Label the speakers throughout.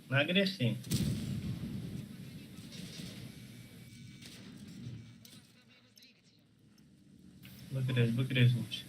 Speaker 1: Нагирехтӣ? Бигрез, бигрез лучше.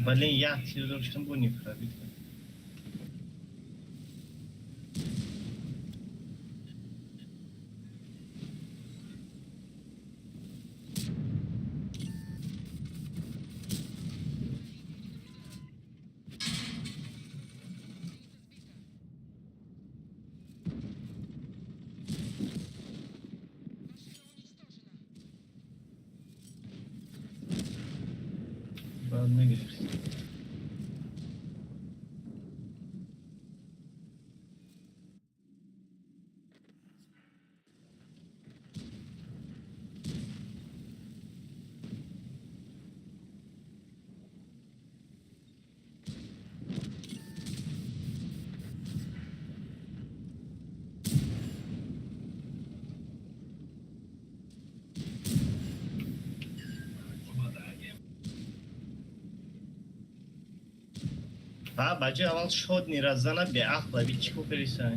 Speaker 1: Блин, як чиз доштам, бо не пробит. Баъд мегирифт. Ба ҷои аввал шод ниразана беақла би чӣ кӯперисай?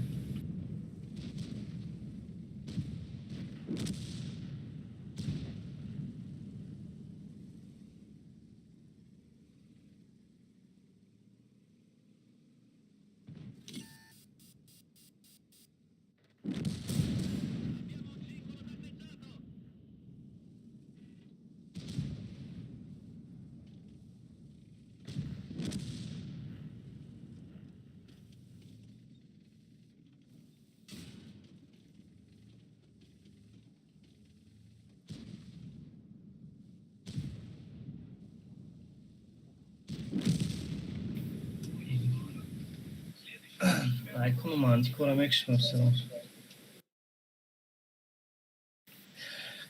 Speaker 1: Айкуну мантикора мекушмасам.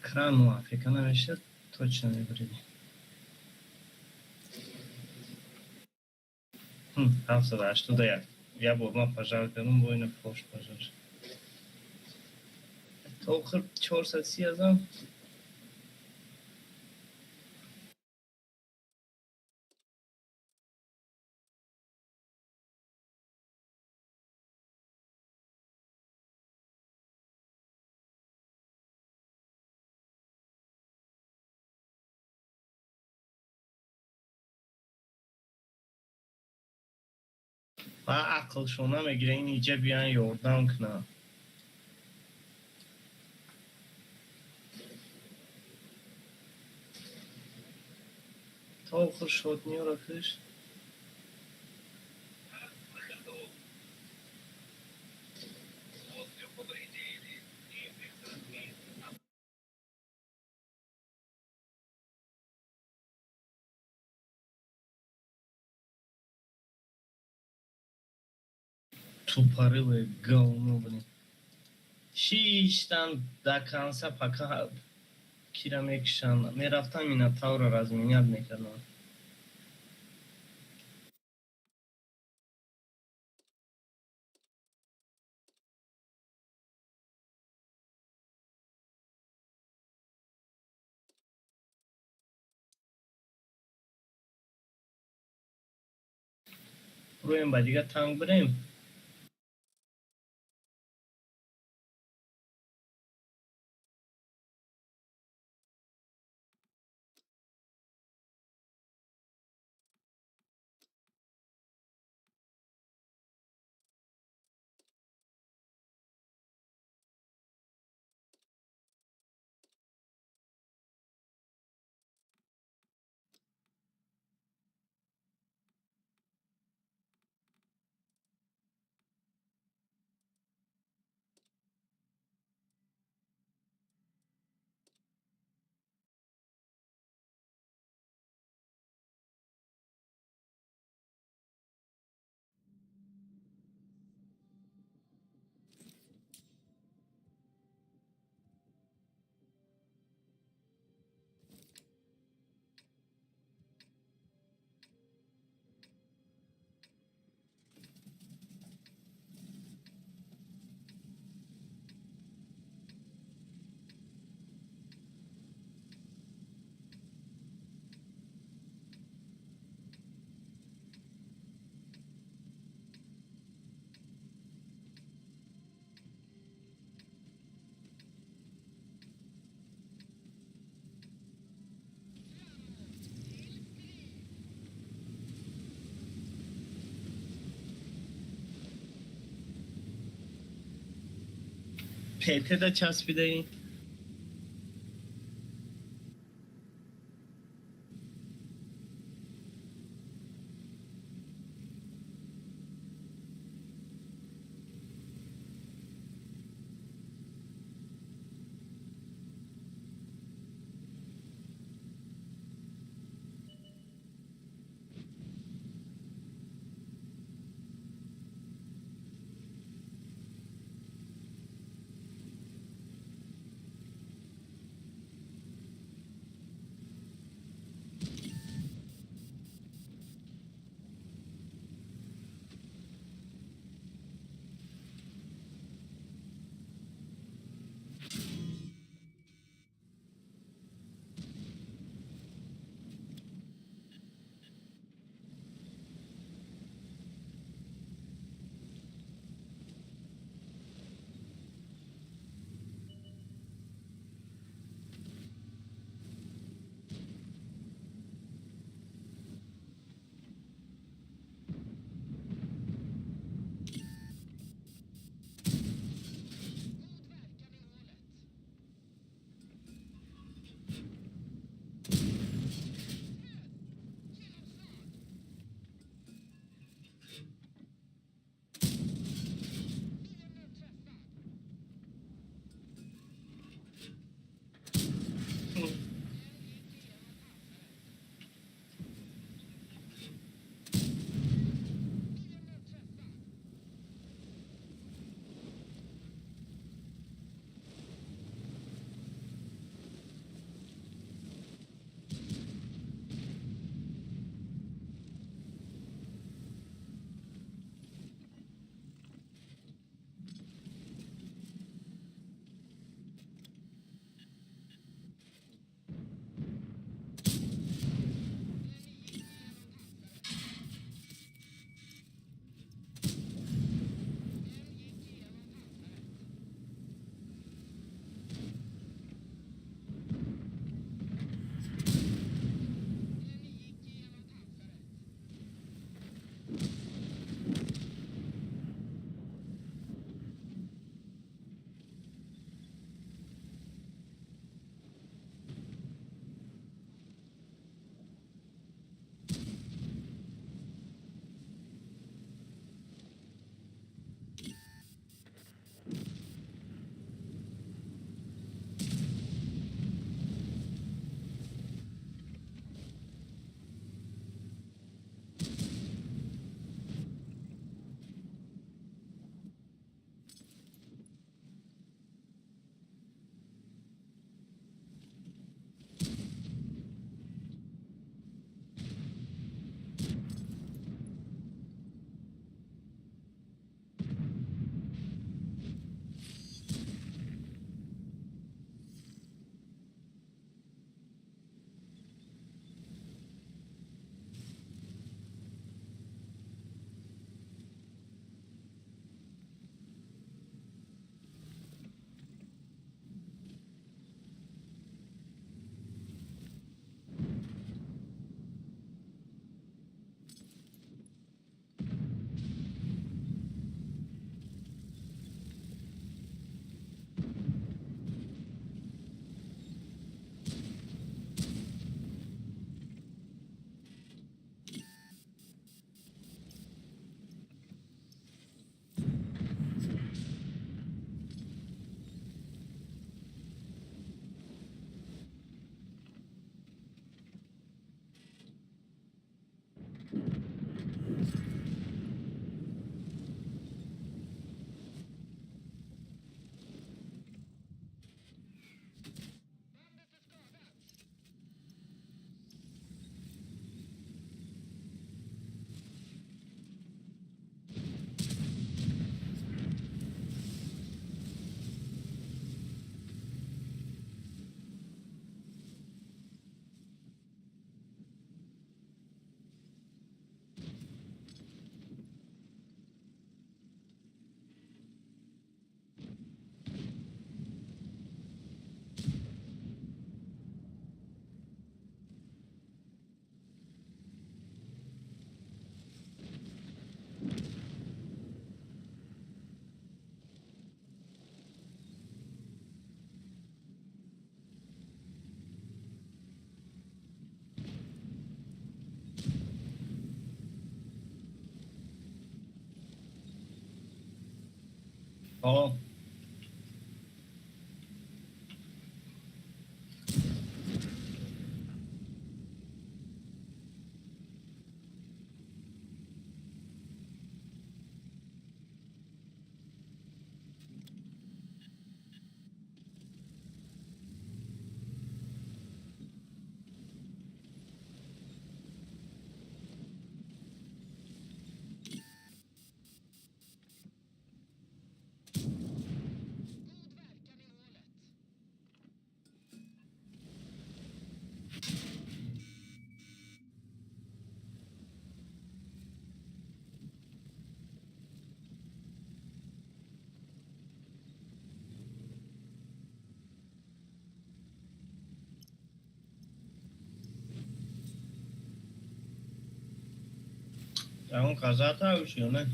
Speaker 1: Крану Африка намешад, точно мебуриди. 781. Я бор ман пожар кардам, бо ина фош пожар. То охир 430 азам. Ва ақлшона мегира ин иҷа биён ёрдам кунам. То охир шодниёро кушт. Тупорылое говно, блин. Шиштан до конца, пока кира мекушанд. Мерафтам Минотавра разменять мекардам. Рӯем ба дигар танк бирем. ТТ да часпидаӣ. О. Ягон казата ё не?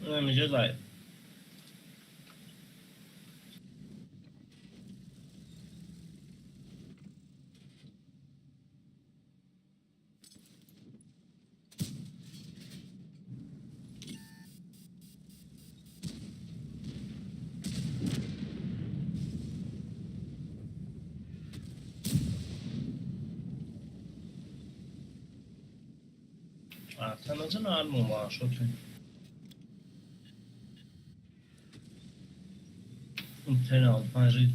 Speaker 1: Намеҷа. 啊，他们真的按摩嘛，说对。 Penaltı bence.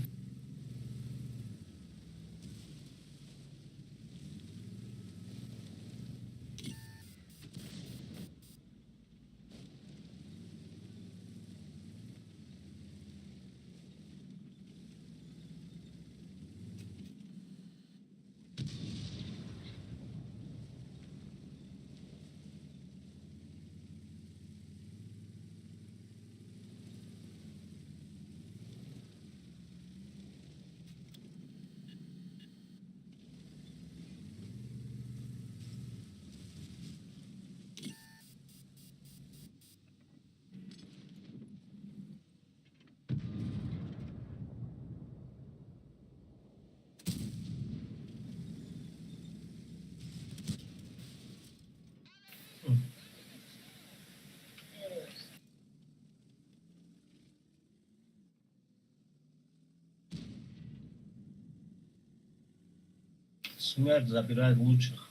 Speaker 1: Смерть забирает лучших.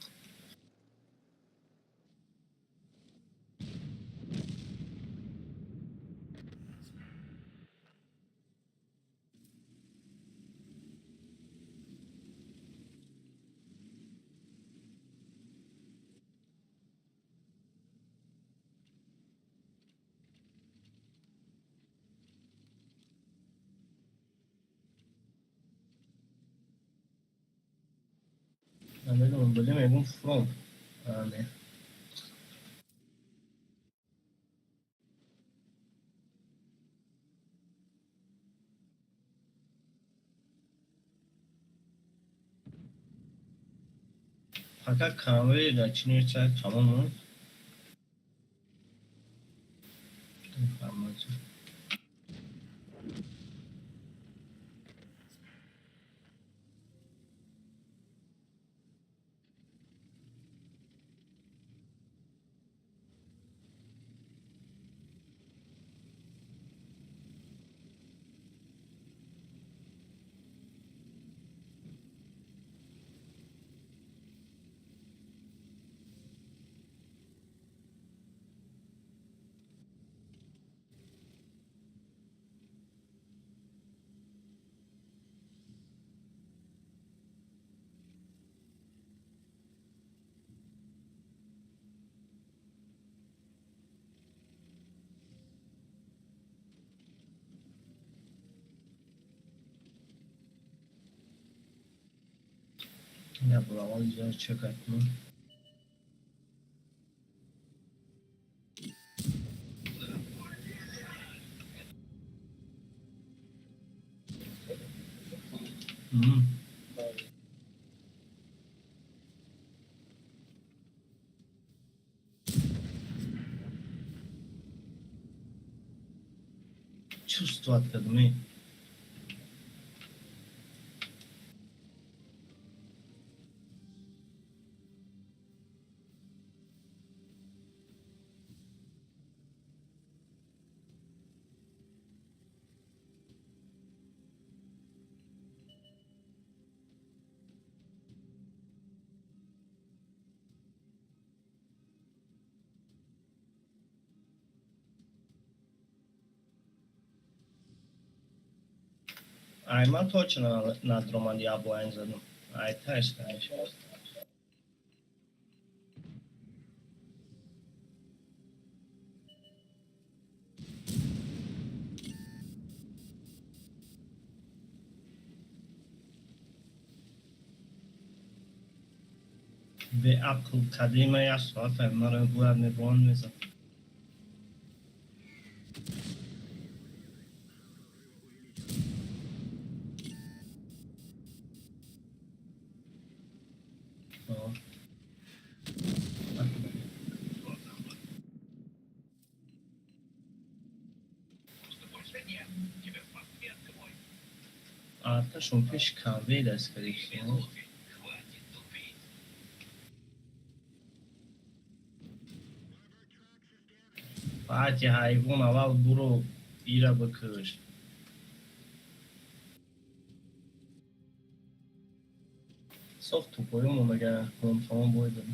Speaker 1: Намедонам, бале, мегум фронт. Не. Пока камери дар чӣ неча тамом информация. Я был чекать, ну. Чувствовать кардам. Ай, ман точно надромад, я блайн задам. Ай, таш, таш. Беақл кадима як соата маро бояд меброн мезад. Арташон пеши конвейер аст, скорее. Баъди ҳайвон аввал буро ира бикуш. Соф тупоёмон агар тамом боидам.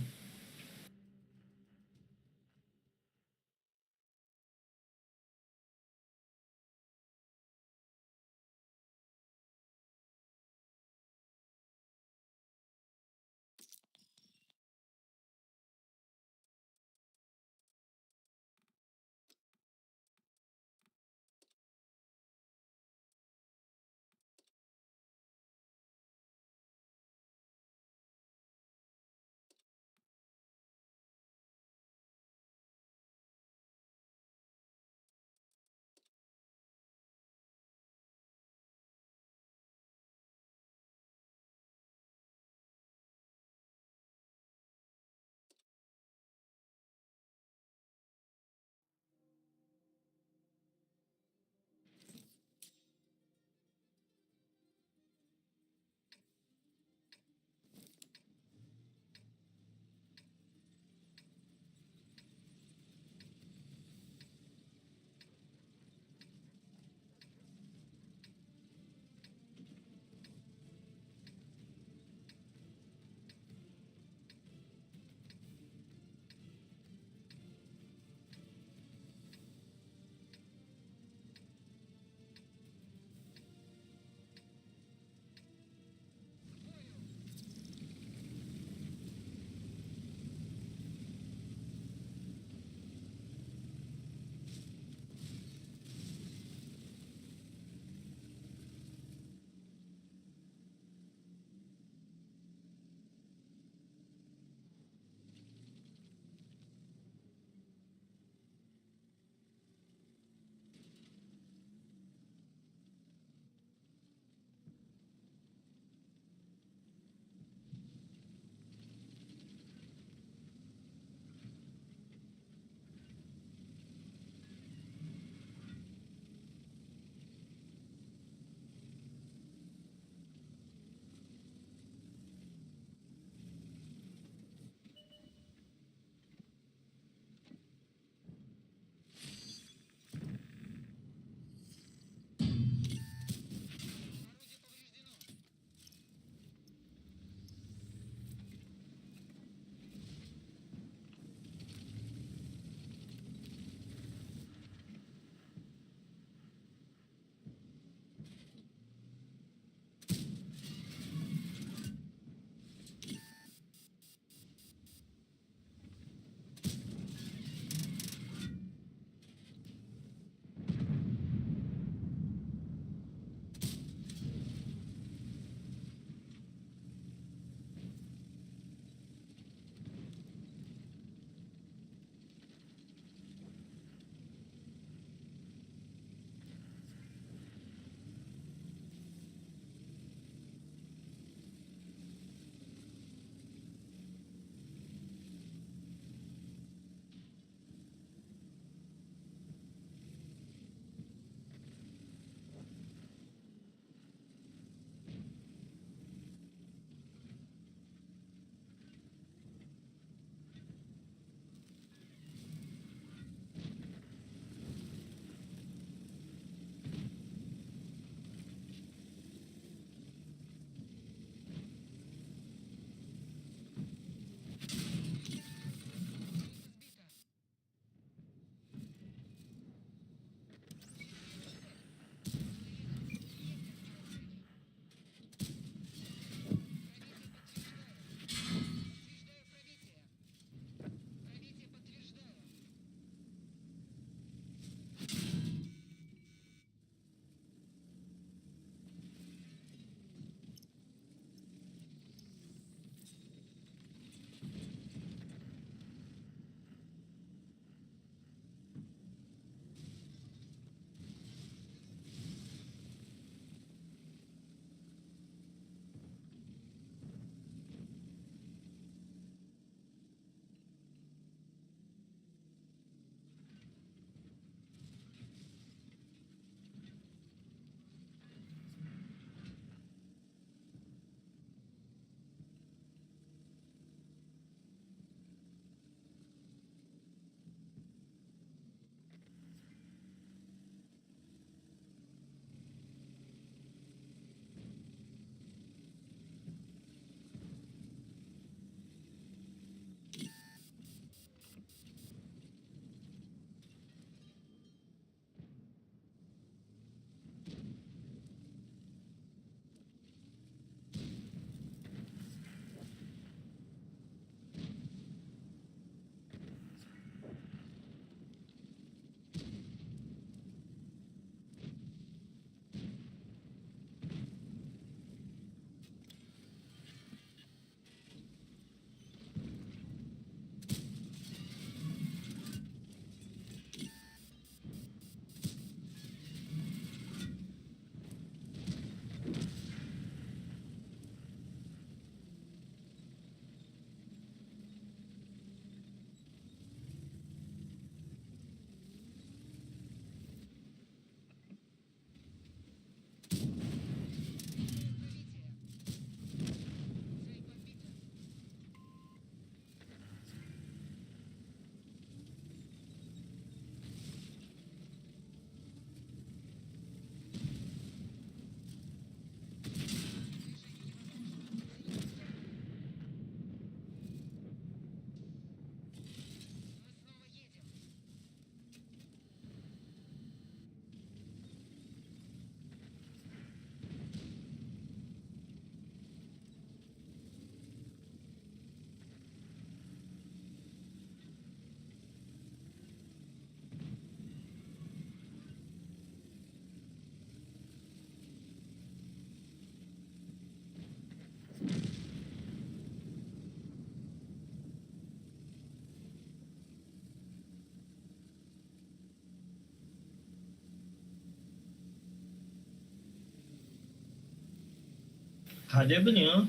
Speaker 1: Каде были, а?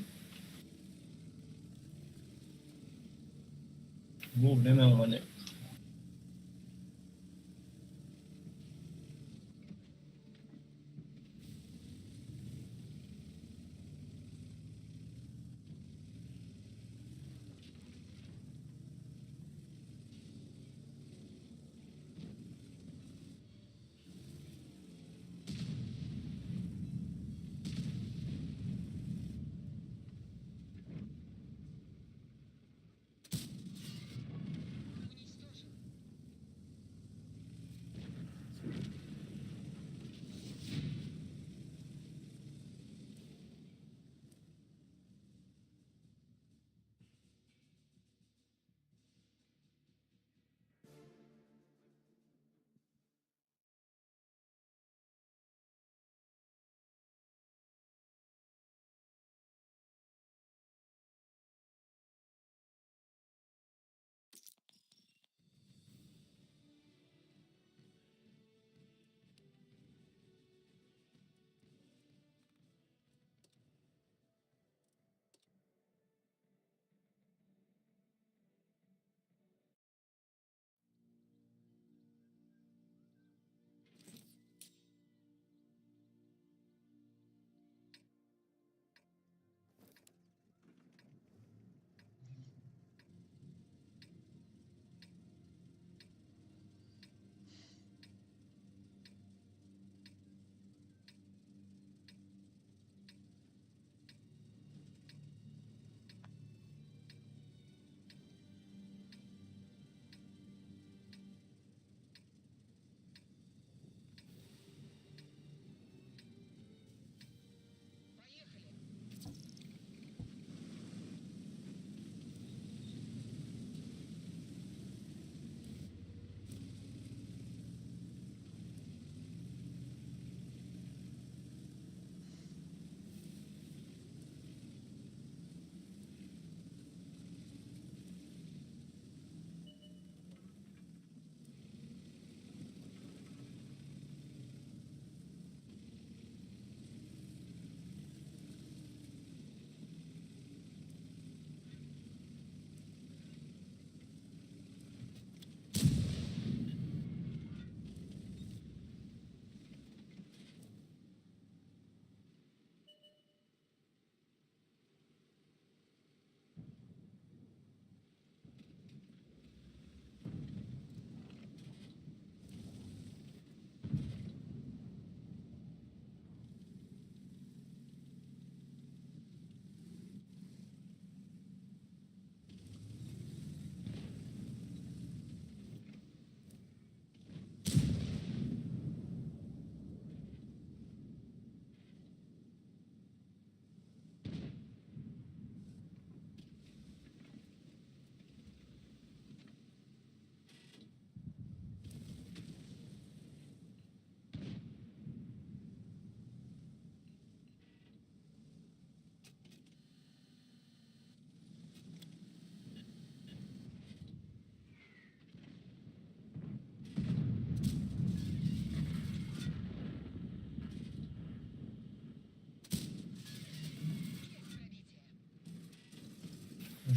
Speaker 1: Вовремя омадем.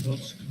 Speaker 1: Жёстко.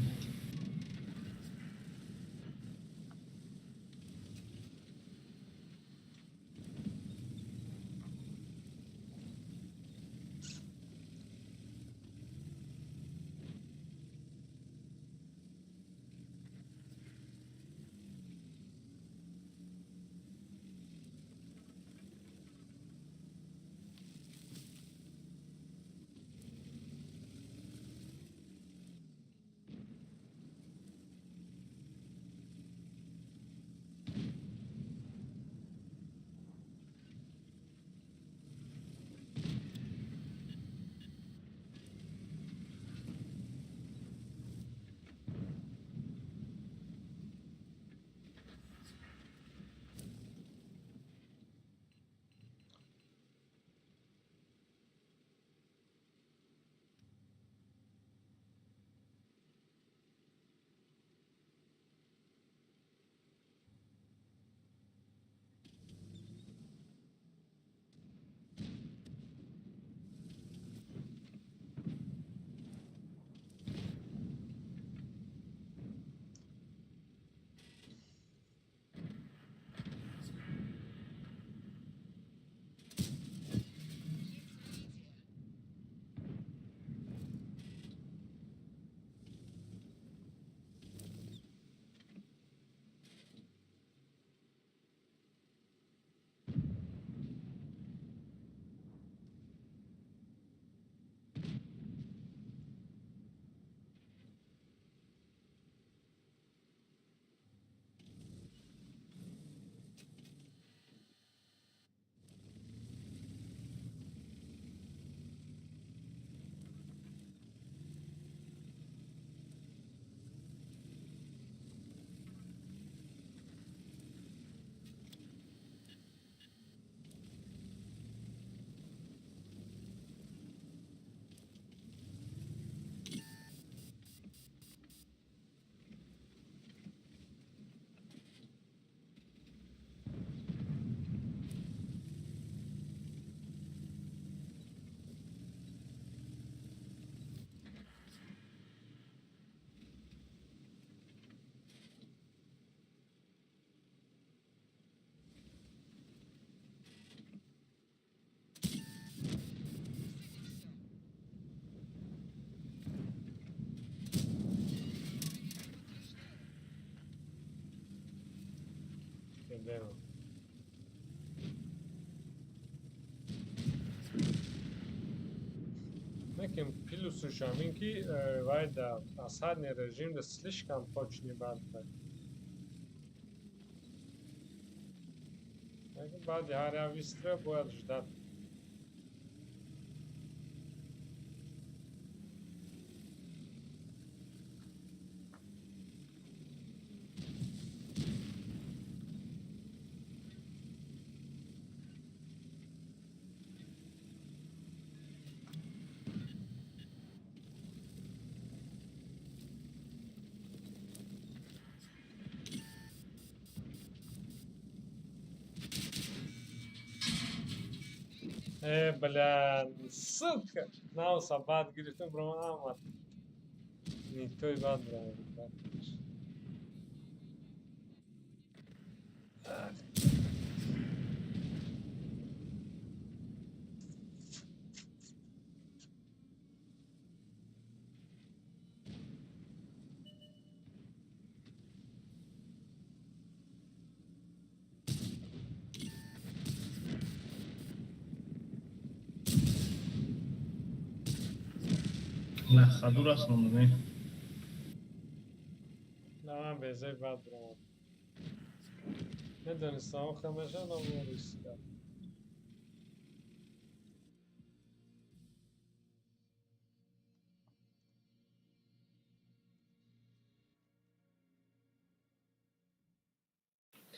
Speaker 2: Проблема. Лекин плюсуш ҳамин ки вай дар осадный режим да слишком точный бад. Баъди ҳар як выстрел бояд ждать. Э, бля, сука! Науса бад гирифтем, бро, ама. Не той бад, бро.
Speaker 1: Лахаду расондаме.
Speaker 2: На, ман безаи бад бро. Медонистам, охир мешавад, но риска.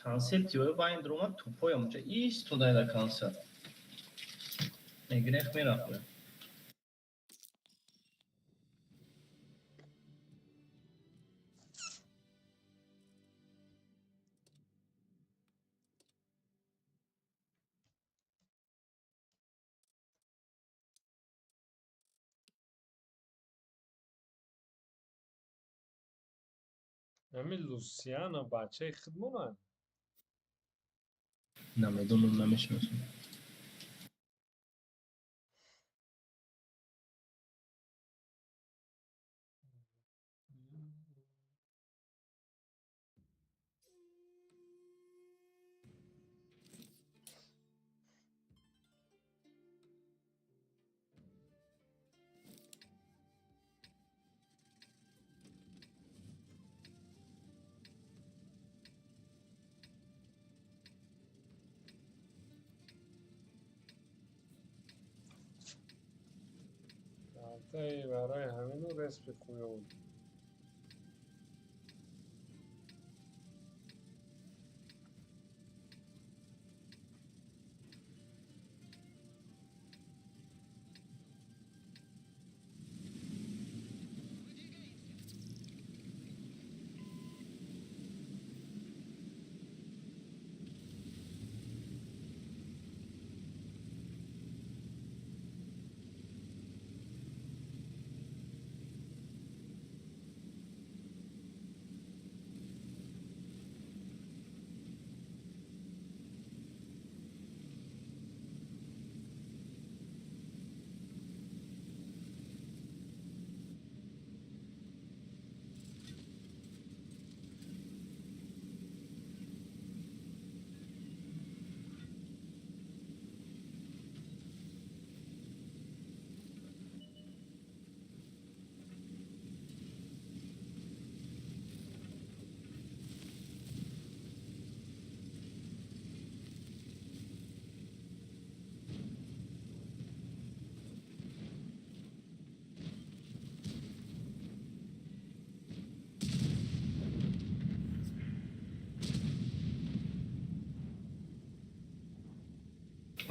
Speaker 1: Концепти ой байн дромад тупой омҷа истодаеда концерт. Мегрех мерафт.
Speaker 2: Ҳамин Лусиана бачаи худмонад?
Speaker 1: Намедонам, намешиносам.
Speaker 2: Албатта, барои ҳамину респи хуён.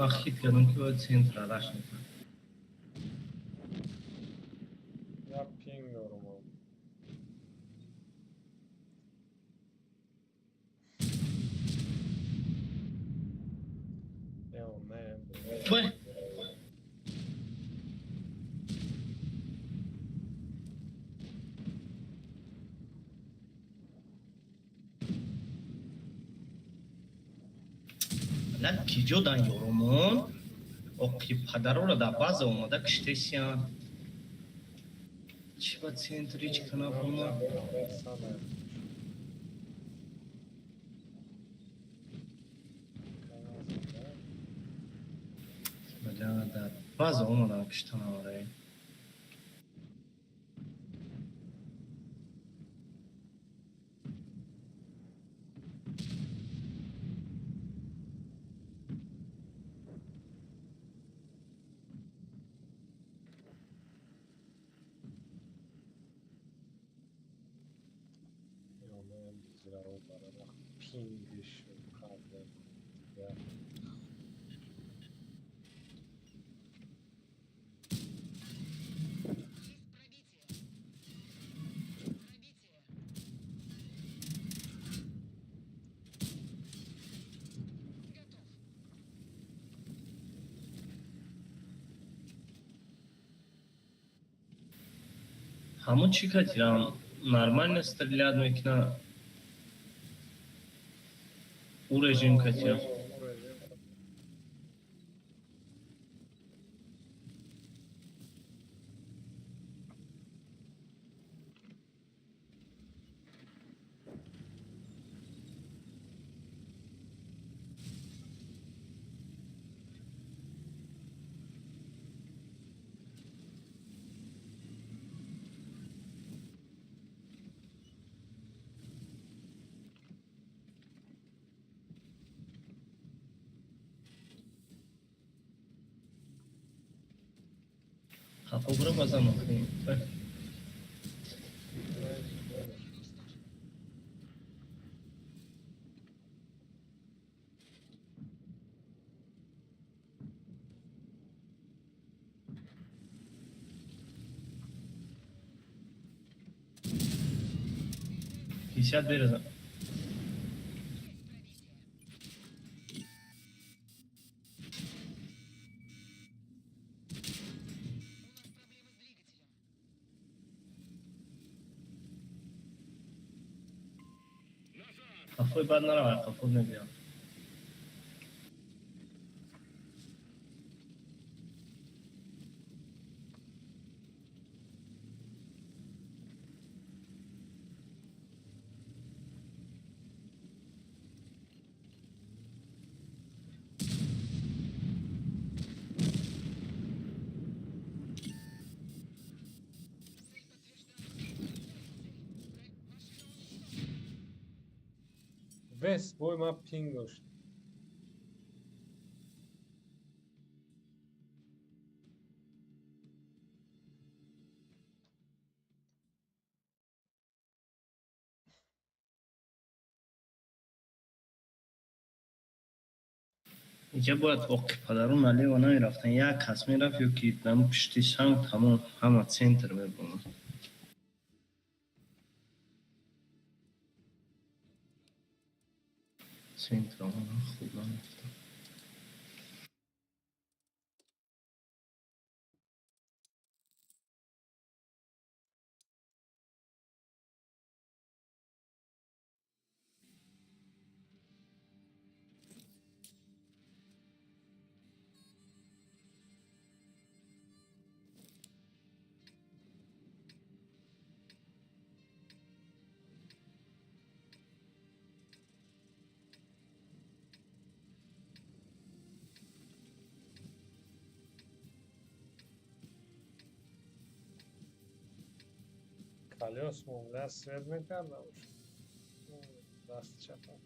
Speaker 1: Ман хит кардам, ки бояд центра раш мекунам.
Speaker 2: Я пинг дорам. Ео, не,
Speaker 1: Той! На киҷо дан ёромон? Оқи падароро дар база омада киштесиян. Чӣ ба центр ҳеҷ канаб омад? База омадан киштанамараи. Ҳамон чӣ катирам нормально стрелять мекуна, ӯ режим катирам. Хафо буро базам охи. 50 береза. Қафои бад наравай, қафо мебиям.
Speaker 2: Вес бой ма пинг дошт.
Speaker 1: Инҷа бояд оқи падару налево намерафтан, як кас мерафт ё ки дар пишти санг, тамом, ҳама центр мебуранд. Центр омадан хуб намерафтан.
Speaker 2: Колёс муомила свет мекард набошад. Дасти чапам.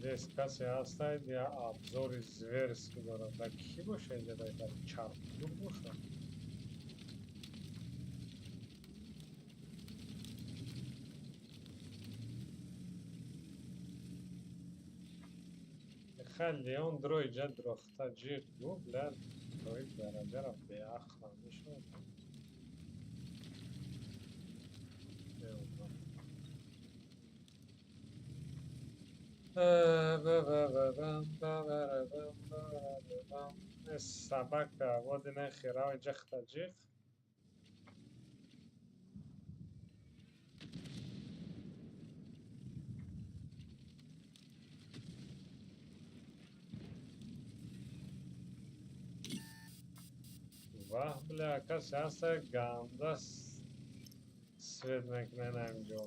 Speaker 2: Пиздец, касе ҳастад, я обзори зверский дорад. Да кӣ боша инҷа, дар чархдур боша? Хай, Леон дро иҷа дрохта ҷиғ гу, бля, тои дараҷаро беақлам мешавад. Собака, вот и нахера иҷа ҷиғ. Ваҳ, бля, касе ҳаста, ганда свет мекунад ҳаминҷо.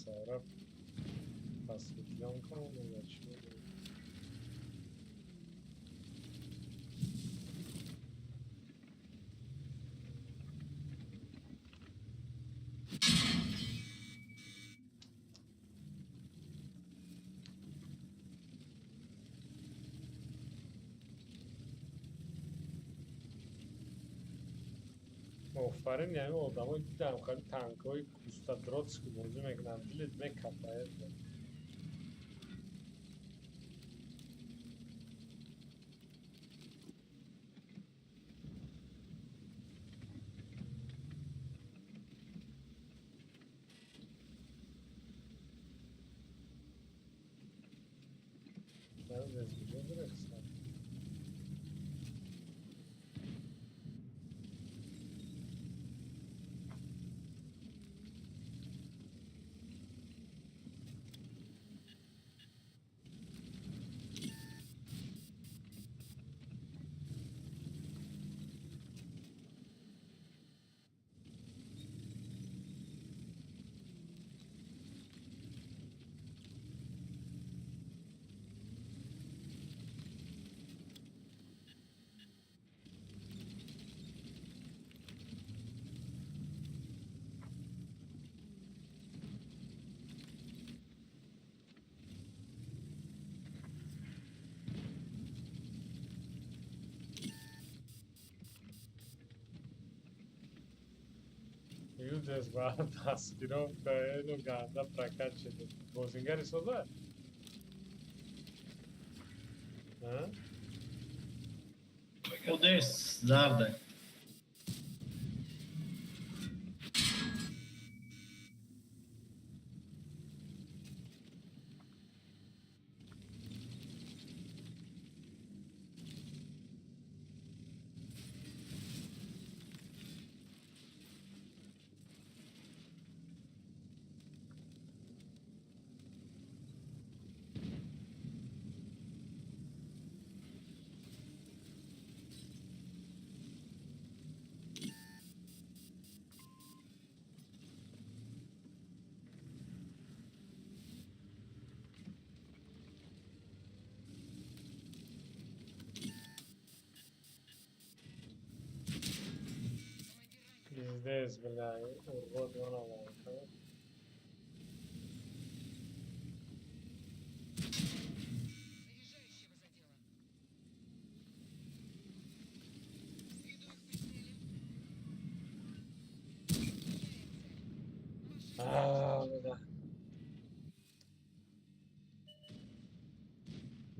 Speaker 2: Сараб просветленка начали. Офарин, яъне одамои дидам, хеле танкҳои густадротски бозӣ мекунанд, дилет мекапад. Юдес ба маскировка эну ганда прокачани. Бозингари соза?
Speaker 1: Одес зарда.
Speaker 2: Пиздец, бля, урод он.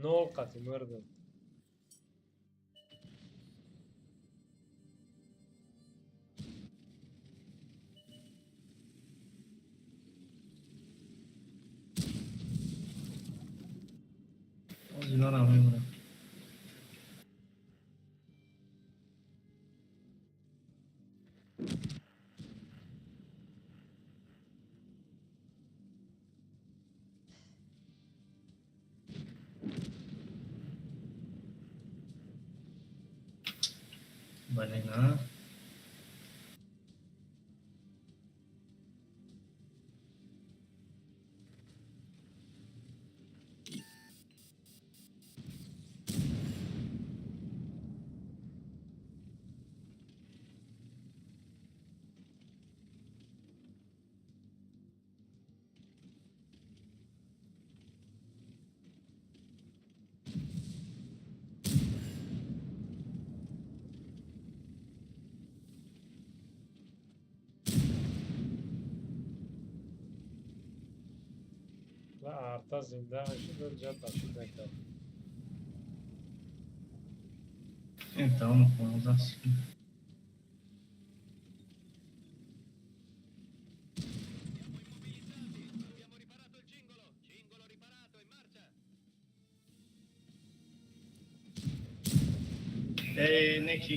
Speaker 2: Нол қати мурдам.
Speaker 1: Ҳозир манам мемонам. Бале, на.
Speaker 2: Ла арта зинда мешуд, ҷа ташид мекард.
Speaker 1: Тамом, 15 секунд. Э, неки.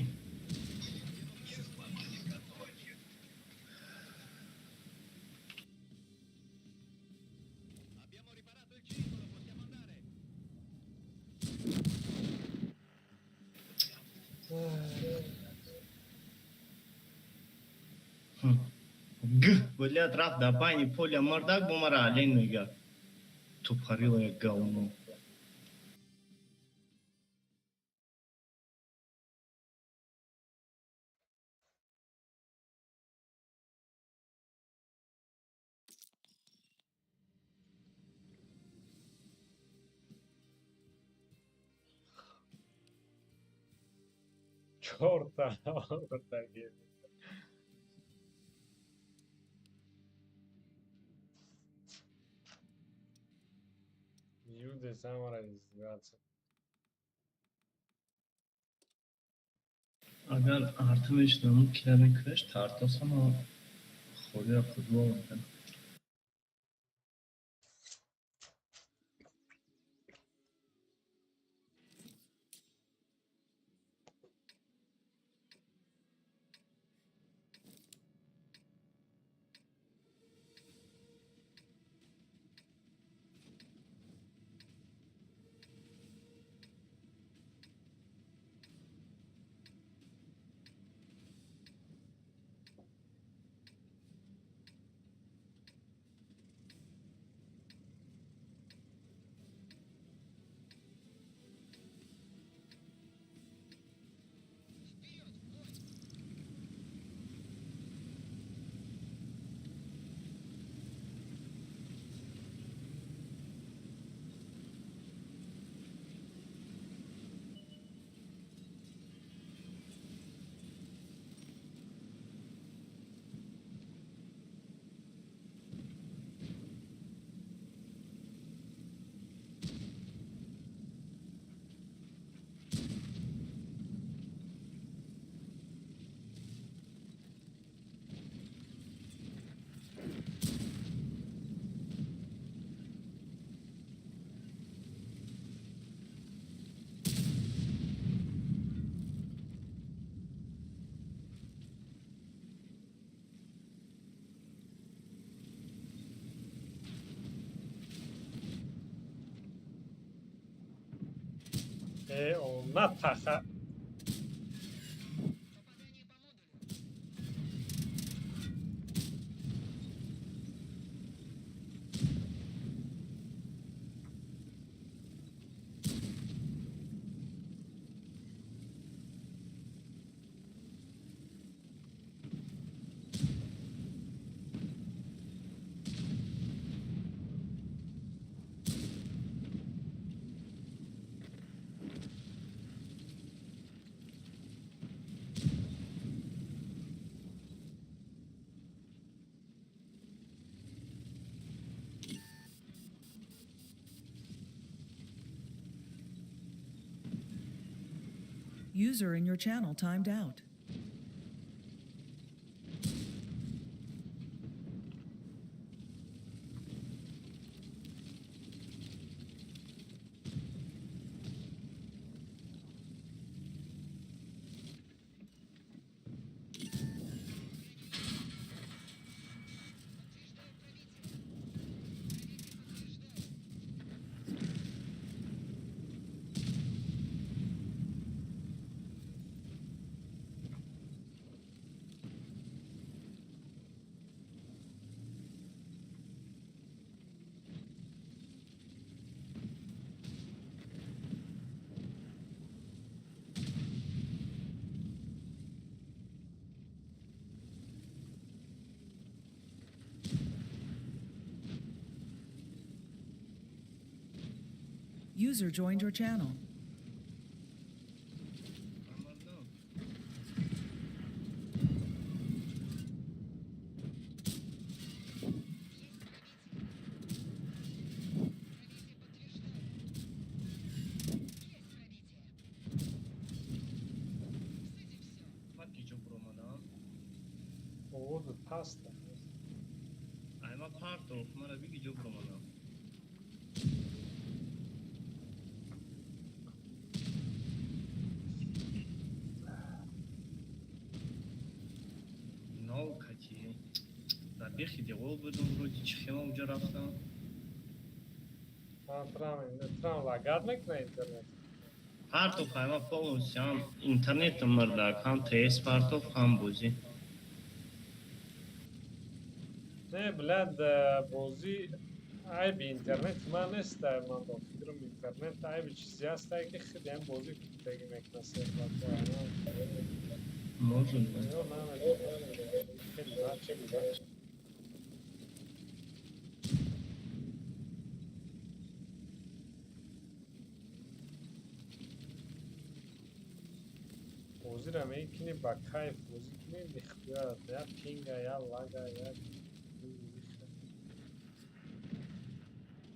Speaker 1: Г, блядь, рафт дар байни поля мардак бо мара олень мега. Тупорылое говно.
Speaker 2: Чорта овардаги. Юде самара издеваться.
Speaker 1: Агар арта мешудам, кира мекушт, тартосама холиро футбол мекардам.
Speaker 2: Э, на таха.
Speaker 3: User in your channel timed out. User joined your channel.
Speaker 1: Мамадов. Ма ки ҷо буромадам?
Speaker 2: Овозат паста.
Speaker 1: Ай, ма партов, мара биги ҷо буромадам. Нов кати. Дар бехи девол будум, вроде чӣ хема уҷа рафтам.
Speaker 2: Трам лагать мекуна интернет.
Speaker 1: Партов, ай, ма полностью ҳам интернетам мурдак, ҳам ТС партов, ҳам бозӣ.
Speaker 2: Не, блядь, бозӣ айби интернети ман нест, ман ба фикрам, интернет айби чизе ҳастае, ки худи ҳам бозӣ кутагӣ мекуна сервако.
Speaker 1: Может быть.
Speaker 2: Ё намедонам. Хеле бад чиз. Бозиро мекунӣ, ба кайф бозӣ кунӣ, нихуя я пинга, я лага, я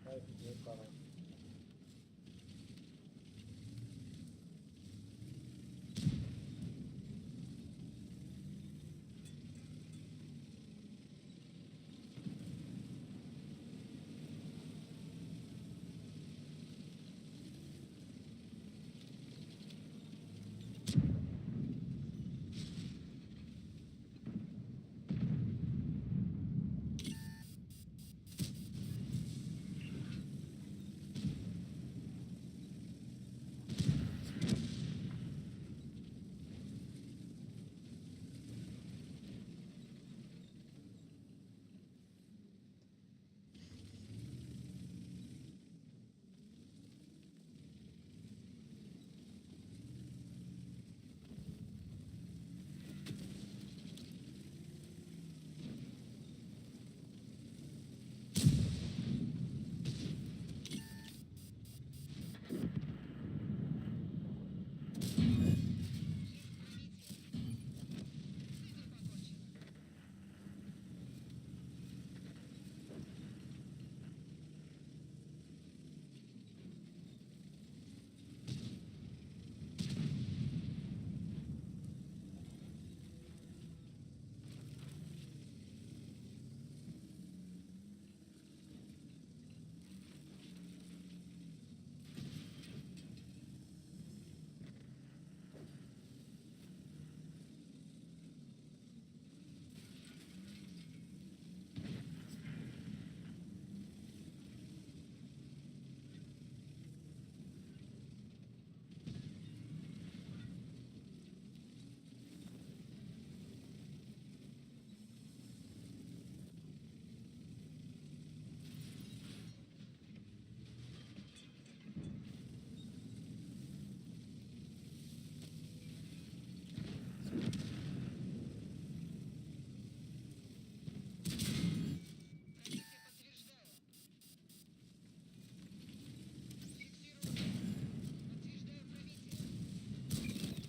Speaker 2: кайф мепарад.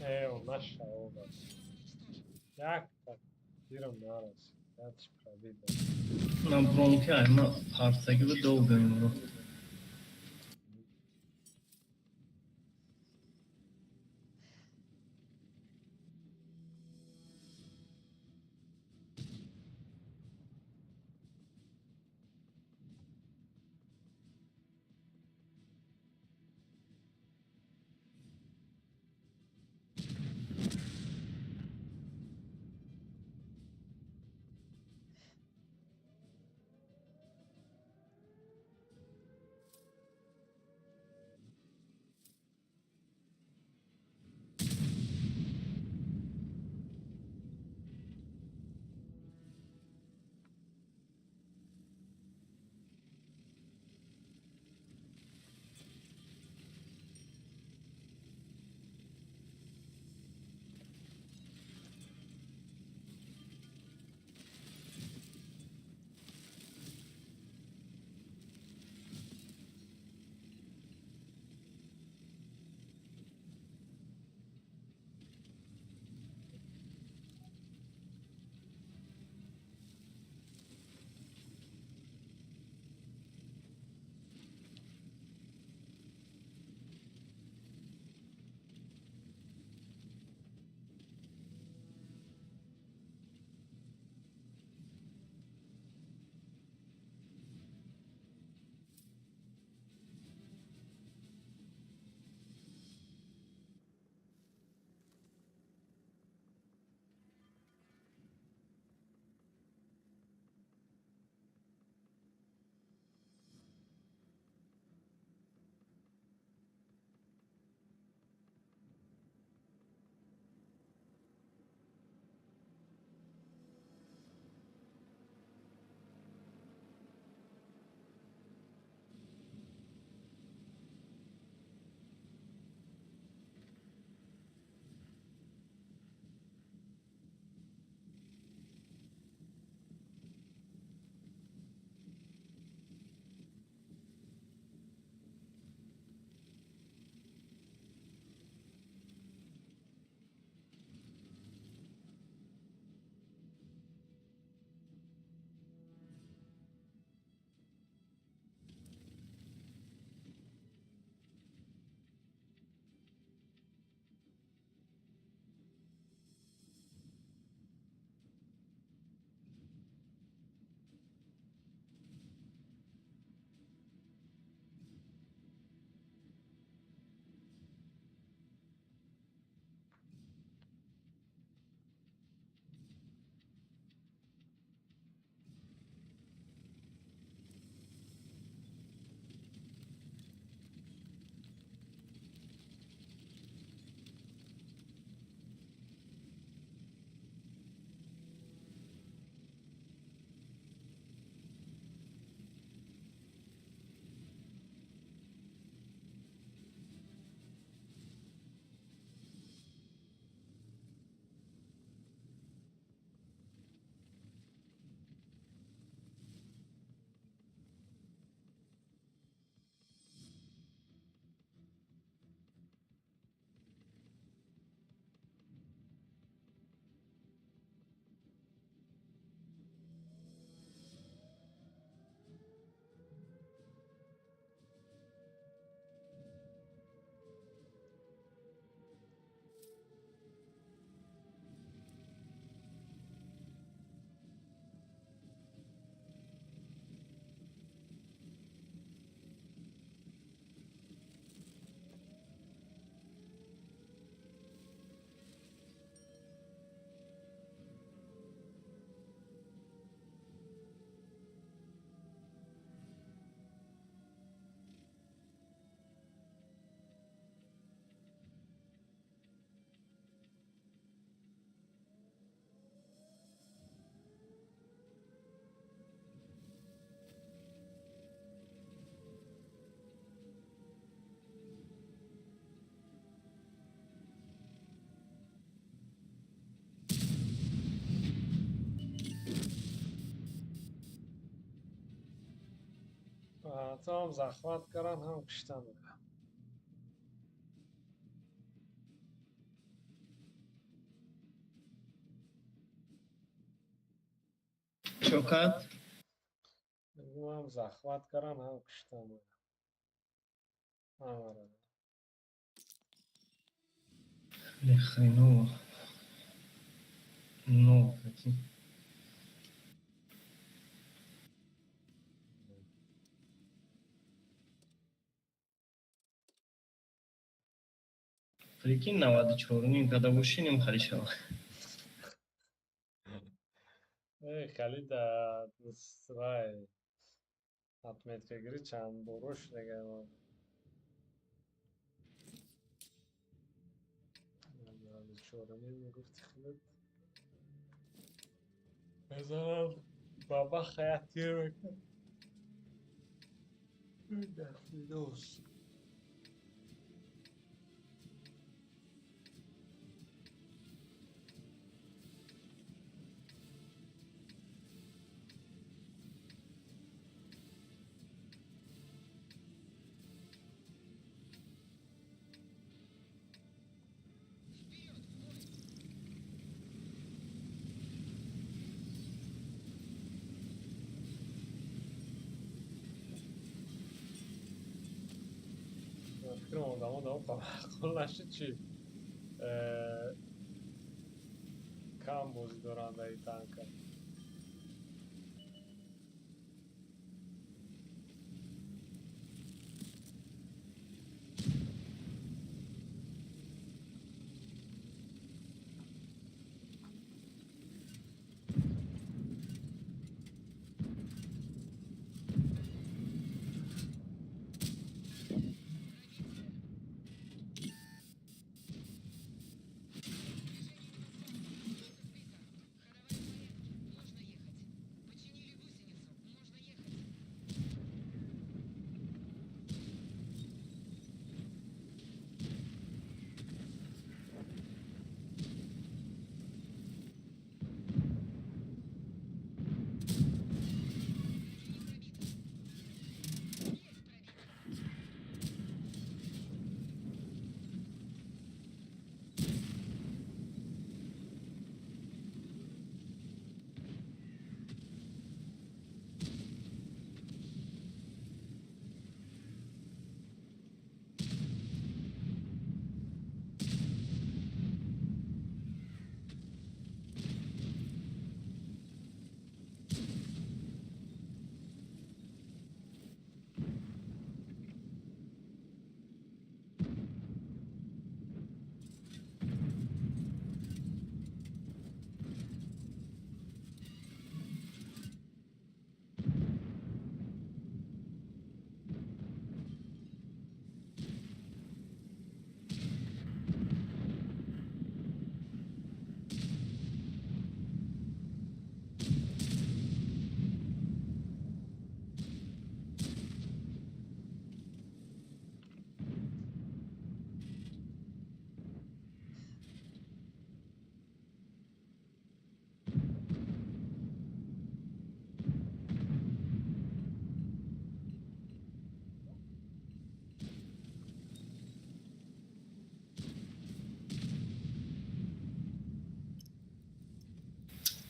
Speaker 2: Evo, naša ovoga. Як так дирам нарас. Я чи пробида.
Speaker 1: На бронке, ай, ма партаги бу долго имро.
Speaker 2: Ҳатто ҳам захват кардан, ҳам киштан.
Speaker 1: Чо кард?
Speaker 2: Мегӯям, ҳам захват кардан, ҳам киштан. Ҳамаро.
Speaker 1: Бля, хреново. Но, прикинь. Прикинь, 94 ним када бошинем, хали шава.
Speaker 2: Э, хали да вай отметкагирӣ чанд боро шудага. 94 ним мегуфти, худат мезанам, баба хаят тир мекунад. Дафидос. Фикрам, одамо да маъқул нашид, чи кам бозӣ доранд дар ин танка.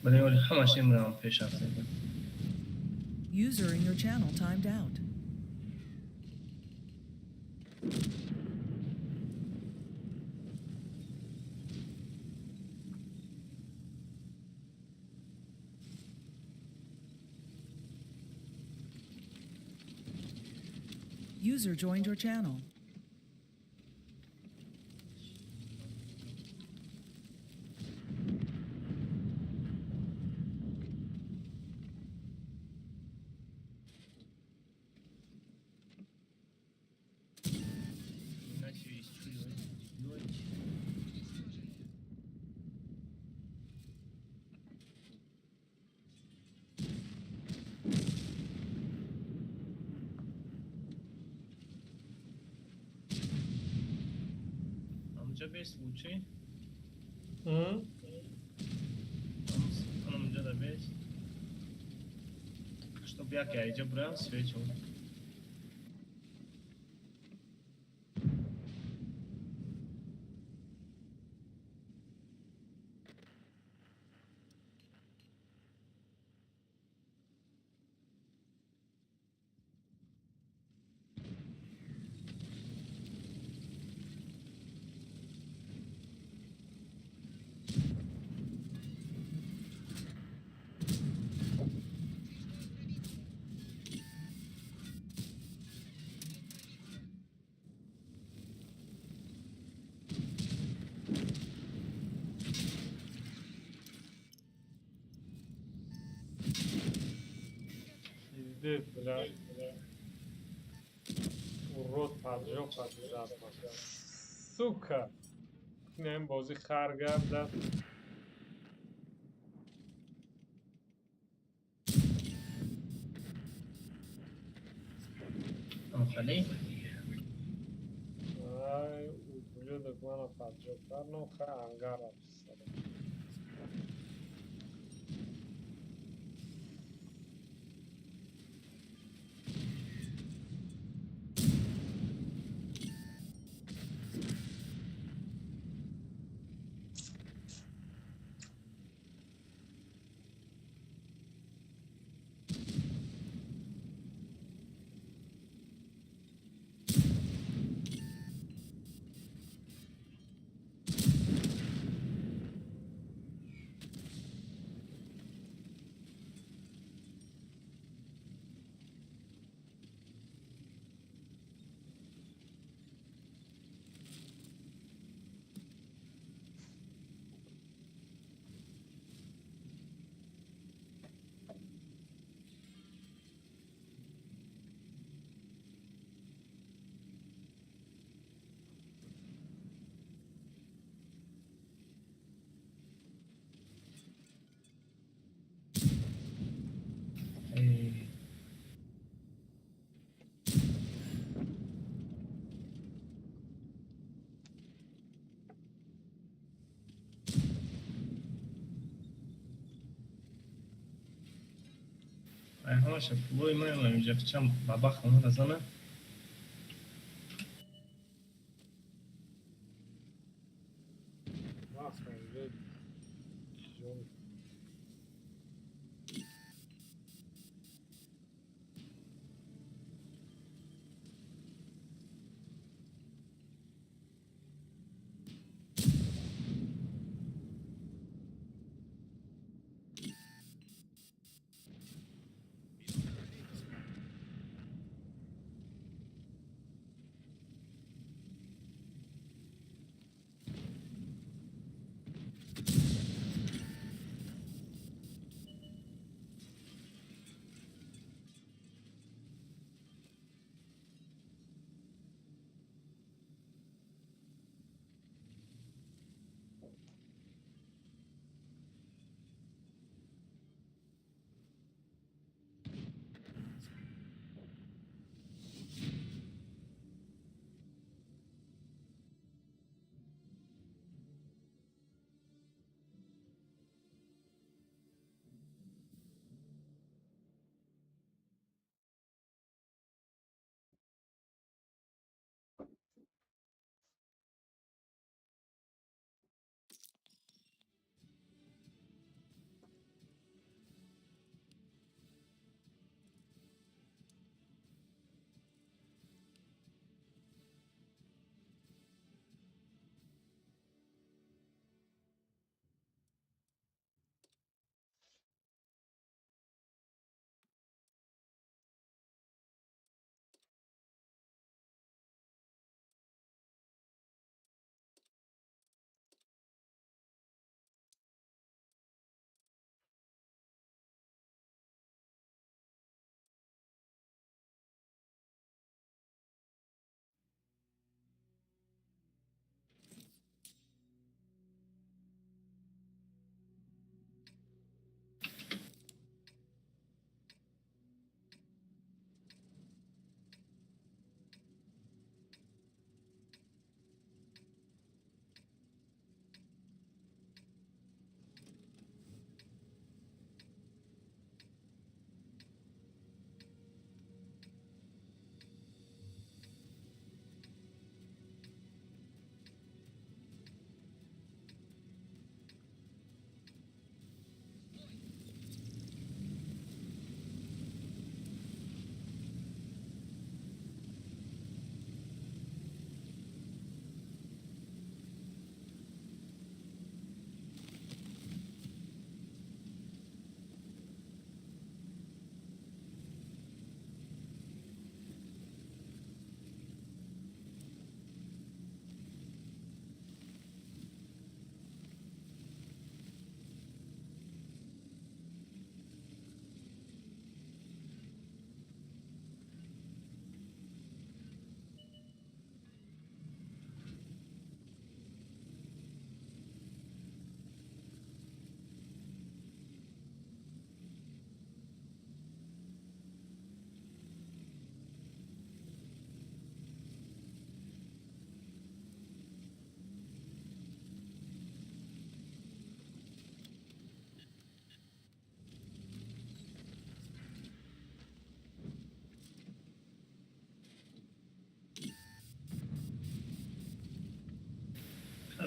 Speaker 1: Блин, оли ҳамаш имрам пеш рафта.
Speaker 3: User in your channel timed out. User joined your channel.
Speaker 1: Иначе из. Амҷа бес лучи. Амҷа да бес. Чтоб яке айҷа брам свечу.
Speaker 2: Ира урод поджог зад. Сука! Инам бозӣ хар гардад.
Speaker 1: Амхалӣ?
Speaker 2: Ай, ублюдок мана поджог кард, но хай ангар рафт.
Speaker 1: Эй. Ай, ҳамаша пулои маям инҷа фичам бабах омада зана.
Speaker 2: Вақт инҷа ҷон.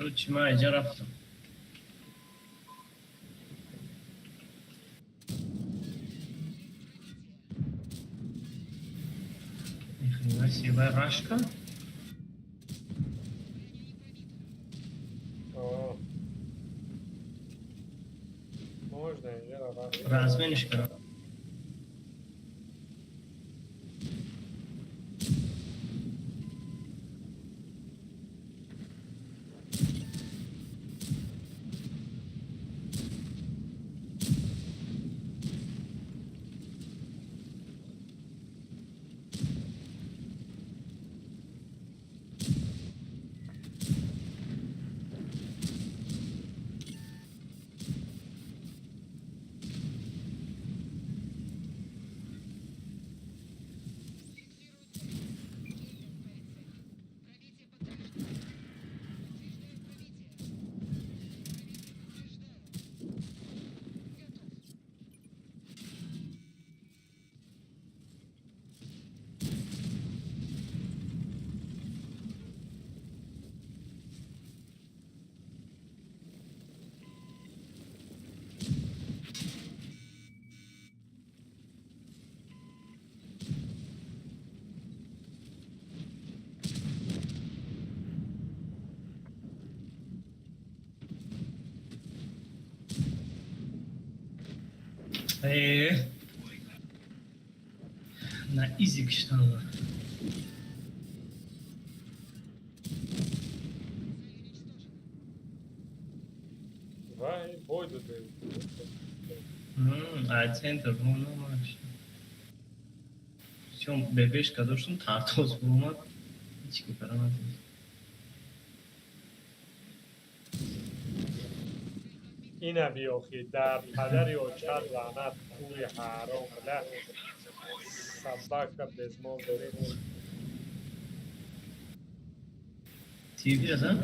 Speaker 1: Короче, ман иҷа рафтам. Ни хрена себе, вай рашка?
Speaker 2: О. Можно инҷаро рафт.
Speaker 1: Размениш кардам. Э, на изи киштан.
Speaker 2: Вай, бой додаем.
Speaker 1: А центр бунамаш. Чун бебешка доштум, тартоз бумад. Ҳеч ки кара натавонист.
Speaker 2: Ина биёхӣ, дар падари очат лаънат, кури ҳаром, бля. Собака безмозглый.
Speaker 1: Тиви зан?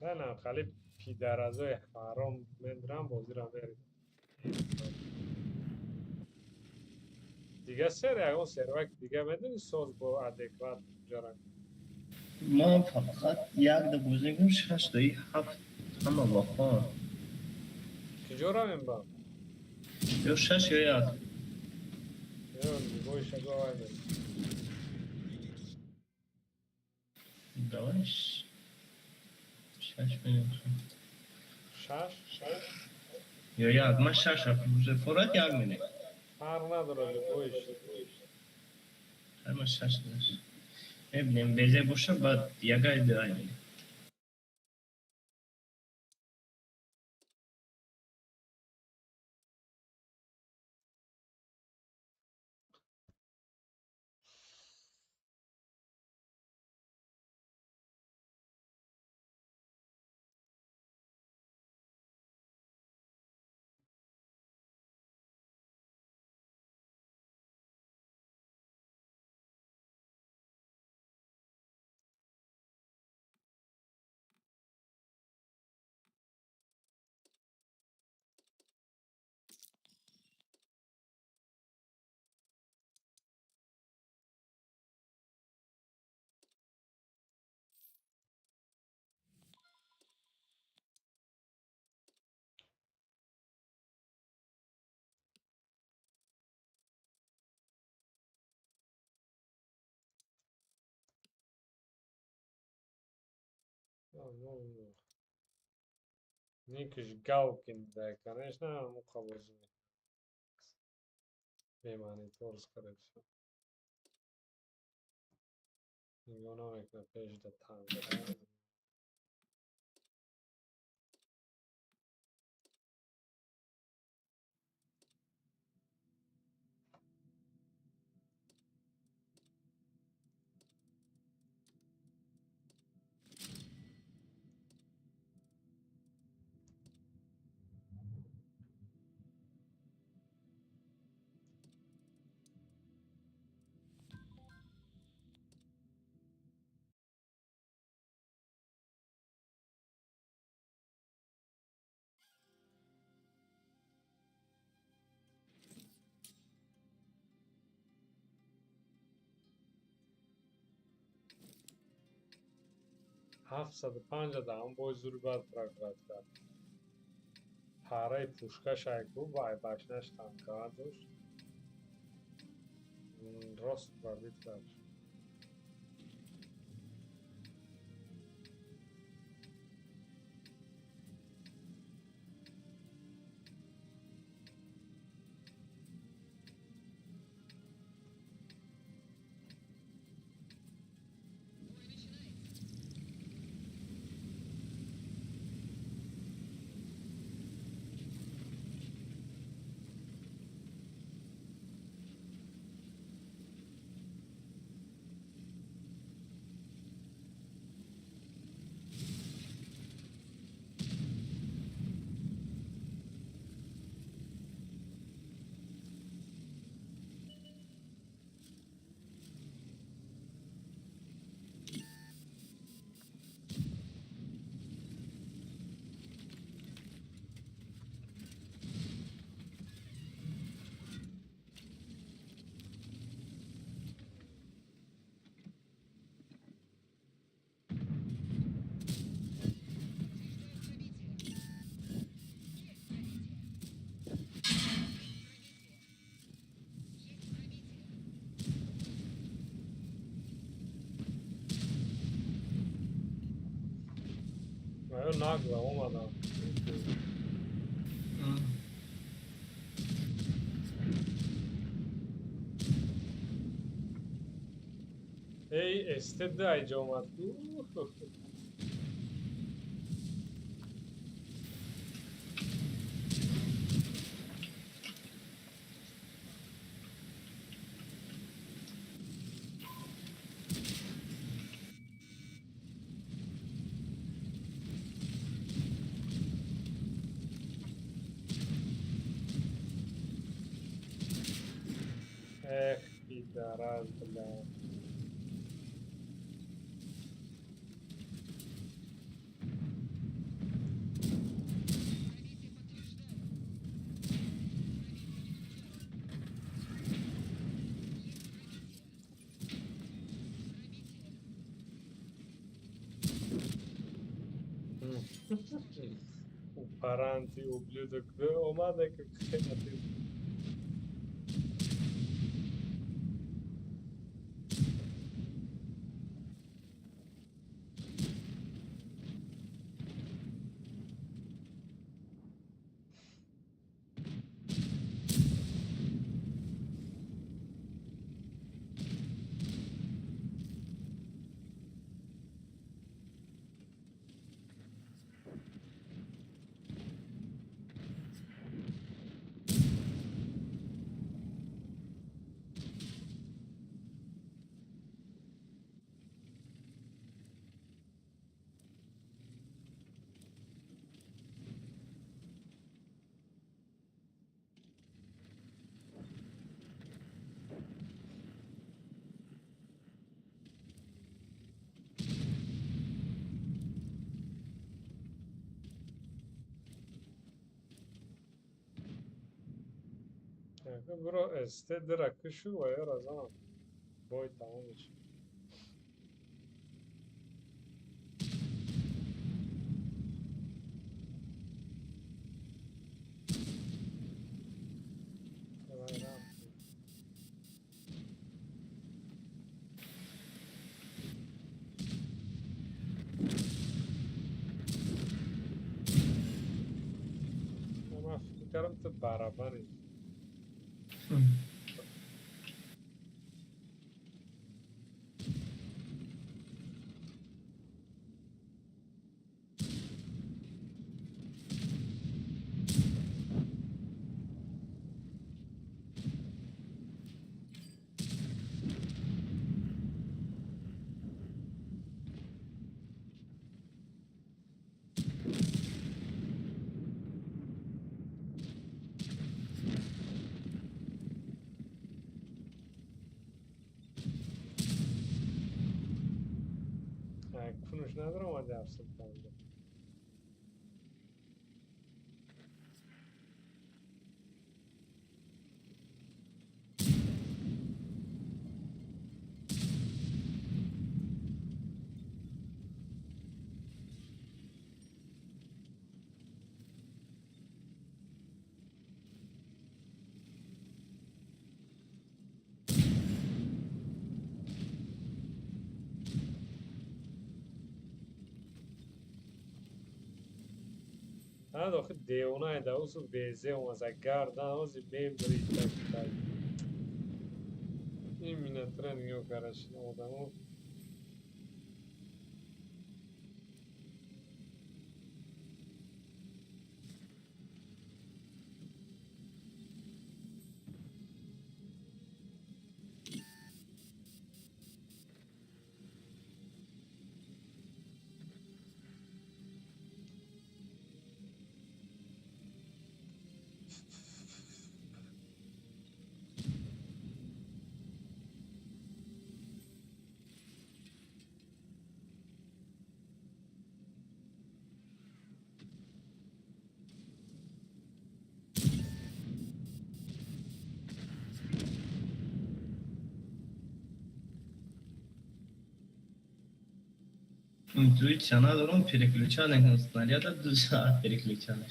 Speaker 2: На, на, хали пидаразои ҳаром медрам, бозира меридам. Дига сер ягон сервак дига медони соз бо адекват ҷара.
Speaker 1: Ма фақат як да бозӣ мекунем, шаш даи ҳафт ҳама вафо.
Speaker 2: Куҷо равем ба?
Speaker 1: Ё шаш, ё як.
Speaker 2: Ё нигоҳи шаго вай.
Speaker 1: Давай шаш мерем.
Speaker 2: Шаш?
Speaker 1: Ё як, ман шаш уже форат як мене.
Speaker 2: Фарқ надорад, любойш.
Speaker 1: Ҳама шаш даш. Мебинем, безе боша, баъд ягай давай мене.
Speaker 2: Ну, никаш Галкин, да, конечно, муха бозӣ мекунад. Бемонитор, скорее всего. Нигоҳ намекунад пеш да танк. 705 даҳам бой зури бад проград кард. Параи пушкаш айку вай башнаш танка дошт. Рост пробит кард. Нагло омадам. Эй, СТД айҷа омад. Эх, пидорас, бля. Упаранти, ублюдок. Омада как хематизм. Бро, СТ кышу ва ё разам. Бой тамом мешавад. Ман фикр кардам ту барабарӣ. Кунуш надаромади 750. Над охи девонае да усу везе омаса гардан ози мембри так так. Именно тренинг карашин одамо.
Speaker 1: Интуиция надорам, переключание снаряда 2 саат переключание.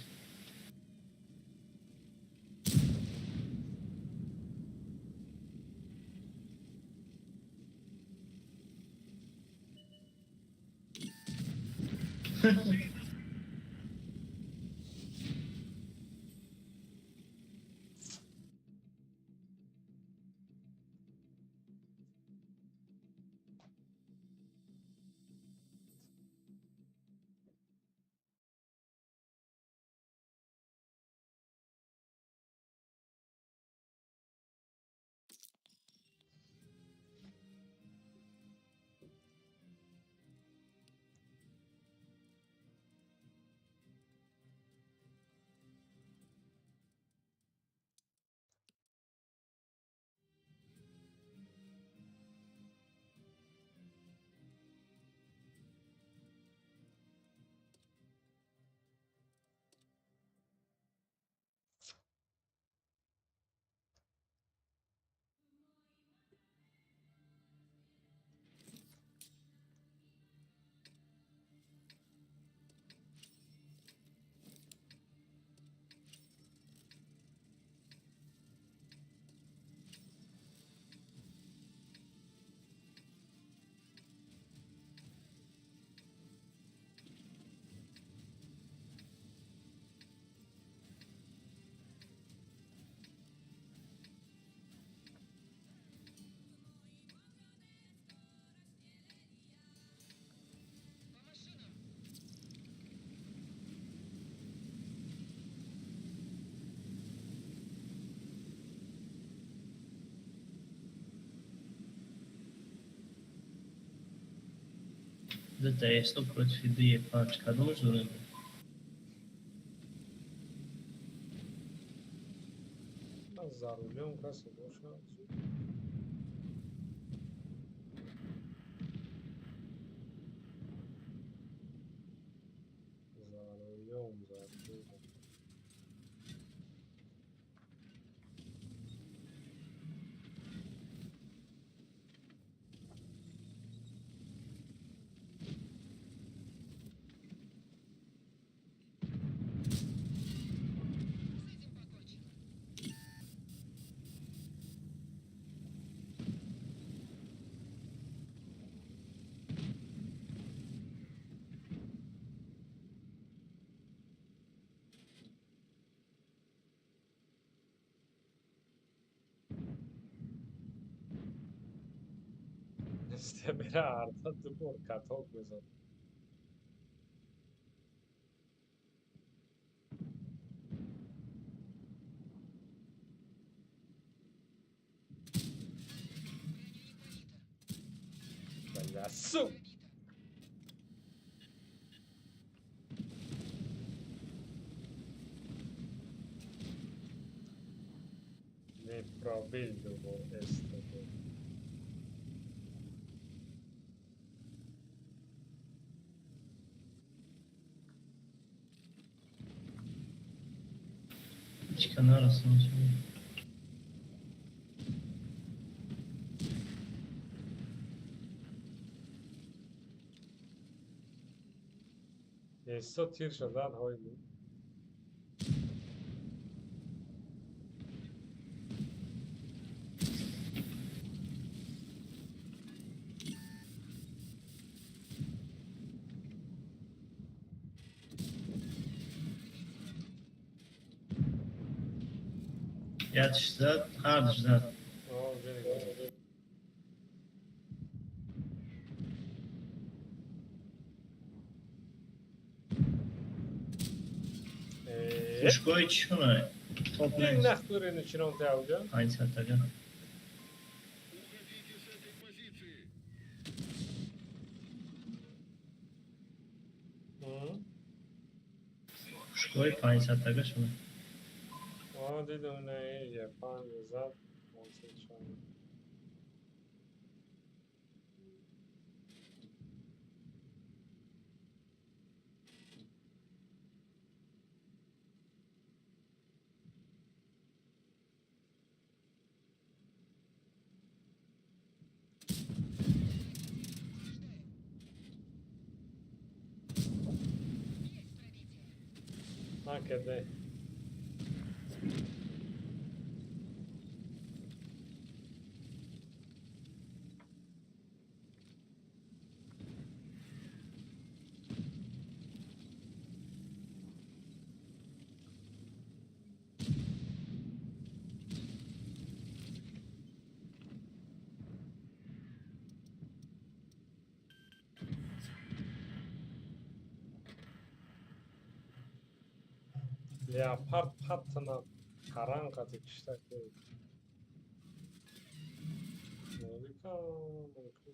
Speaker 1: Дата 100 против 2 5, кадомаш дорем?
Speaker 2: Ман за рулём касе бошад. За рулём, за рулём. Мера арта ду бор каток мезад. Бля, су! Не пробил ду бор эстебо.
Speaker 1: Чика нарасам.
Speaker 2: Эсо тир шадан ҳойду.
Speaker 1: Якш зад, ҳардуш зад.
Speaker 2: О, уже нигоҳ. Э,
Speaker 1: Пушкои чӣ шуна? Топ
Speaker 2: Ин
Speaker 1: нест.
Speaker 2: нахтури ничинон теавҷа.
Speaker 1: 500 тага.
Speaker 4: Уходите с этой позиции.
Speaker 1: Пушкои 500 тага шуна.
Speaker 2: О, дидам, не, я панҷ зад. 504. Накарде. Леопард паттана таранг қати кишта ки. Музыка, музыка.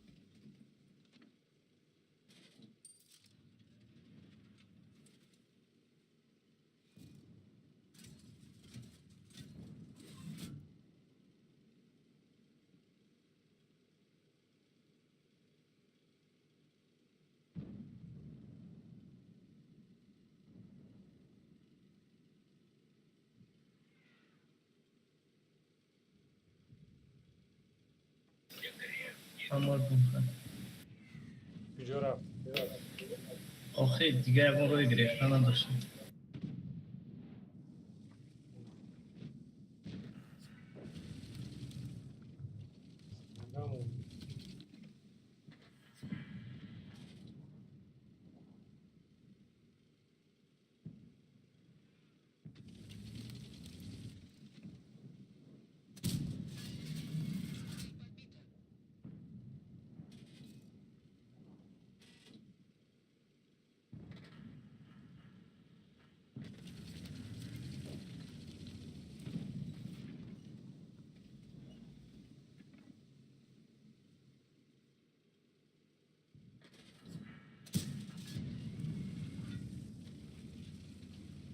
Speaker 1: Ҳамор буха.
Speaker 2: Куҷо рафт?
Speaker 1: Охи, дига ягон роҳи гирифта надоштам.
Speaker 2: Намон.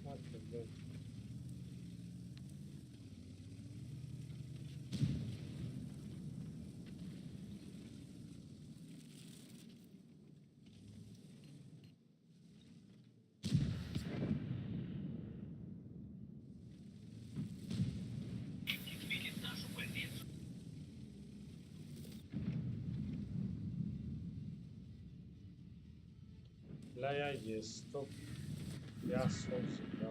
Speaker 2: Накарде. Бля, я есть. Стоп. Я солнце, да.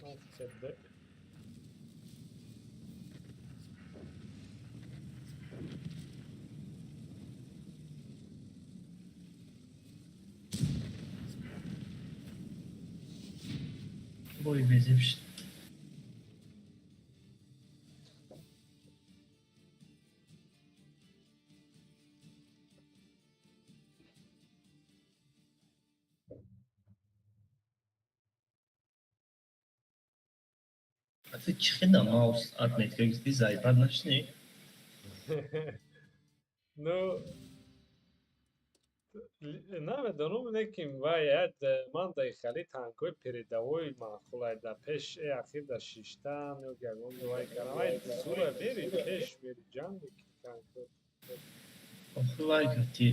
Speaker 2: Накарде.
Speaker 1: Бой безеб шид. А ты чӣ хела маус отметка гирифтӣ, заебать нашинӣ?
Speaker 2: Ну, намедонам, лекин вай ман дар хеле танкҳои передовой маъқулай, дар пеш ахир дар шиштан ё ягон вай кардан, вай зура бери пеш, бери ҷанг мекунӣ танкҳо.
Speaker 1: Охи, вай гати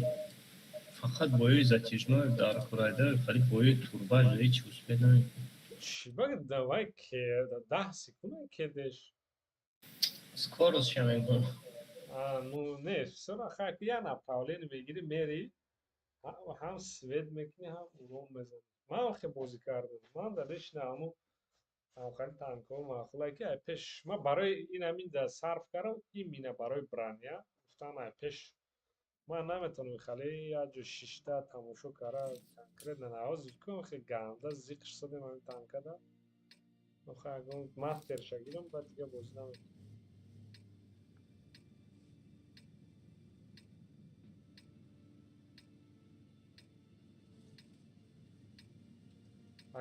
Speaker 1: фақат бои затяжной дар хурайда, хали бои турбаж ҳеҷ успеть намекунӣ.
Speaker 2: Чӣ ба давай ке 10 секунда кедеш.
Speaker 1: Скорость ша мегӯм.
Speaker 2: Ну не, всё хай, я направление мегирӣ, мери, ҳам свет мекунӣ, ҳам урон мезанӣ. Ман хе бозӣ кардам, ман дар лично ҳамун ҳамхали танкҳо маъқулае, ки ай пеш ман барои ин ҳамин да сарф кардам, имина барои броня гуфтам, ай пеш ман наметавонам хеле як ҷо шишта тамошо кара конкретно. Навози кун хе ганда зиқ шудем ҳамин танкада. Охе, ягон мастерша гирам, баъд дига бозӣ намекунам.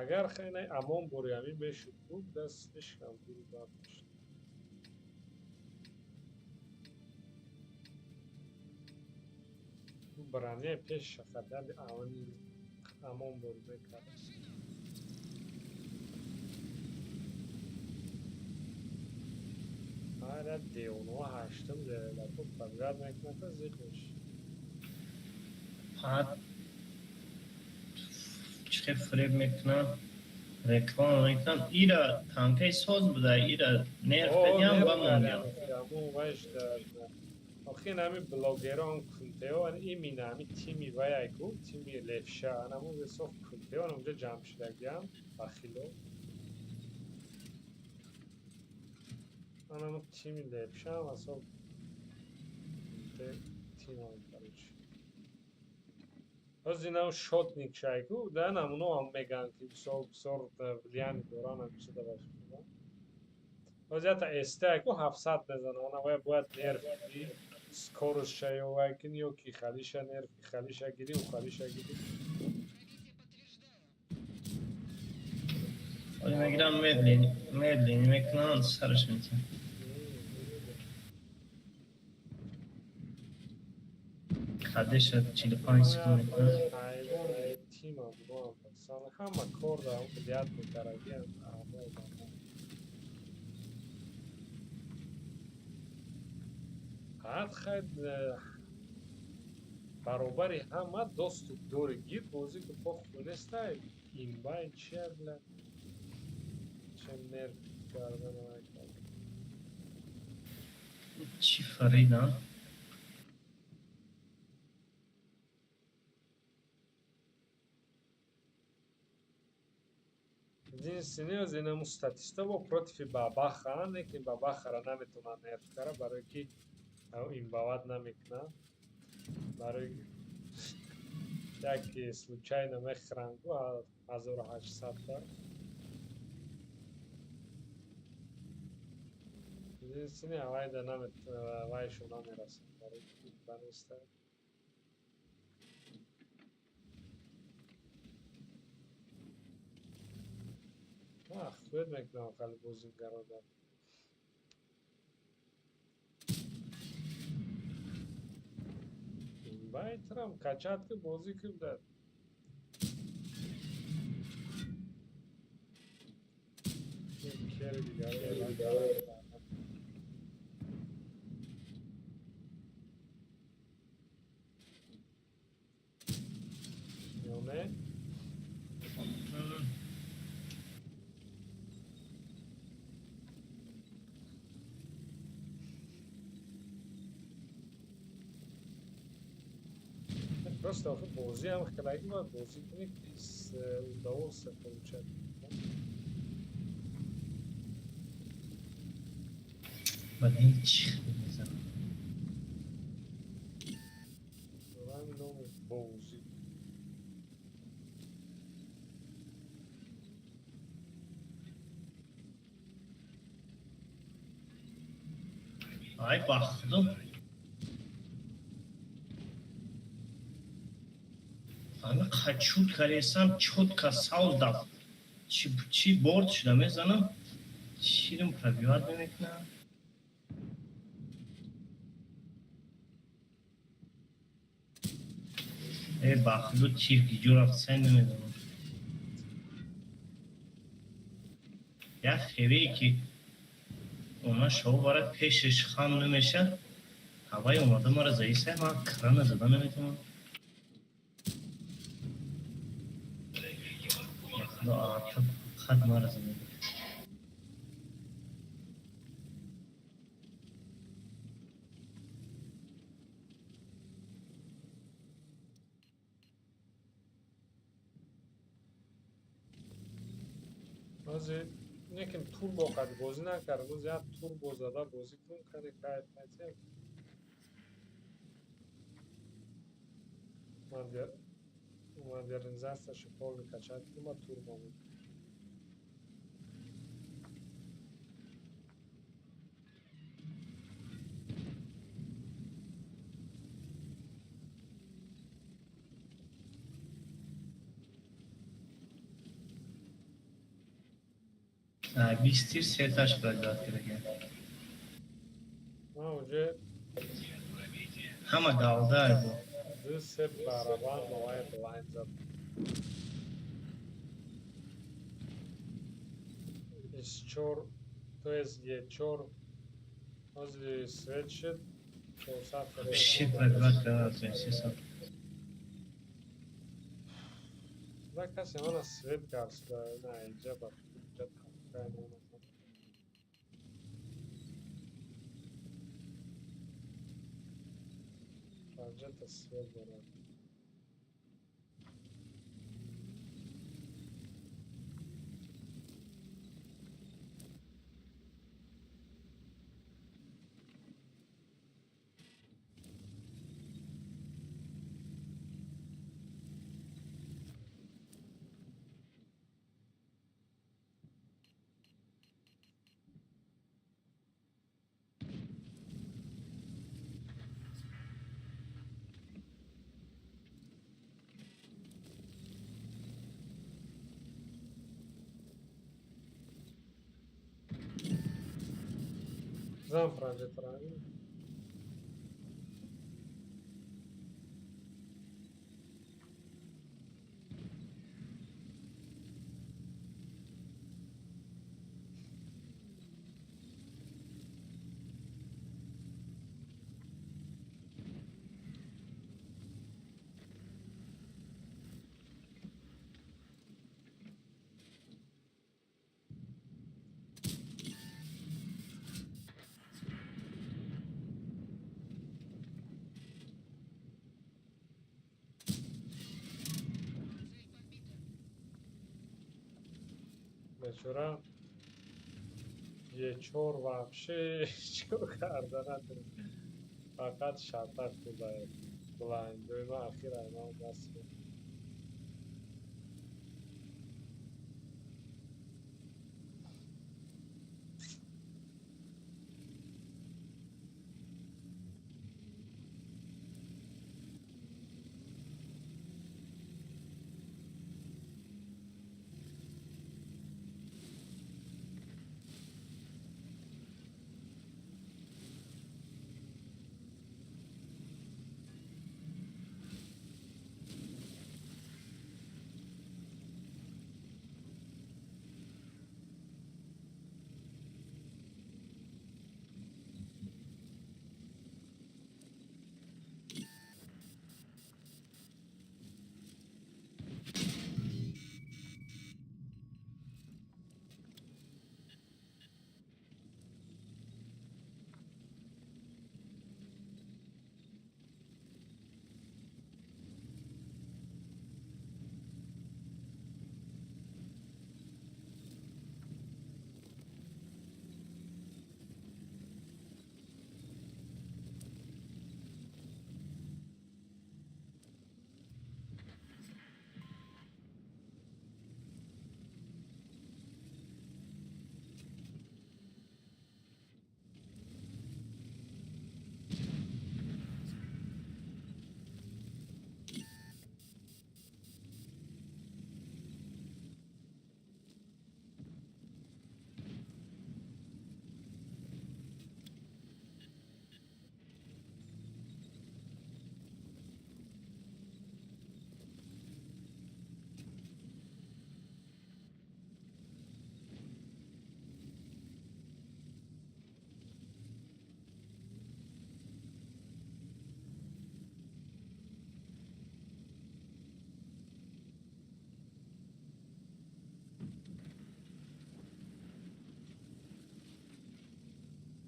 Speaker 2: Агар хеле амон бори ҳамин мешуд, буд да слишком дури бад мешуд. Броняи пеш хатари амон бори мекард. Ҳара девонаҳо ҳаштум левелако подряд мекунад, зиқ меши.
Speaker 1: Фақат чӣ хел фиреб мекунанд, реклама мекунанд. Ира танкаи соз буда, ира нерв кардиам, ба мондиам.
Speaker 2: Охи, ҳами блогерон кунтео, имина ҳами тими ваяйку, тими левша, анаму весох кунтео унҷа ҷамъ шудагиам бахило. Анаму тими левша асо тимам, короче. Ҳозир инам шотник шайку, да, намуно ҳам мегӯянд, ки бисёр бисёр влияние доранд ҳамиша да бахило. Ҳозир ята СТ айку 700 мезана, ана вай бояд нерв кунӣ, скорость ша ё вай кунӣ, ё ки халиша нерв, халиша гирӣ, ӯ халиша гирӣ.
Speaker 1: Ҳоли мегирам, медленно медленно мекунанд, сараш метиҳам. Кадеша 45 секунд мекунад.
Speaker 2: Ҳайвон тимам буам, ҳама кор дар влиять мекардагиам. Ҳад хай, баробари ҳама доступ дори, гир, бозӣ ки похуй нестай. Имбай чия, бля, чем нерв кардан.
Speaker 1: Чӣ фаридан?
Speaker 2: Единственное, инаму статиста бо против бабаха, не ки бабахара наметавонад нерв кара, барое ки имбават намекунад, барои яке случайно мехӯранд 1800-та. Единственное, авайда вайшо намерасад, барои ки имба неста. Худ мекунам хеле бозингарода. Байтрам качать ки, бозӣ ки да. Кери дигар. Ё не? Просто охи, бозиам хелаги бояд бозӣ кунӣ, удовольствие получать.
Speaker 1: Баъд ин чӣ хел мезанад?
Speaker 2: Ҳамин номи бозӣ.
Speaker 1: Ай, ба худо, ҳама қачуд каресам, чётко сауз дав чи борд шуда мезанам, чирм пробивать намекунам. Э, ба худо, тир киҷо рафт, сай намедонам. Як хевее ки ома шоу бара пешаш хам намеша, ҳавай омада мара заисай, ман крана зада наметавонам. Ба худо, арта хат мара зада.
Speaker 2: Ҳозир неким турбо қад бозӣ накард, боз як турбо зада бозӣ кун, кани кайф метиҳад. Модернизацияшо полный качать кунам, ба турбо буд.
Speaker 1: 20 тир сеташ пробивать кардаген.
Speaker 2: Ман уже
Speaker 1: Ҳама галда бо.
Speaker 2: ду се барабан бовай блайнд зад. С4, то есть Е4, ҳозир свет шуд, 400.
Speaker 1: Вообще пробивать карда натонистесам.
Speaker 2: Да, касе мана свет гафт, на инҷа ба инҷа танкай намонад. Панҷата свет дорад. Зан франҷетара. Бечора Е4 вообще ҳечкор карда натунист. Фақат шатак буда блайндои ман ахир айман даст.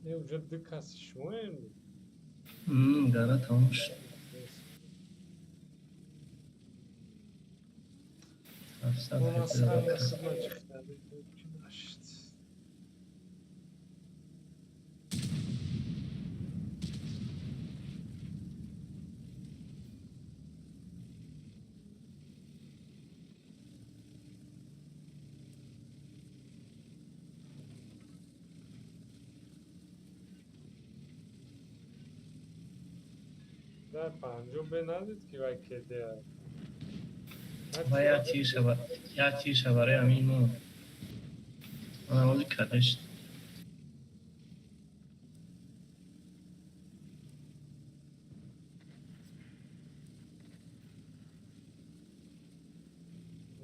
Speaker 2: Не, уже ду каси шумоем.
Speaker 1: Гара тамом шуд. 700.
Speaker 2: Да, 50 бе надид, ки вай кеде.
Speaker 1: Ва як тирша барои ҳамин мо. Ман ози кадеш.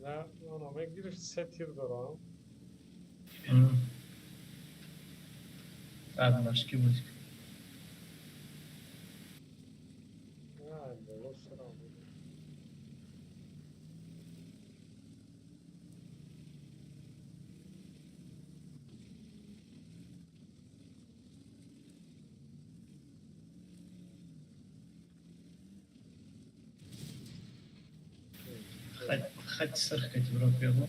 Speaker 2: На, оно мегирифт, се тир дорам.
Speaker 1: Баъд машки буд.
Speaker 2: На, боло сарам.
Speaker 1: Хати сирх кати бро пиёдо.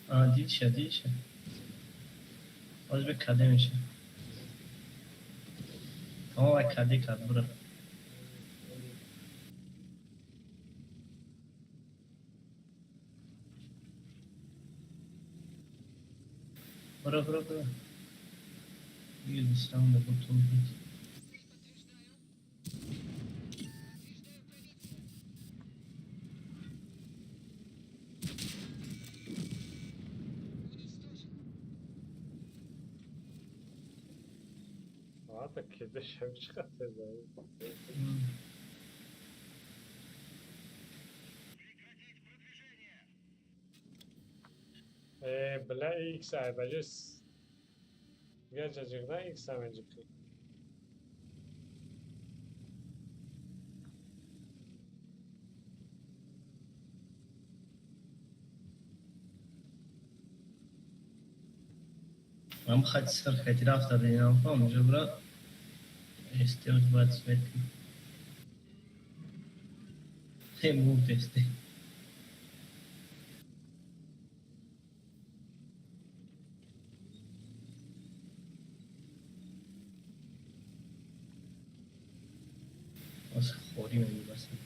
Speaker 1: А, дидша, дидша. Боз бе каде меша. Тамом, вай каде кард, бура. Бура, бура, бура. Бир да готов бит.
Speaker 2: Ата кеде шав чӣ за? Э, бля, икс ай баҷес. Гаҷа ҷиғда икс амеҷиқи.
Speaker 1: Ман хати сирх кати рафта дидам, фаҳм, уже бура. Эстеот бояд свет. Хе мурд эсте. Боз хорӣ мебасад.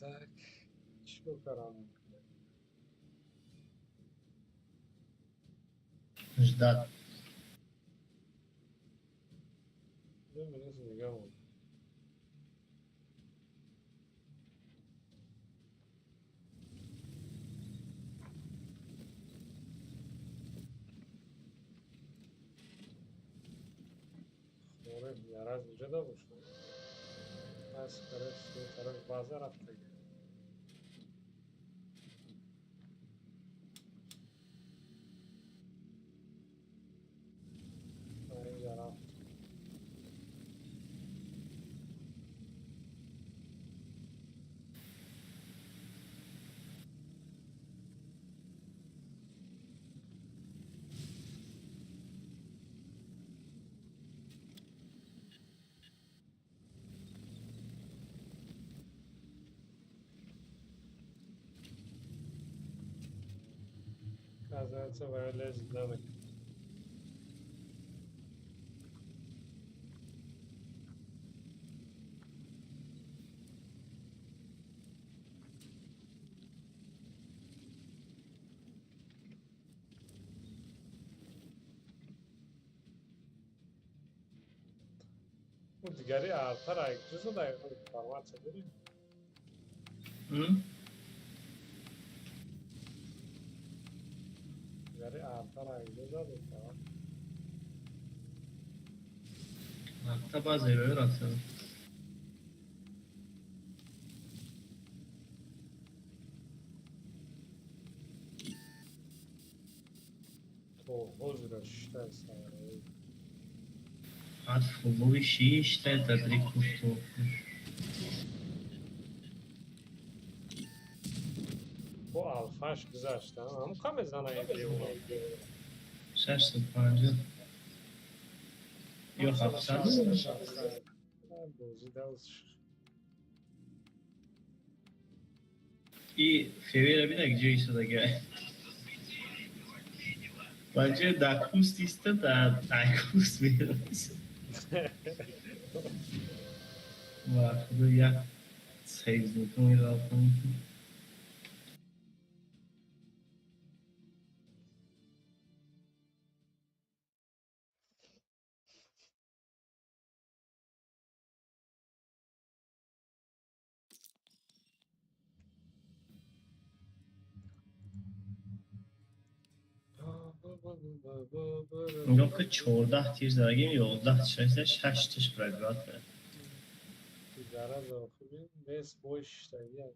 Speaker 2: Так. Чӣ кор карам?
Speaker 1: Ждать.
Speaker 2: 2 минути дига мон. Хоре, яраз ҷуда бошад. Аз тараф тараф база рафтага. Инҷа рафт. Оказывается, валез навык. Дигари артара ҷузо да информация дорем? Дигари артара ҷузо да.
Speaker 1: Арта баъзе роё рафта.
Speaker 2: То ҳозира шиштай сараи.
Speaker 1: Ад фуллови шиштай дадри куфту.
Speaker 2: Бо алфаш гузашта. Ҳамуқа мезана ин девона.
Speaker 1: 650 ё 700.
Speaker 2: Бозӣ давз.
Speaker 1: И февера бина, ҷо истодага. Ба ҷои дар куст иста, дар ай куст мерасад. Ва худо, як сейзникум мерафтам. Нигоҳ ки, 14 тир задагим, 11 тиш шаш тиш пробивать кард.
Speaker 2: Зараза, охи вес бой шиштагия.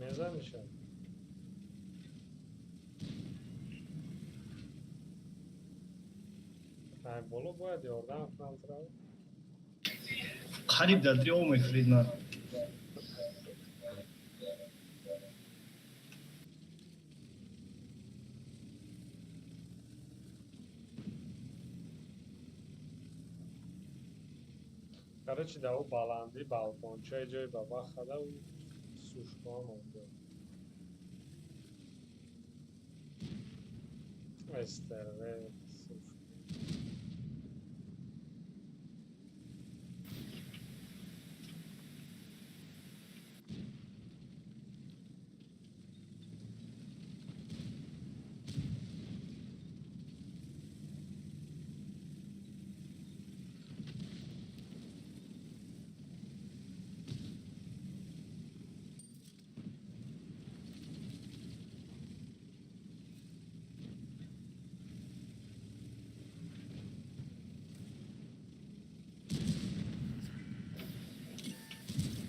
Speaker 2: Мезанишад. Ай боло бояд ёрдам кунам тура.
Speaker 1: Қариб дар дри об мефурид ман.
Speaker 2: Короче, да, ӯ баландӣ балкончаи ҷои баба хада, ӯ сушкоа монда. СТРВ сушка.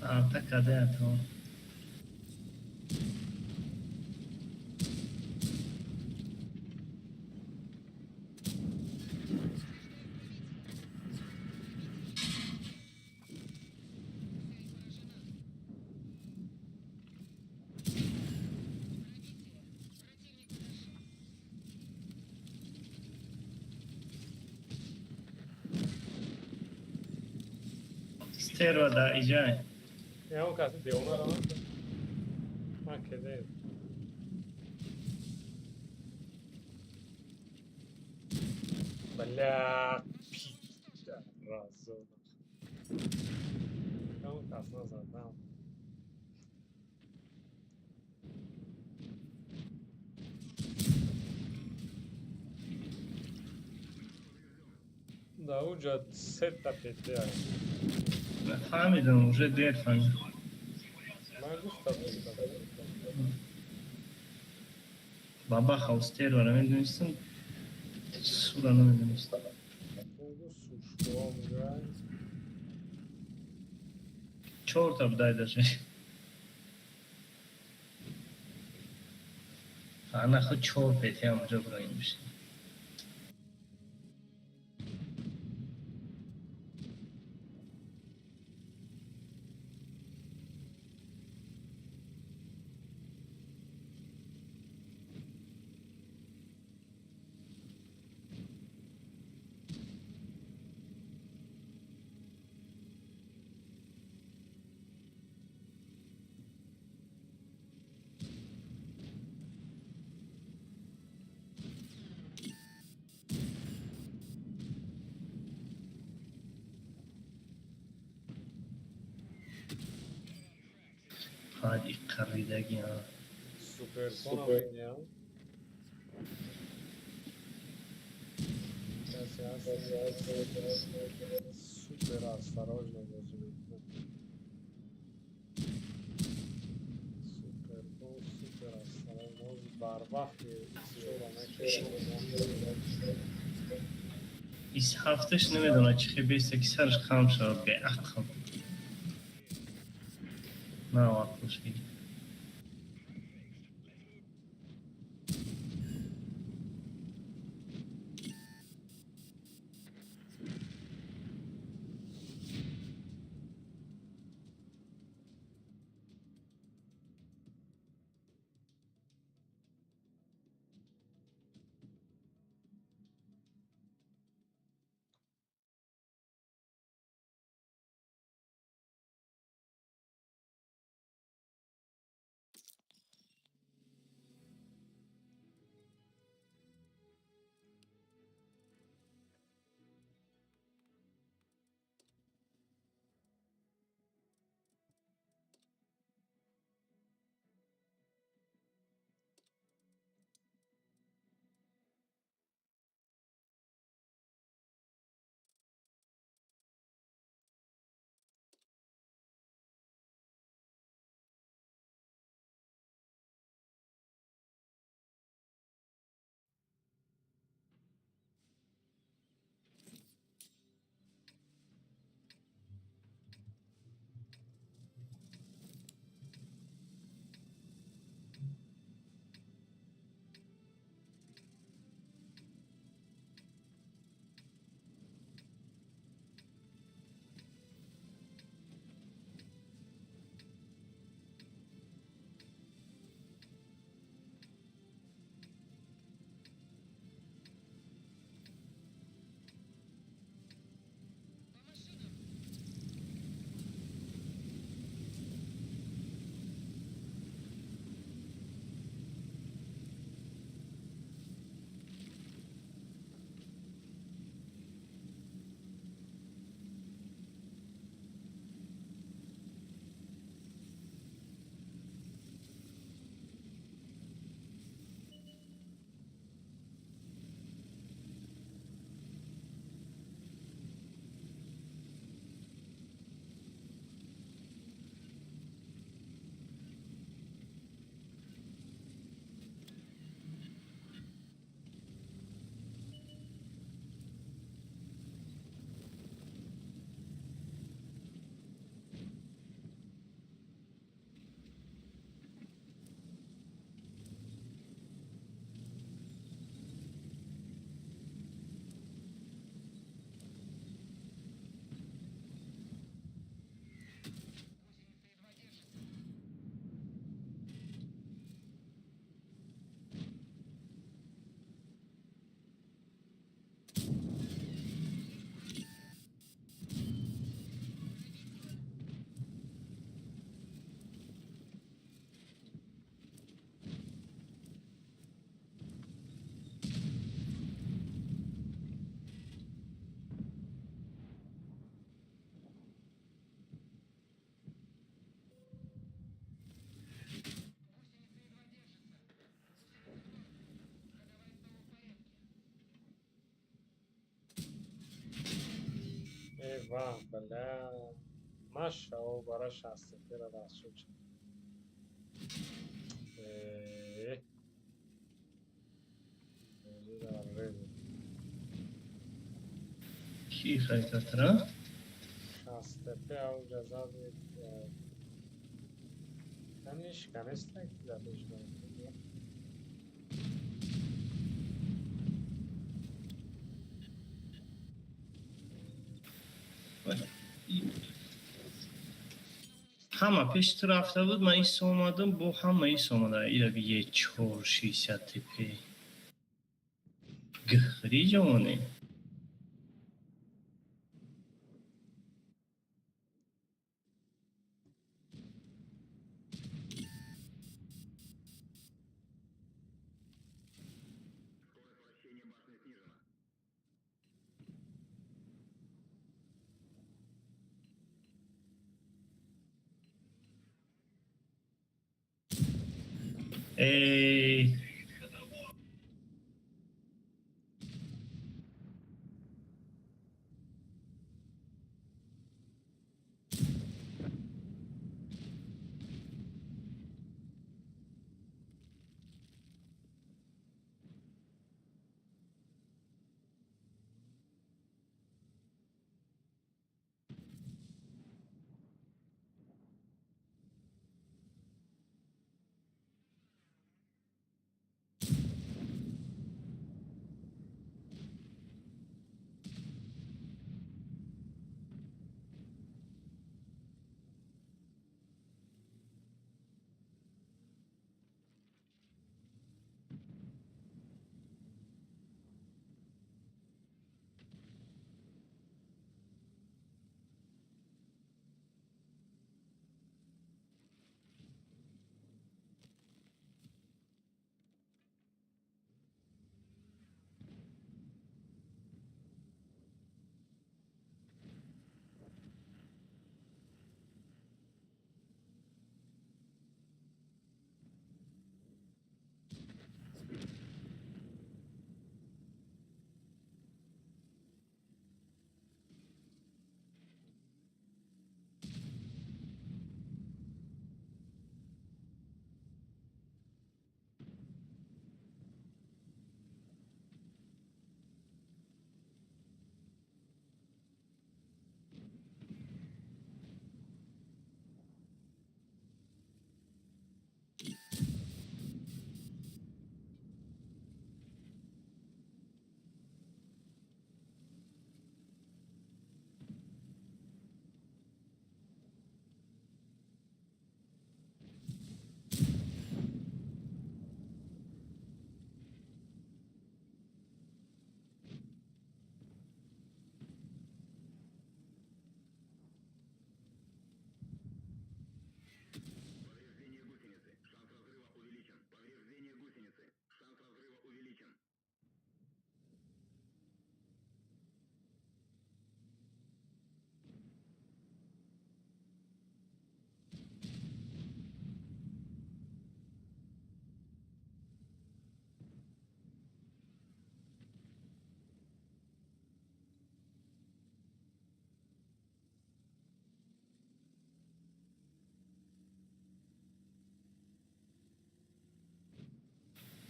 Speaker 1: Арта каде то. Стерва да иҷай.
Speaker 2: Ягон каси девона раванд? Ман кеде. Бля, пидоразона. Ягон кас назадам. Да уҷа сета петля.
Speaker 1: Фаҳмидам, уже дер фаҳмидам.
Speaker 2: Ман гуфтам.
Speaker 1: Бабаха стервара медонистам, сура намедонистам. Чорта будай даже. Ана худ чор петиам уҷа буроин бишин. Фади қаридаги.
Speaker 2: Суперкона. Супер осторожно бозӣ мекунад. Суперкон супер осторожно. Барвақт чора накард.
Speaker 1: Ис ҳафташ намедонад чӣ хел беста ки сараш хам шавад, беақл. На ақлш гирифт.
Speaker 2: Ва, бля. Маша, о, бара шастепера расшуч.
Speaker 1: Ки харитатра?
Speaker 2: Шастепе ауҷа зад. Каниш, канеста задеш.
Speaker 1: Ҳама пеши ту рафта буд, ман ис омадам, бо ҳама ис омада. Ира бие 460 ТП. Гхри ҷоне. Эй.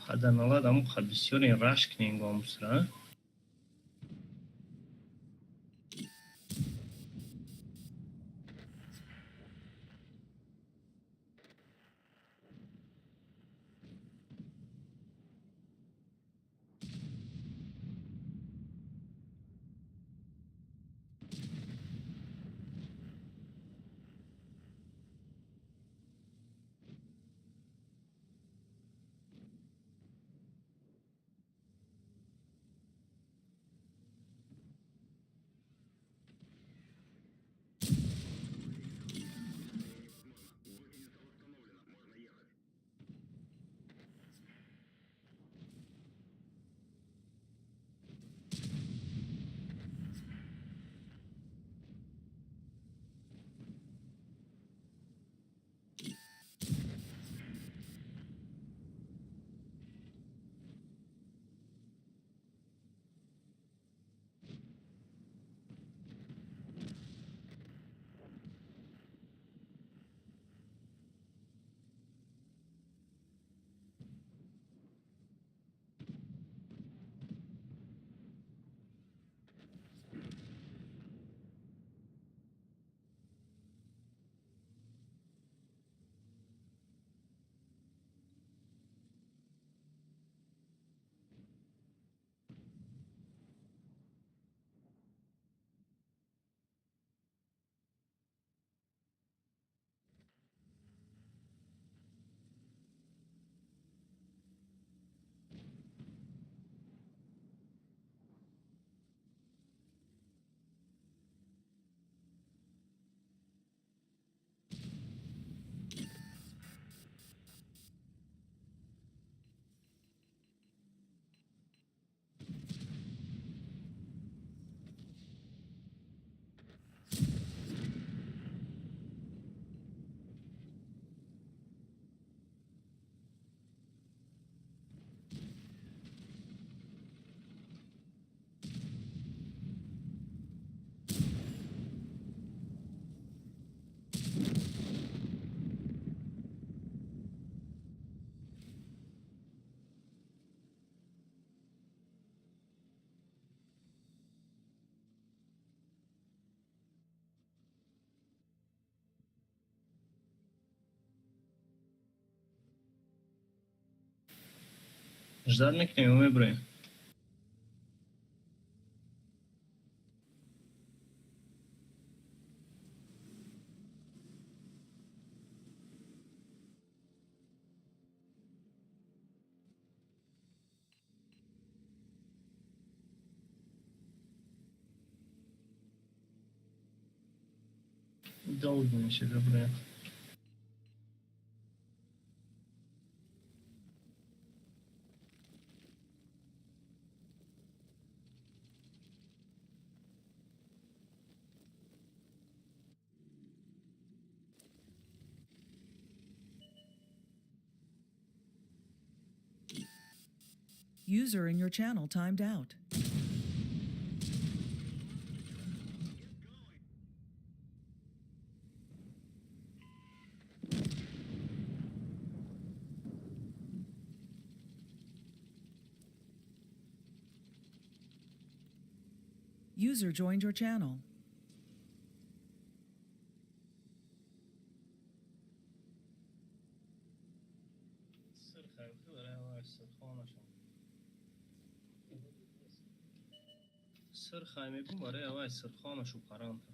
Speaker 1: Паданалад амуха бисёре рашк ненгомусра. Ждать мекунем ё мебуроем? Долго мешавад бибуроем.
Speaker 3: User in your channel timed out. User joined your channel.
Speaker 1: Сирхай мебум барои авай сирхонашу паранта.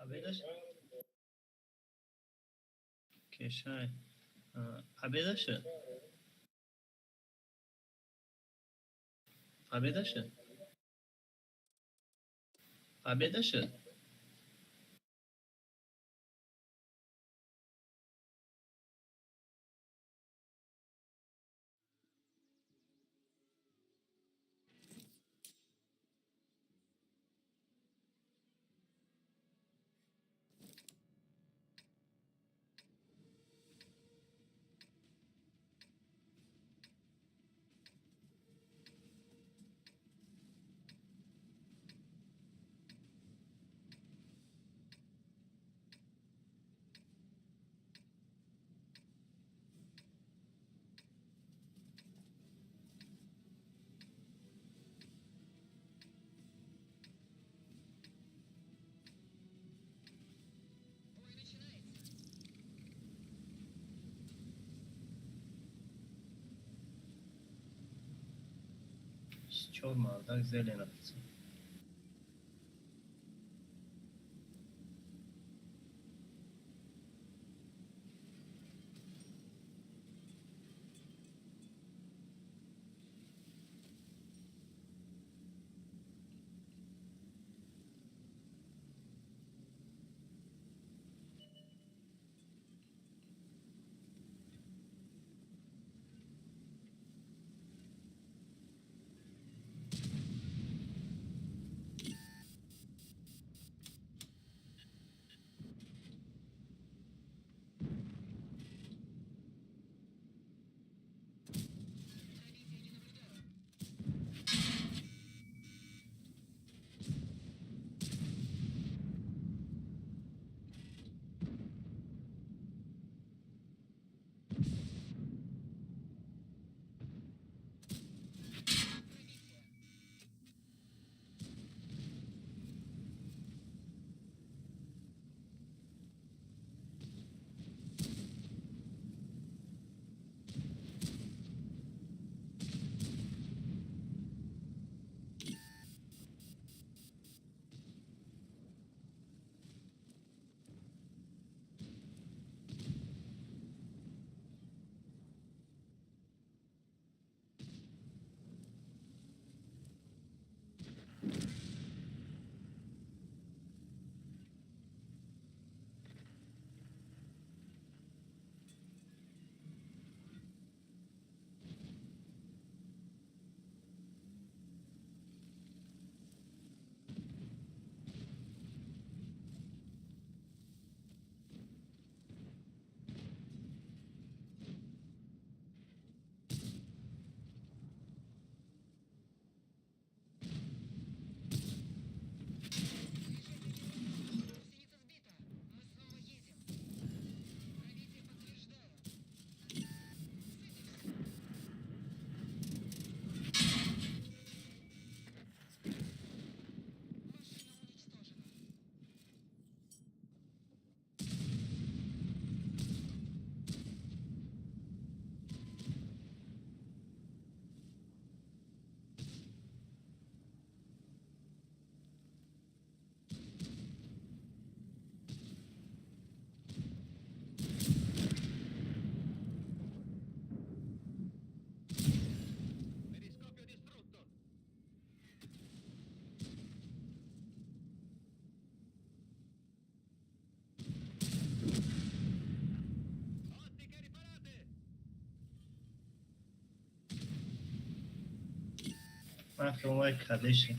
Speaker 1: Победа Кешай. Победа шуд? Победа шуд? Победа шуд? Чор мардак зелен рафтанд. Ман хиёлмай кадеше.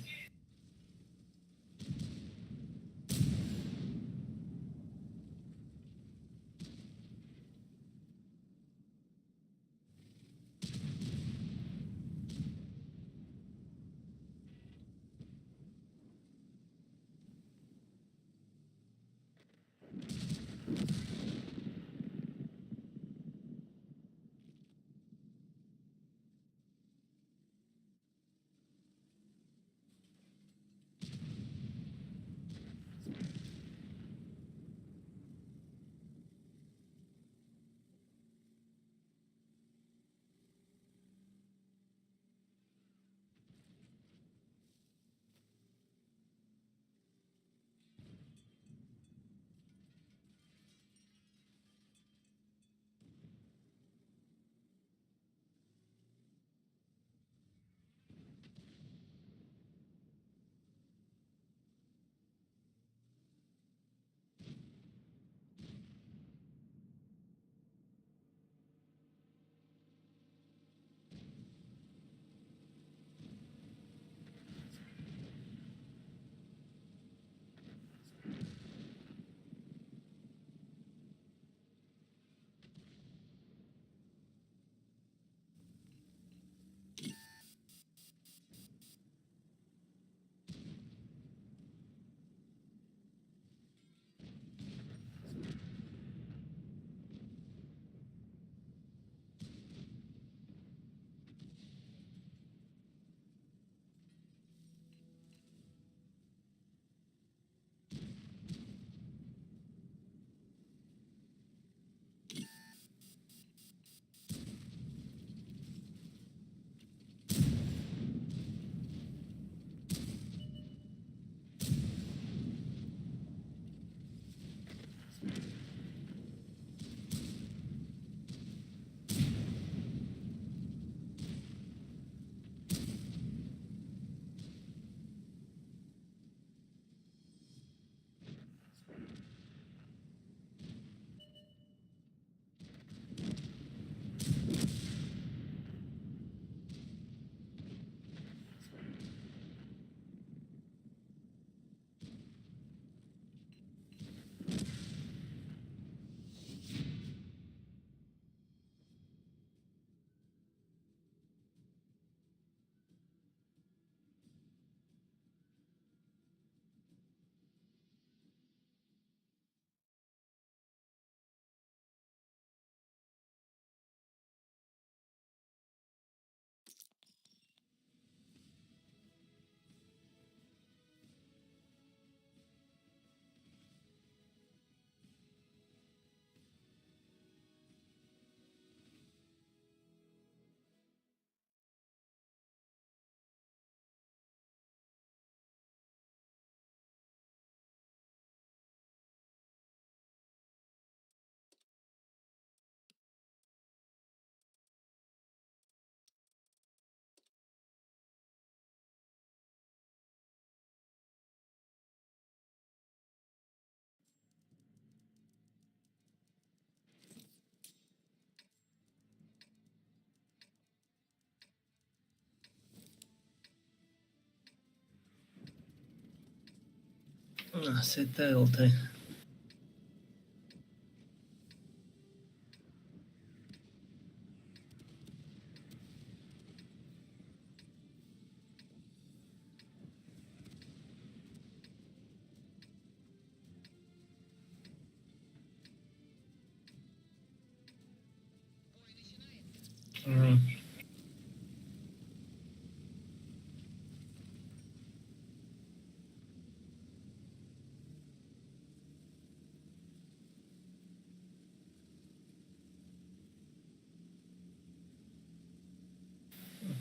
Speaker 1: Сета олтай.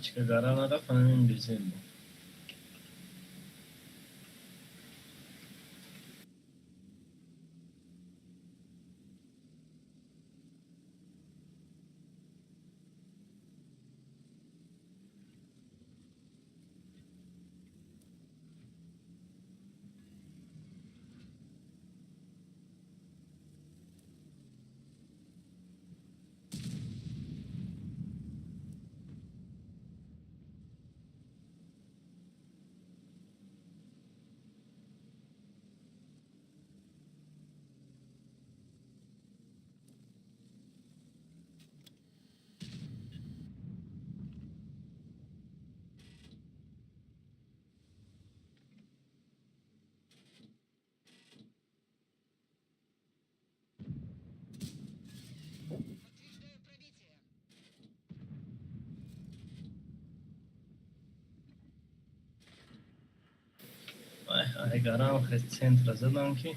Speaker 1: Чикагара нарафт, ҳамин безем буд. Гарам хе центра задан ки.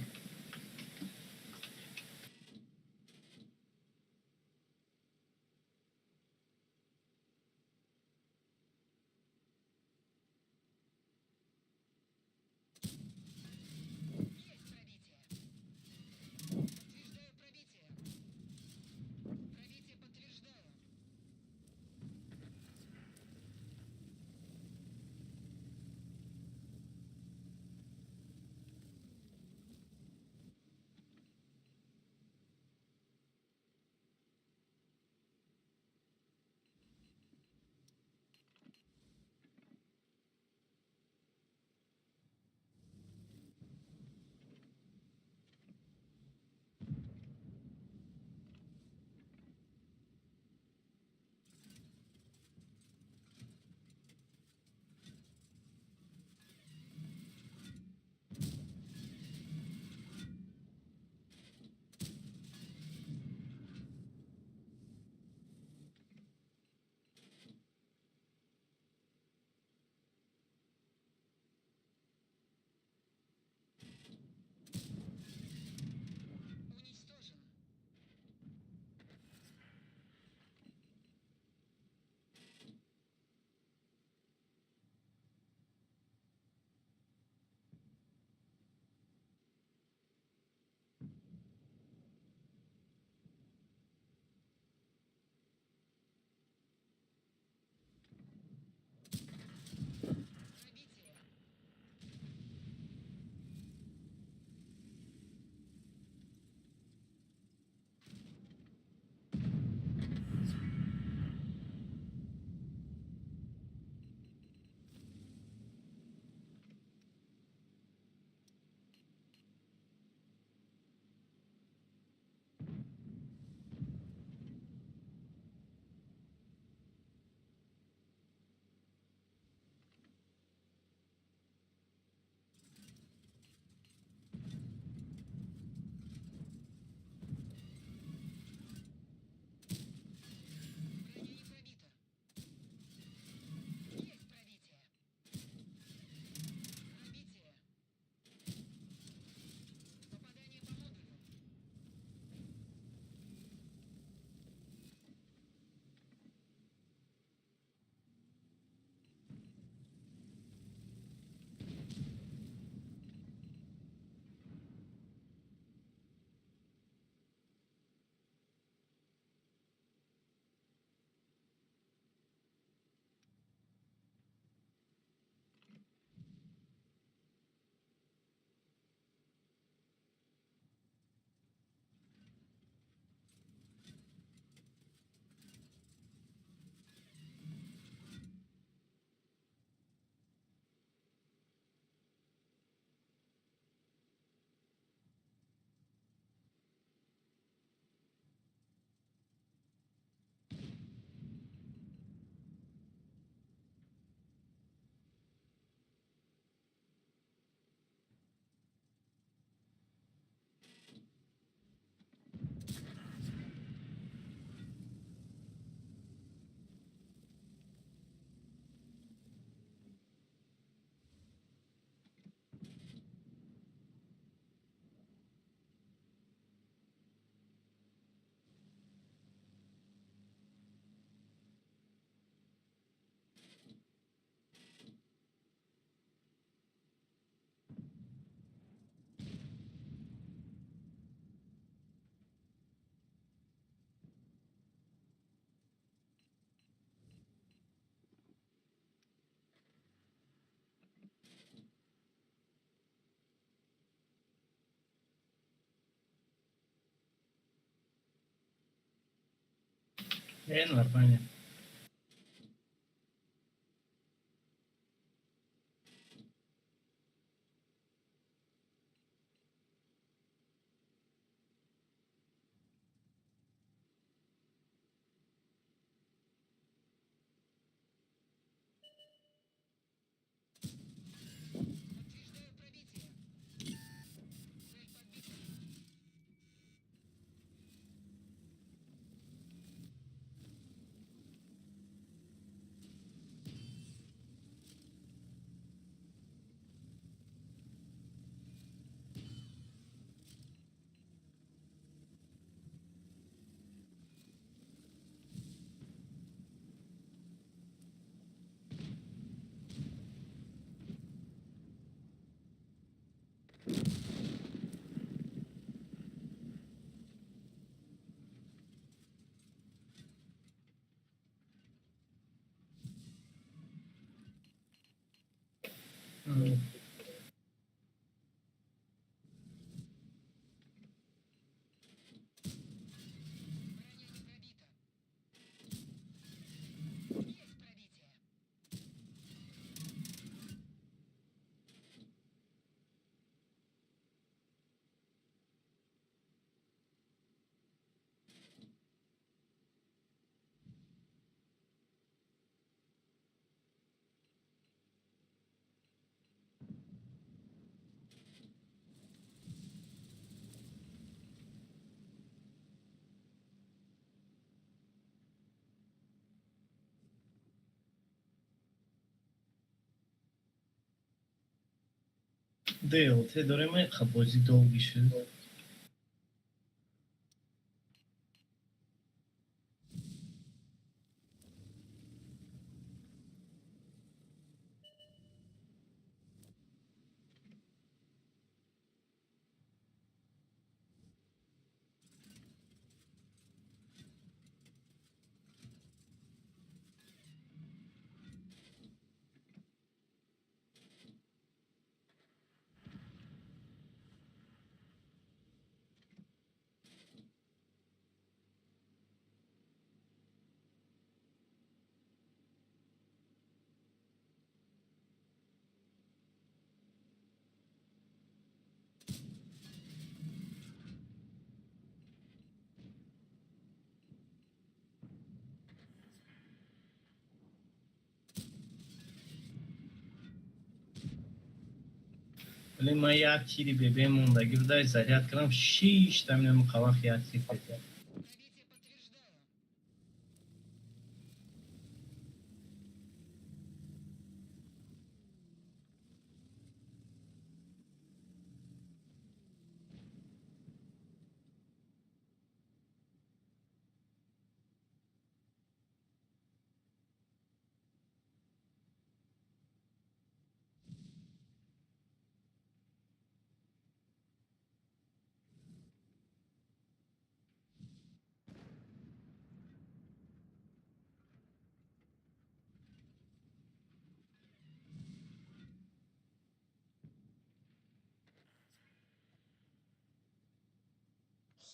Speaker 1: Нормально. ДЛТ дорем, бозӣ долгий шуд. Вале ман як тири бебе мондагӣ буда, заряд кардам, шишта минам, қавақ як тир петя.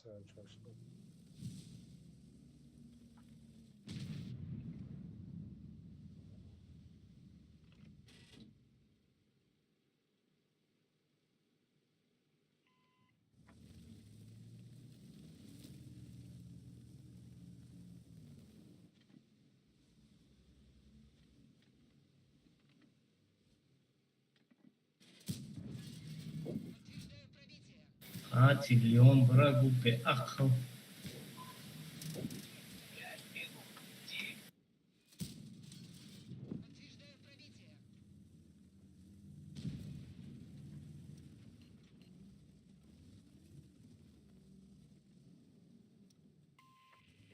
Speaker 2: Всё, чошно.
Speaker 1: Триллион бра, гу беақл.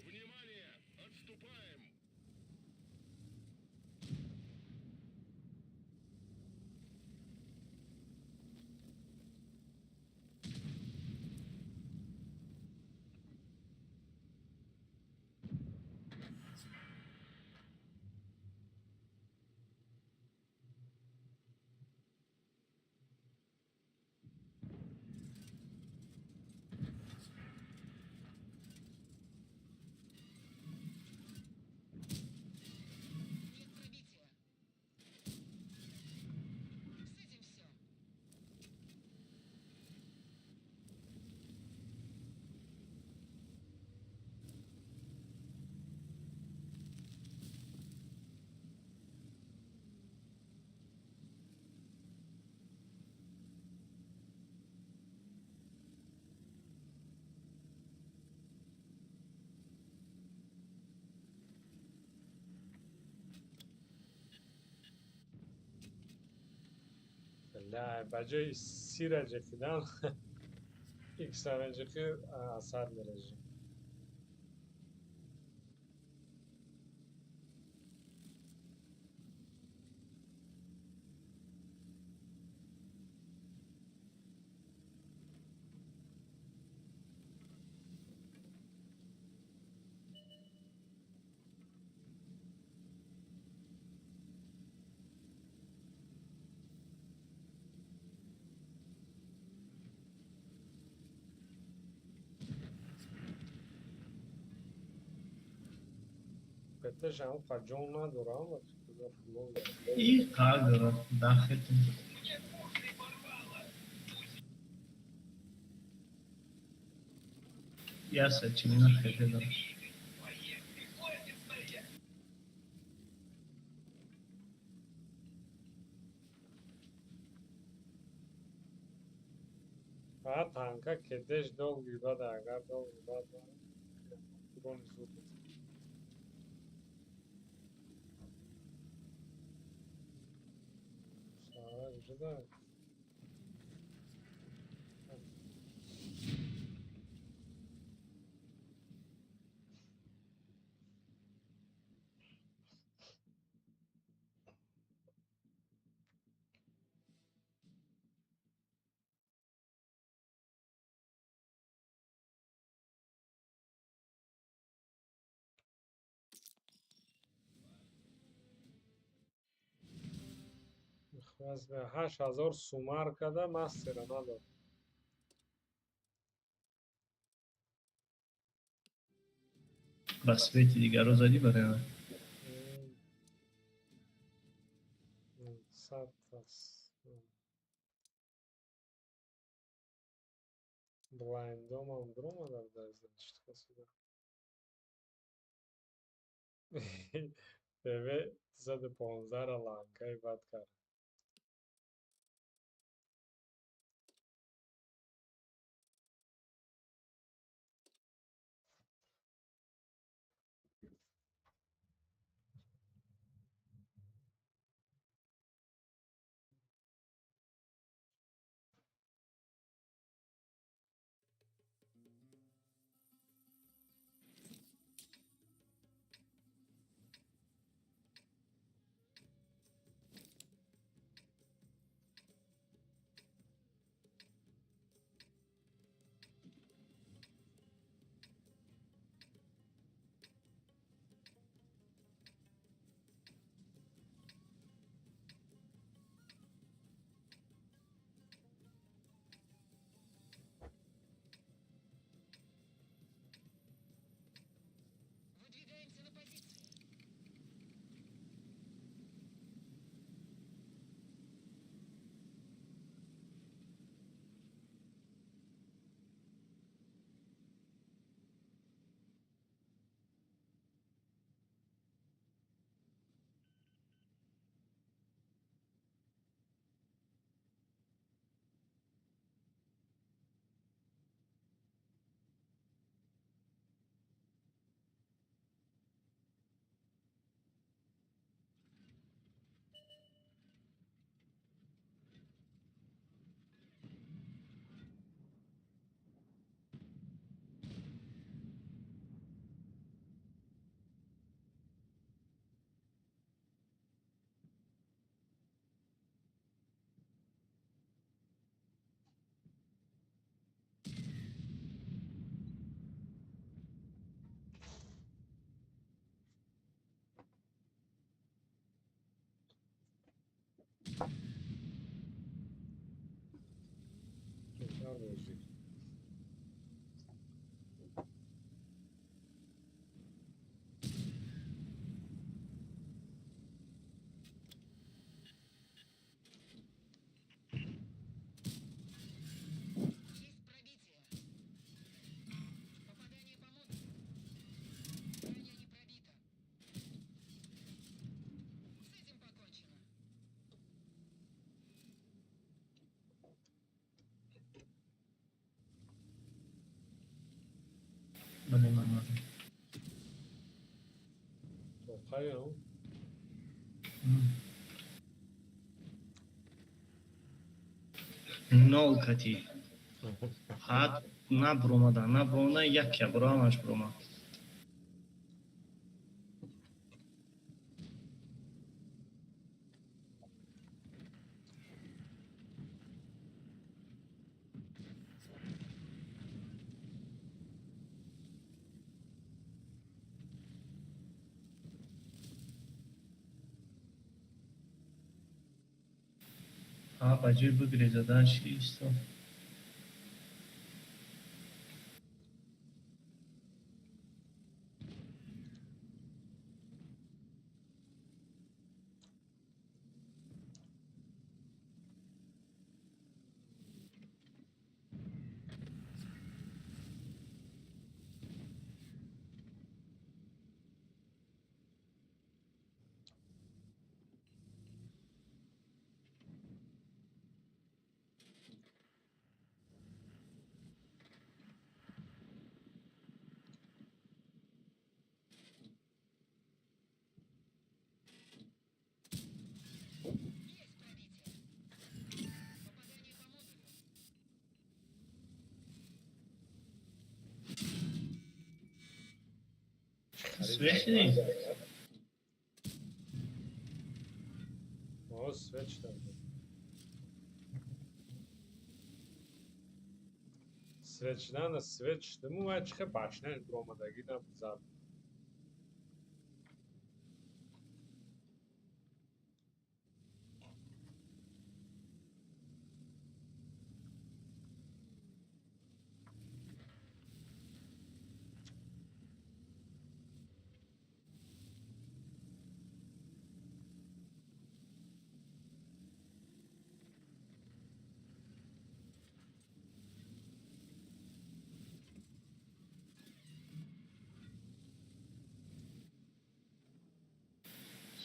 Speaker 4: Внимание! Отступаем!
Speaker 2: Бля, ба ҷои сира ҷақидан икса меҷақи, асад мережи. ПТ-ш ҳам қа ҷон надорам, ва фикр фулов.
Speaker 1: И қак дорад, дахет. Яса чимина хете дорад.
Speaker 2: Фақат танка кедеш долги бада, агар долги бада, урони зуд мезанад. Сара жда. 8000 сумар када мастера надод.
Speaker 1: Ба свети дигарро задӣ барои ман?
Speaker 2: Сад аст. Блайндомам биромада буда, значит, касуда. ТВ 215-ра ланкаи бад кард.
Speaker 5: Выдвигаемся на позицию.
Speaker 2: Чекар бозӣ.
Speaker 5: Есть пробитие. Попадание по модулю. Броня не пробита. С этим покончено.
Speaker 1: Бале, ман мардум.
Speaker 2: Тоқаям.
Speaker 1: Нол кати. Ҳат набуромада, набуромада, якя буромаш буромад. А ба ҷои бигрезадан ши истод. Свет шидӣ?
Speaker 2: О, свет шидам. Свет шидана, свет шидаму, вай чихе башняш биромадагӣ набуд, зад.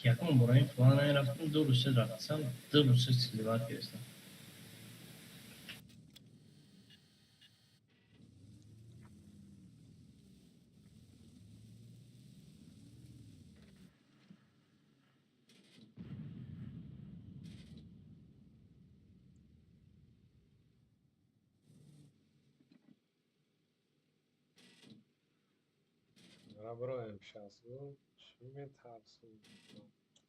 Speaker 1: Якум бора ин план рафтам, 2 рӯза рафтам, 2 рӯза сливать гирифтам.
Speaker 2: Мара бироем шасту. Чӣ метарсум?
Speaker 5: Подтверждаем пробитие.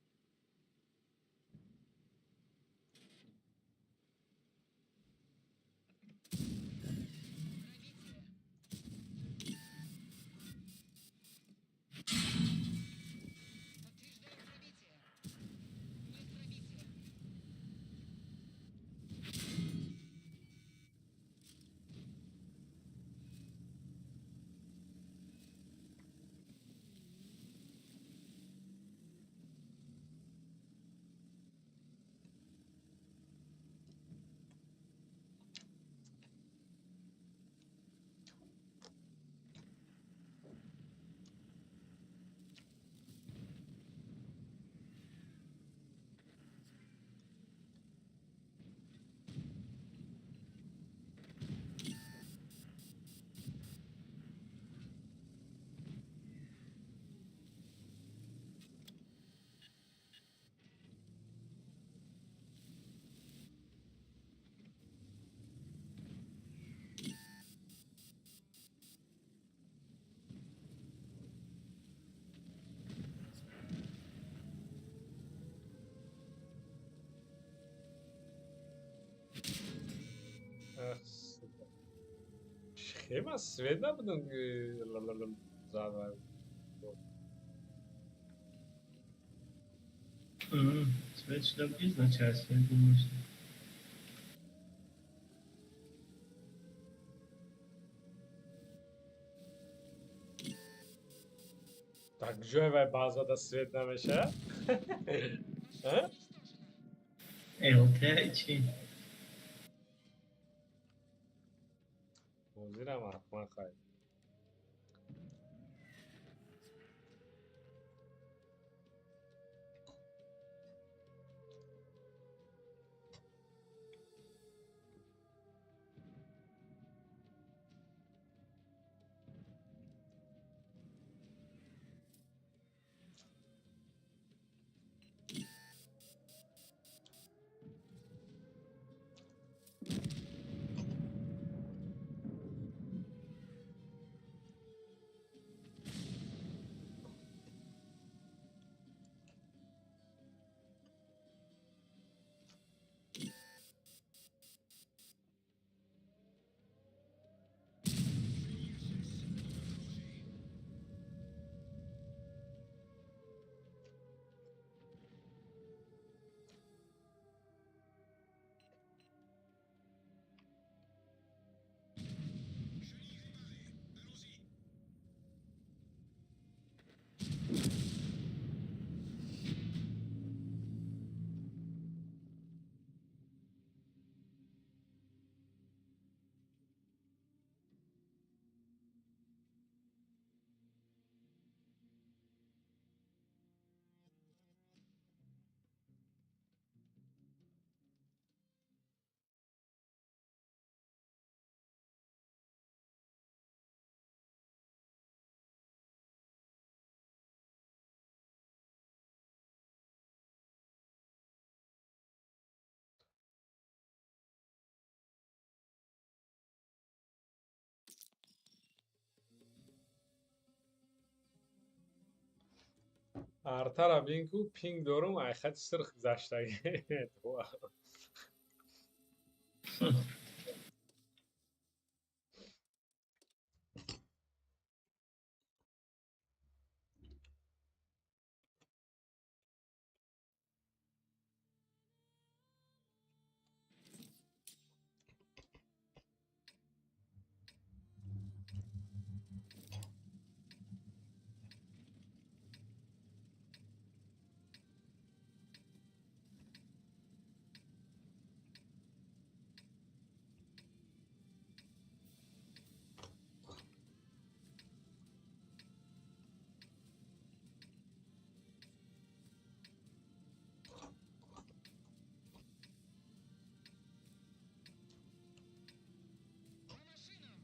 Speaker 5: Нет пробития.
Speaker 2: Ах, сука. Чихе свет набудам, зад вай.
Speaker 1: Свет шида будӣ, значит, свет гум.
Speaker 2: Так ҷой вай баъзада свет намеша? А?
Speaker 1: ЛТ чӣ?
Speaker 2: Ҳозирам ҳатман хайр. Артара бин ку пинг дорум, ай хати сирх гузаштагӣ.
Speaker 5: По машинам!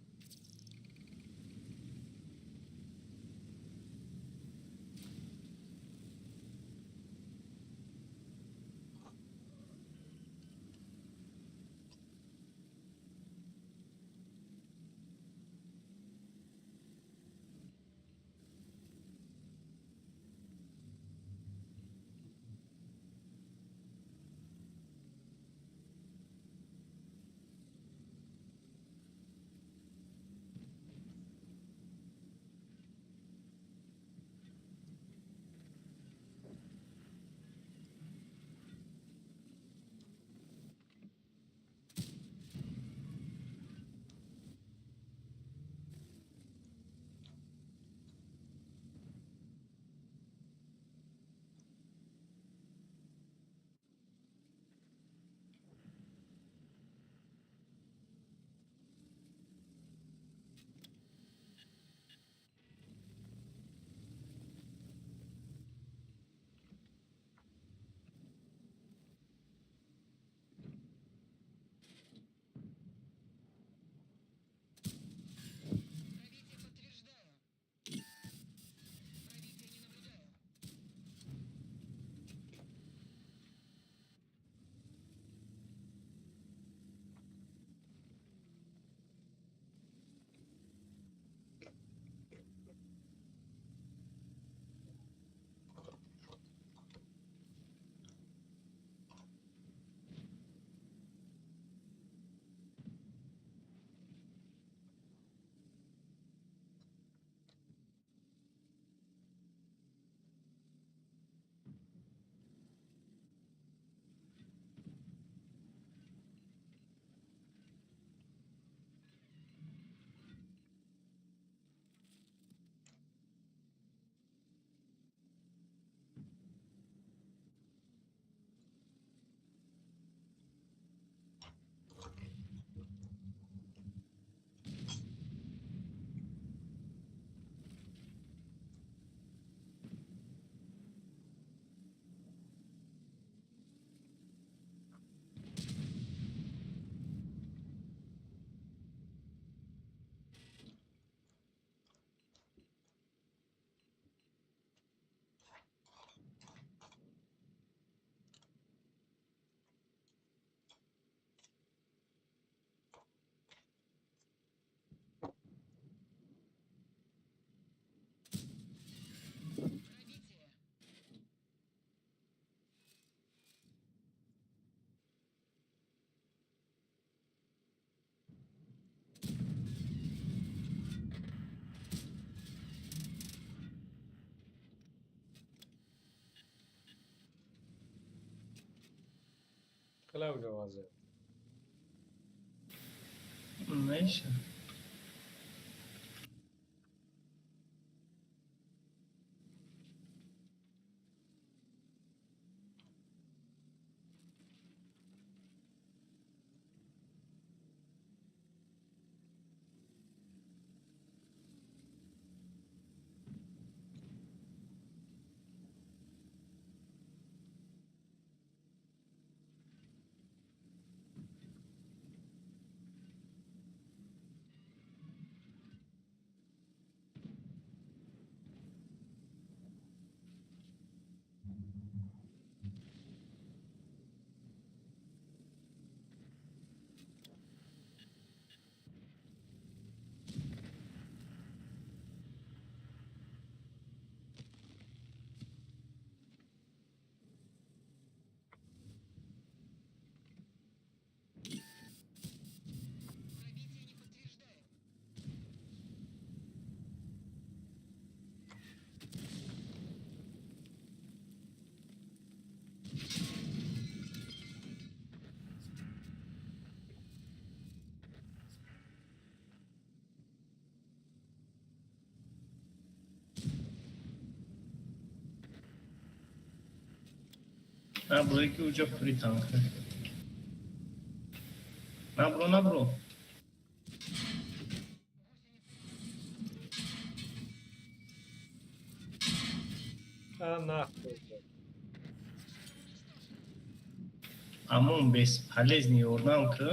Speaker 5: Пробитие подтверждаю. Пробитие не наблюдаю. Пробитие.
Speaker 2: Хеле ҷавозе.
Speaker 1: Меша. Набро, ки уҷа пури танка. Набро, набро.
Speaker 2: А нахуй.
Speaker 1: Амон бесполезный ёрдам ки.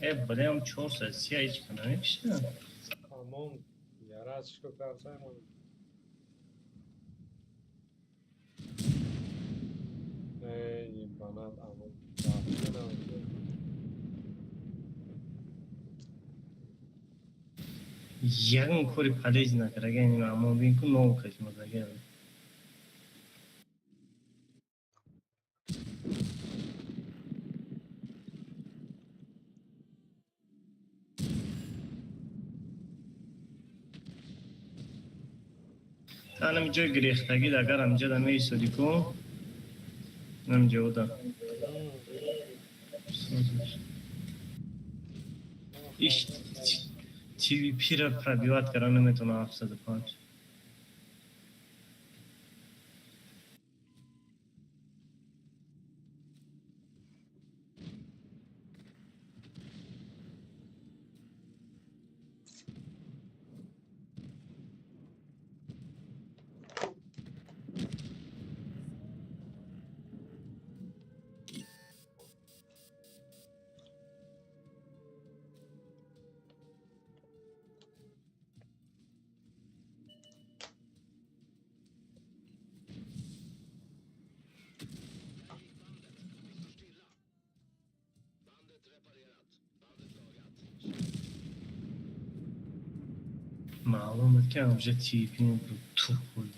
Speaker 1: Э, блям, 400 ҳеҷ ка намекиша.
Speaker 2: Амон ярашко карсаймон. Эй, ебанат, амон. Рафтанам.
Speaker 1: Ягон кори полезный накарда, амон бин ку нов кашмадага. Анам ҷои гирехтагӣ, агар амҷада меисодӣ ку, намҷа ода. Иш TVP-ра пробивать кара наметавона 705. Маълум буд, ки амҷа TVP ту хӯрд.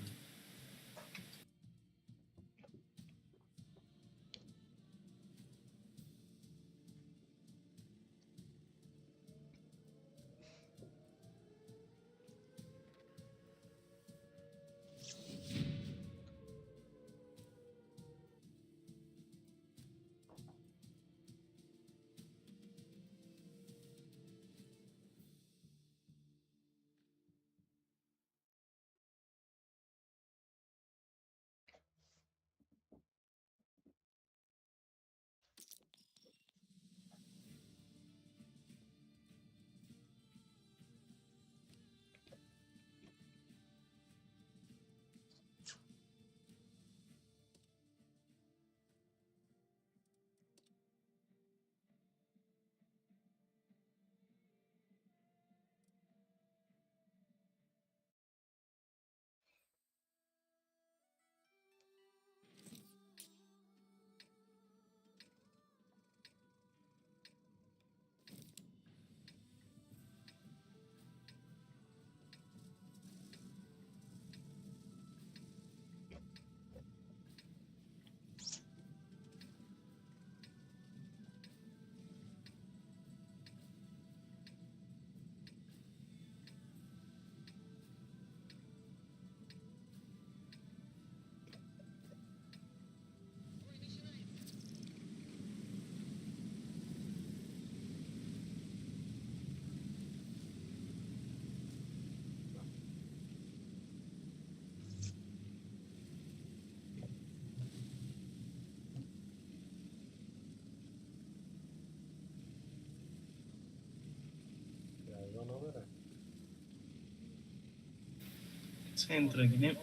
Speaker 2: Ягон намера.
Speaker 1: Центра гирем.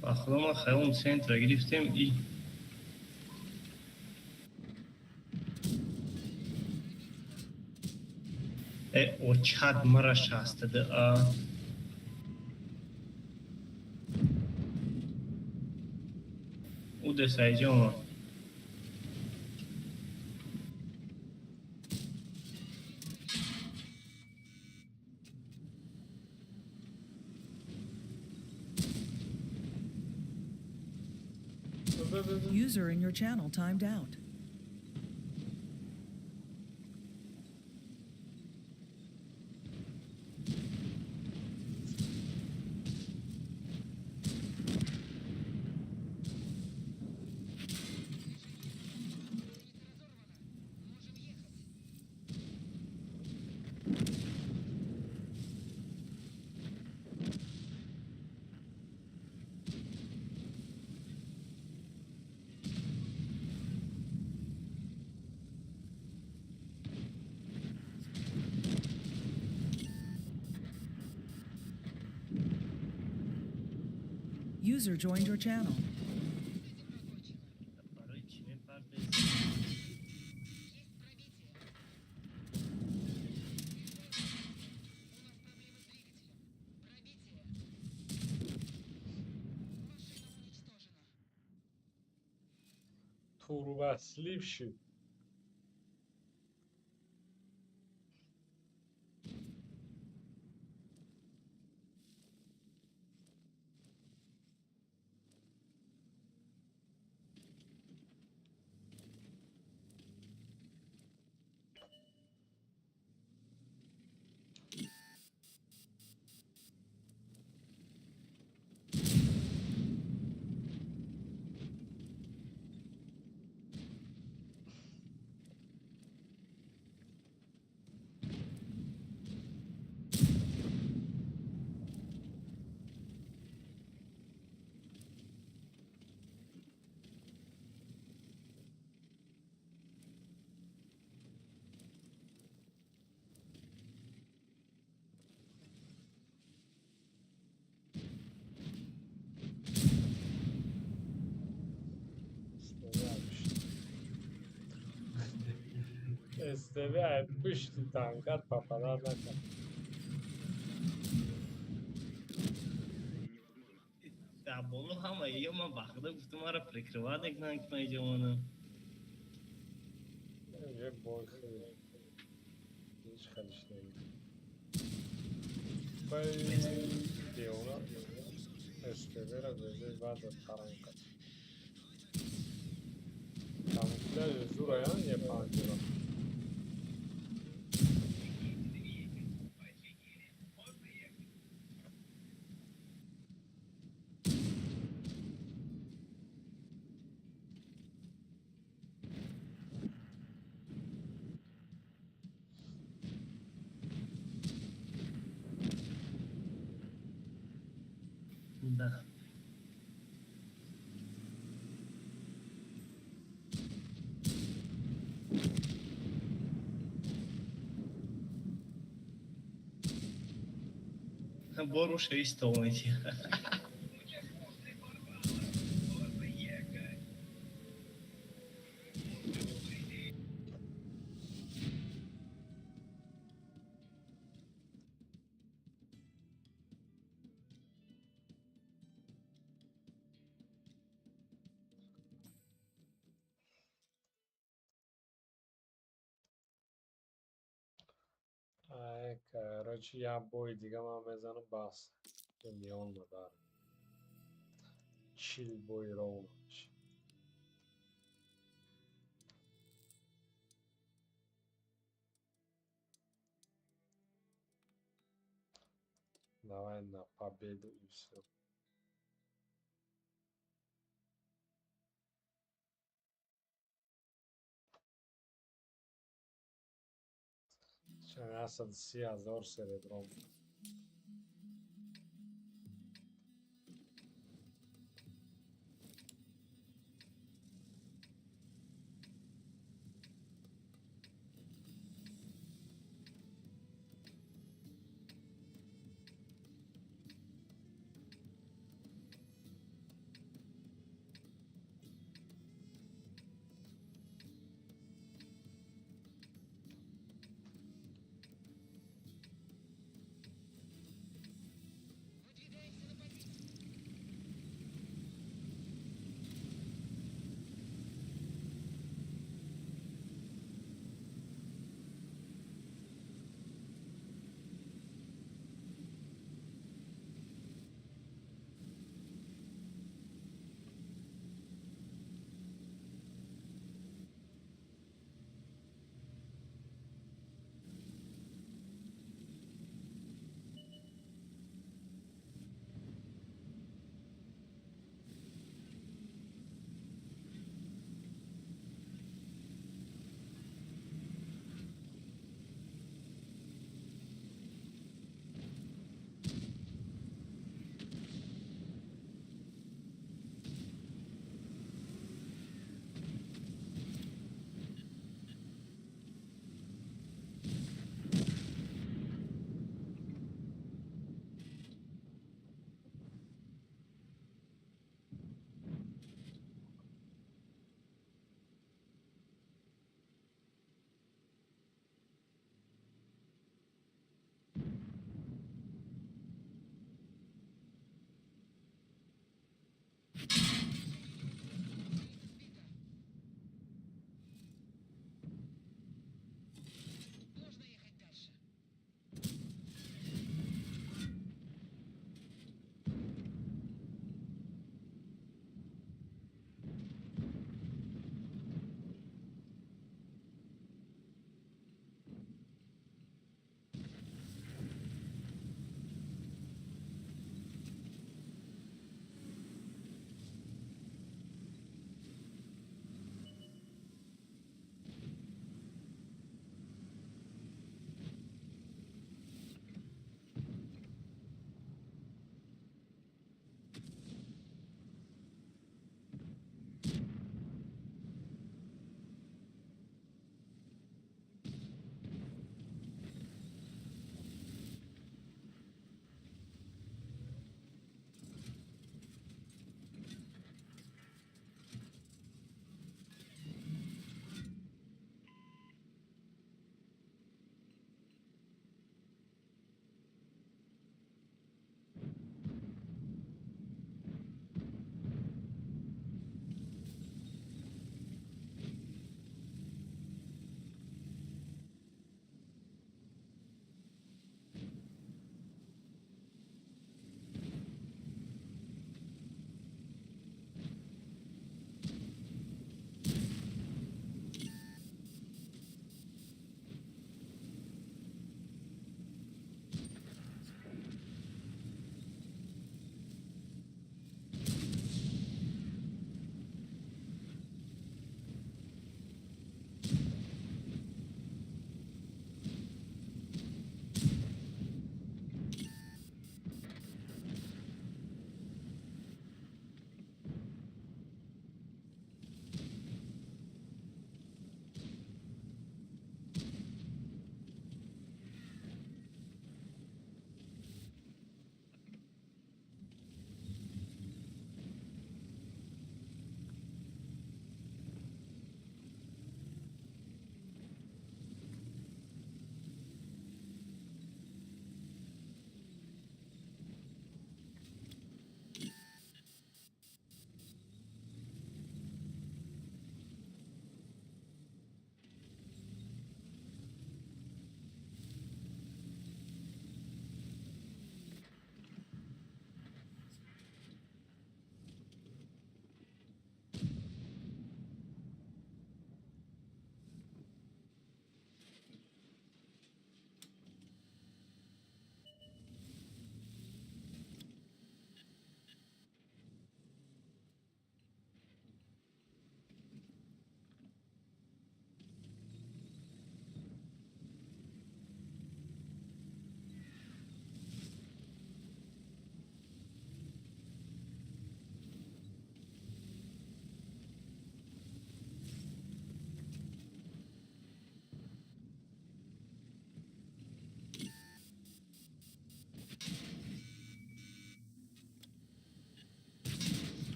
Speaker 1: Ба худо, ман хаёлам центра гирифтем и э очад мара шастаду а. Уде сайҷома.
Speaker 3: User in your channel timed out.
Speaker 5: Можем ехать.
Speaker 3: User joined your channel.
Speaker 1: Барои чӣ мепардезӣ?
Speaker 5: Есть пробитие. У нас проблемы с двигателем. Пробитие. Машина уничтожена.
Speaker 2: Турбослив шуд. СТВ пушти танкар попадать накард.
Speaker 1: Дар боло ҳама ё ман ба худо гуфтам, маро прикрывать мекунанд, ки ман иҷо монам.
Speaker 2: Уже бой хеле ҳеҷ хелиш набуд. Бай девона СТВ-ра дозаи баъд аз таранка. Камуфляжи зураян е панҷора.
Speaker 1: Да. Боруша истолнити.
Speaker 2: Ай, короче, як бои дига ман мезанам, бас. Миён надарем. 40 бои ровно мешавад. Давай на победу и всё. 130 000 серебром.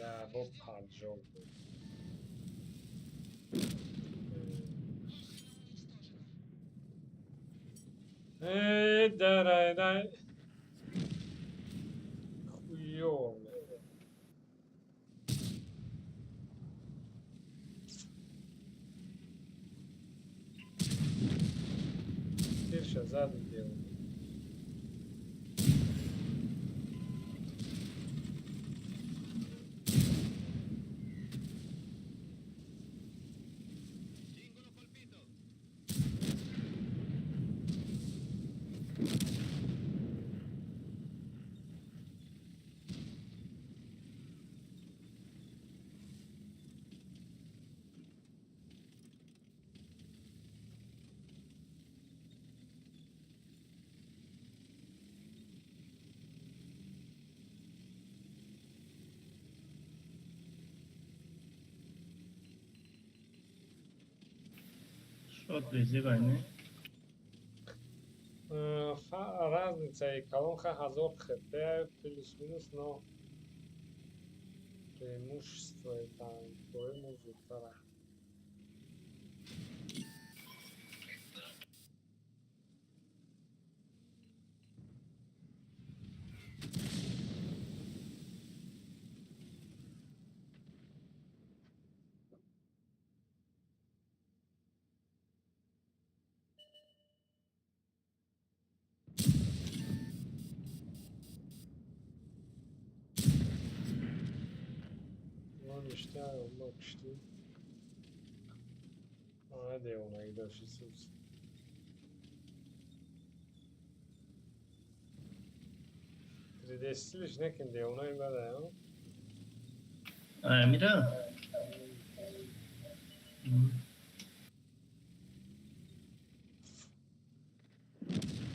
Speaker 2: Да, бо поджог буд. Э, дарай, дай. Хуёво. Тирша зад делал.
Speaker 4: Singolo colpito!
Speaker 1: Шот безебай, не?
Speaker 2: Разница и колонка ҳазор хп плюс-минус, но преимущество и танкои мо зудтара. Мо ништяк, мо киштӣ. А, девонагӣ дошти сус. 3D стилиш некин девонаи бада, а?
Speaker 1: Амира?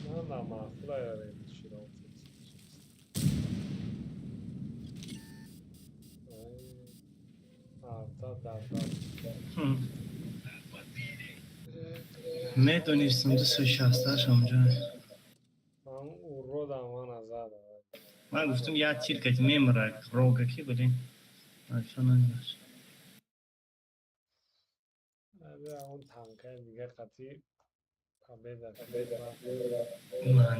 Speaker 2: На, на, маъқула широфт. Арта дар дар.
Speaker 1: Медонистам 268 онҷо.
Speaker 2: Ман уродам мана зада.
Speaker 1: Ман гуфтам, як тир кати мемра рога ки буди. Айфа нагашт.
Speaker 2: Он танкаи дига қатӣ победа.
Speaker 1: Ман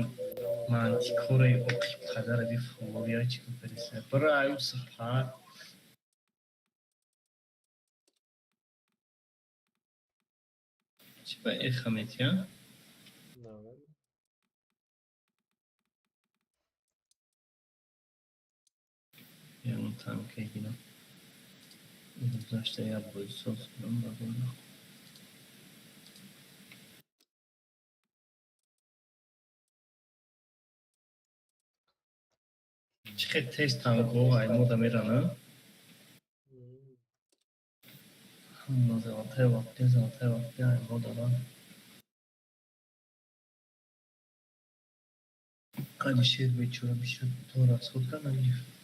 Speaker 1: мантикораи оқи падара би фоловия чӣ купериса. Бара аюсуф ҳа. Чӣ ба эхо метия?
Speaker 2: На.
Speaker 1: Ягон танкае гирам. Гузашта як бозӣ соз кунам ба бола. Чӣ хел тез танкҳо аймода мерана? Ҳама золотая лапки, золотая лапки аймодана. Қади шер бечора бишад то расход кард нагирифт.
Speaker 5: Вперед!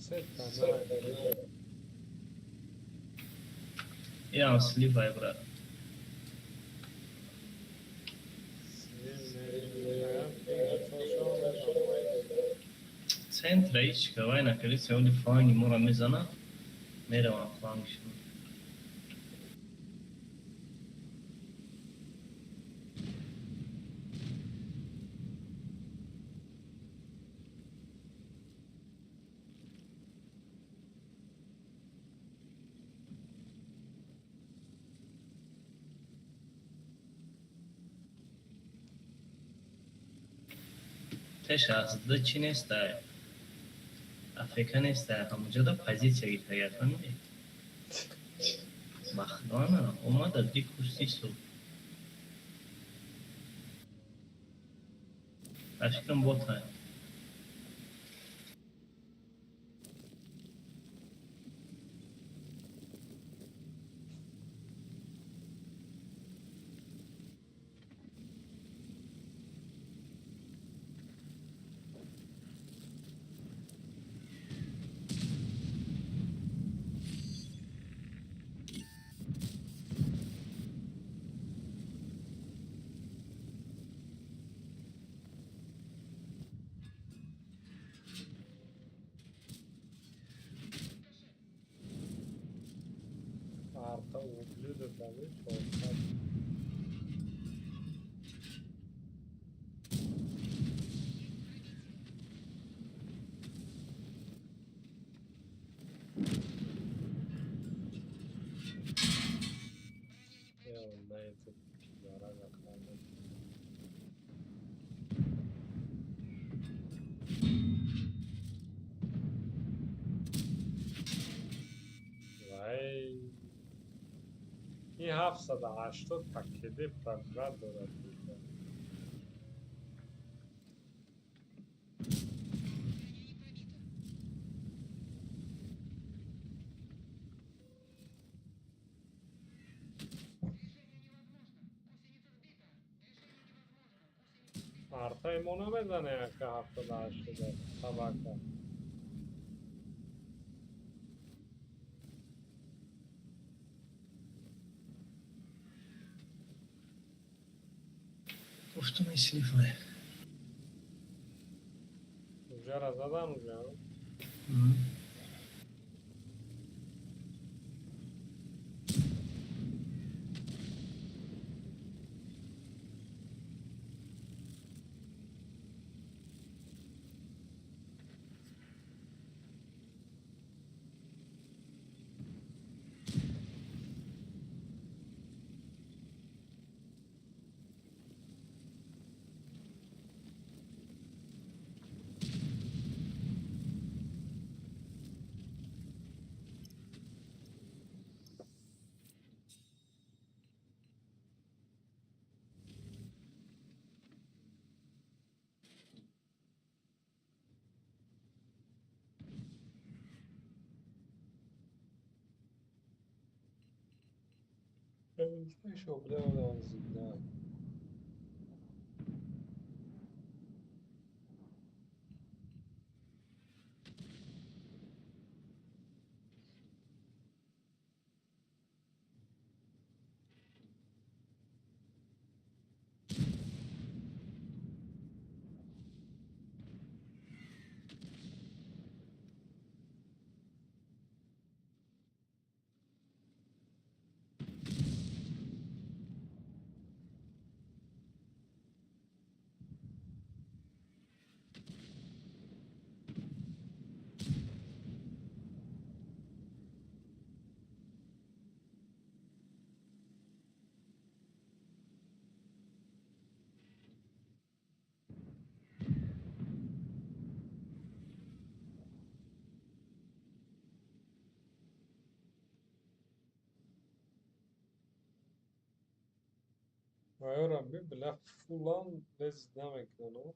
Speaker 2: Сета на.
Speaker 1: Ям сливай, брат.
Speaker 2: Слив не.
Speaker 1: Центра ичка вай накарица оли фланги мора мезана. Меравам флангшон. Т-62 чӣ нестай? АФК нестай, ҳамуҷода позиция гирифта, фаҳмидӣ? Бахдона омада ди курси су. Ба фикрам, ботай.
Speaker 2: Арта ублюдок дами 400. Я на этот пидора закладываю. Вай. Ин 780 пакеде проград дорад.
Speaker 5: Броня не пробита. Движение невозможно. Гусеница сбита. Движение невозможно. Гусеница сбита.
Speaker 2: Артаи мо намезане ака 78 собака.
Speaker 1: Гуфтум, снифай.
Speaker 2: Ужара задан уже. Шоблеонам зидна. Вайора би бля фулан без намекнано.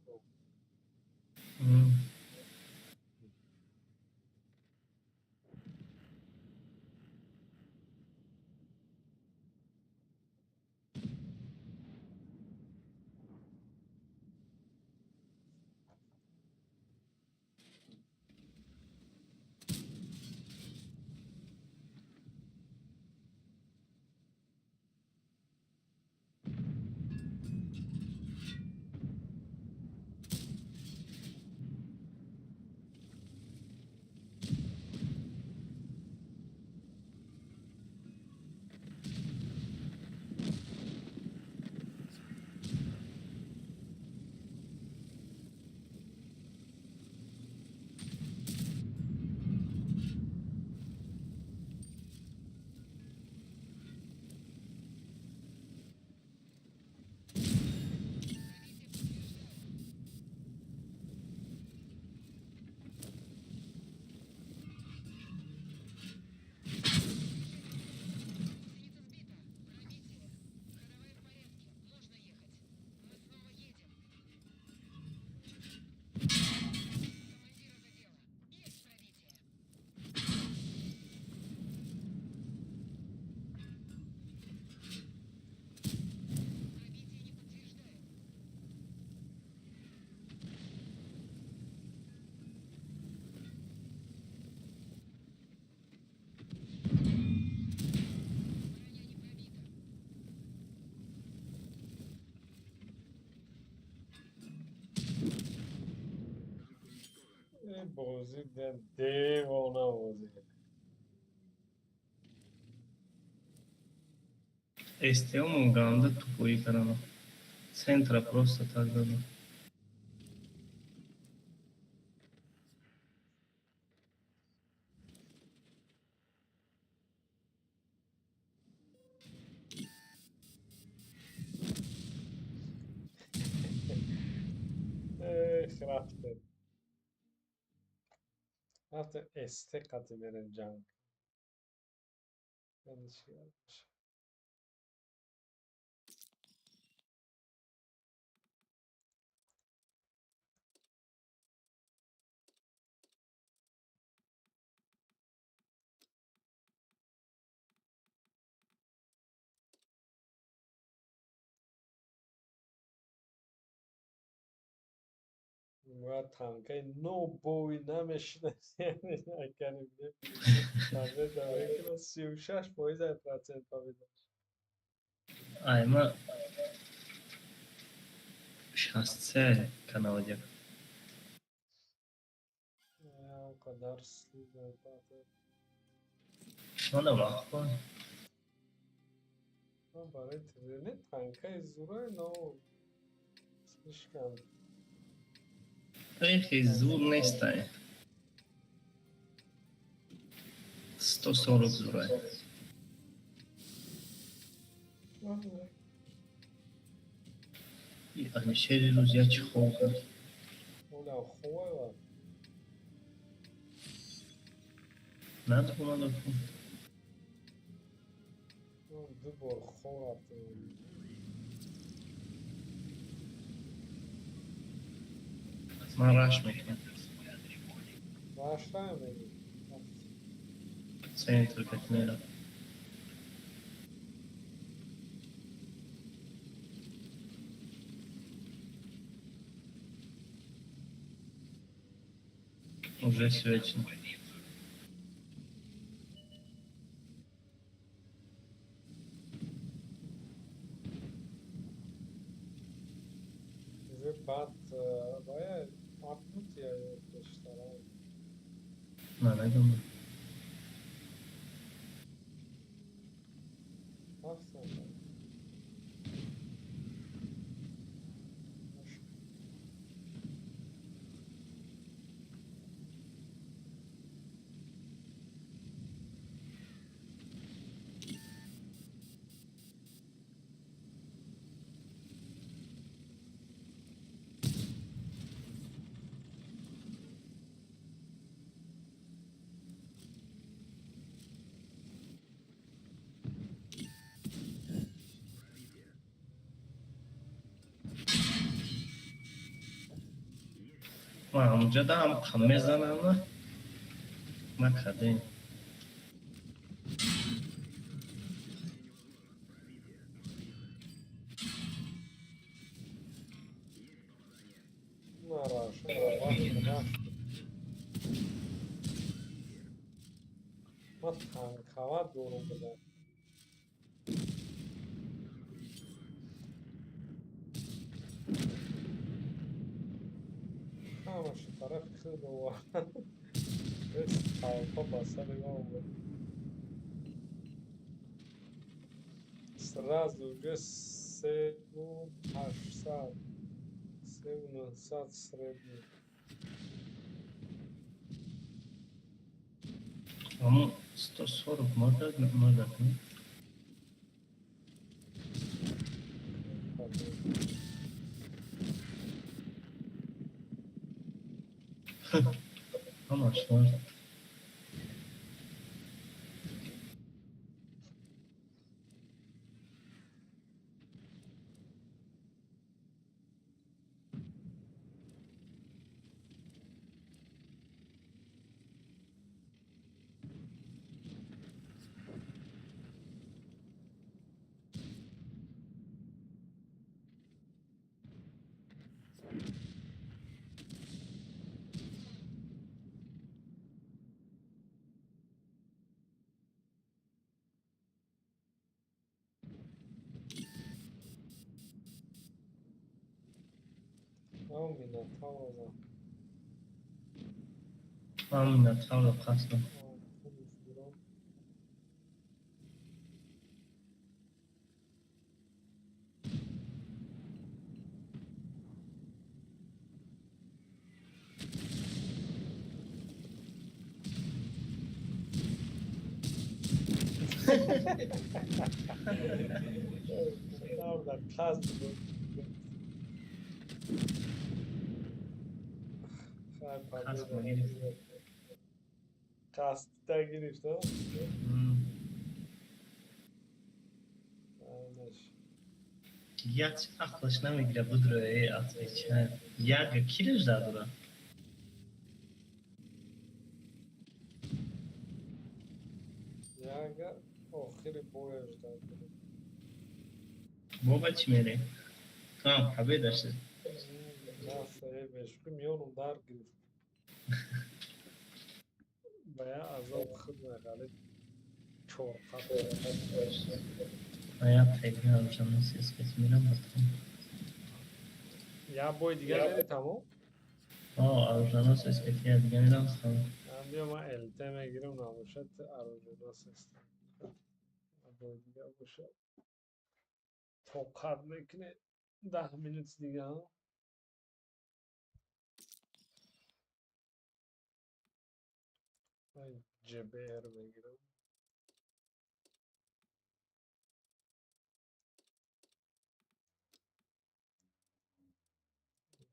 Speaker 2: Бозӣ девона бозӣ.
Speaker 1: СТО ганда тупой карана. Центра просто так дадам.
Speaker 2: Эх, рафтем. Рафтем, СТ қати мерем ҷанг. Яъне чӣ бошад? Бояд танкаи нобовӣ намешинасӣ, акани 36% ай процент победа.
Speaker 1: Ай, ма 63 каналадяк.
Speaker 2: Он қадар слизай.
Speaker 1: Мана вақт.
Speaker 2: Барои трени танкаи зурай, но слишком.
Speaker 1: Эхи, зур нестай. 140 зурай. И Алишери рӯз як чи хоб кард.
Speaker 2: Оля хубай.
Speaker 1: Надонад ку.
Speaker 2: Ду бор хоб рафтем.
Speaker 1: Ман раш мекунам.
Speaker 2: Рашта мегӣ?
Speaker 1: Центр как мера. Уже свечно.
Speaker 2: Уже баъд бояд апнуть ё пештара?
Speaker 1: Намедонам.
Speaker 2: Рафтам.
Speaker 1: Ман ҳамҷа даам қам мезанам, ма кардем.
Speaker 2: На раш, вақт рашт. Ма танкава дорум буда. Ҳамаша тарафи худ овард. Толпа ба сари ман омад. Сразу уже 3800, 3900 средний.
Speaker 1: Ҳамон 140 мордак мордак не?
Speaker 2: Победа.
Speaker 1: Ҳамаш морд.
Speaker 2: Ав, Минотавра.
Speaker 1: Ман Минотавро қасдам.
Speaker 2: Хунус. Минотавр қасд буд. Хай.
Speaker 1: Қасд
Speaker 2: Победа.
Speaker 1: гирифт.
Speaker 2: Қасдта гирифт, а?
Speaker 1: М.
Speaker 2: Анаш.
Speaker 1: Як ақлаш намегира, будро э отвечай. Яга килеш дадура?
Speaker 2: Яга охири бояш дад.
Speaker 1: Боба чӣ мере? А, победа шуд.
Speaker 2: На, бешухӣ, миёнум дард гирифт. Ба я азоб худ меғалид. Чорқат.
Speaker 1: А я тайга оруженосец мирам батам.
Speaker 2: Я бой дигар мери, тамом?
Speaker 1: О, оруженосец я дига мирам сам.
Speaker 2: Ман биё, ман ЛТ мегирам, набошад оруженосец. Бой дигар бошад. Тоқат мекунед 10 минут дига. Ман ЖБР мегирам.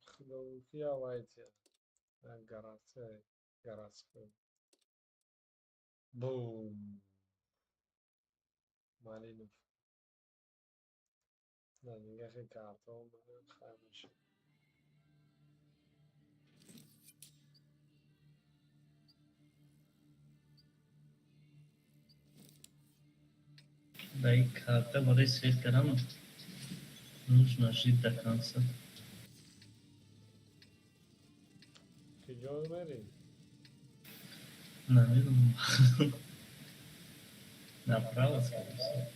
Speaker 2: Худовки авайтия. Городской, городской. Бум. Малинов. На нигаҳи карта омада хай мешад.
Speaker 1: Дай карта барои свет кардам нужно жить до конца.
Speaker 2: Куҷо мерӣ?
Speaker 1: Намедонам. Направо, скорее всего.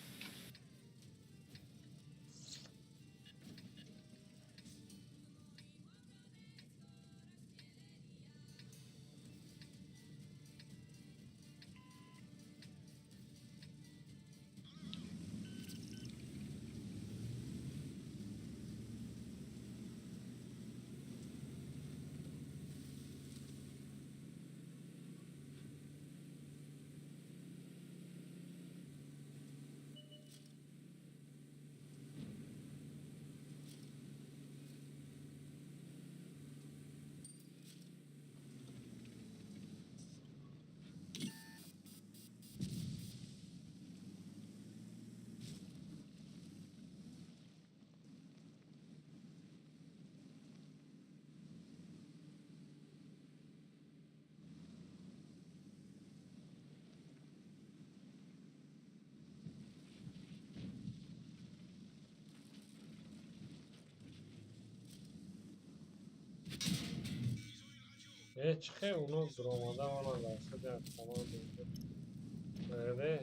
Speaker 2: Э, чӣ хел уно дуромада мана дар худи як команда Реде?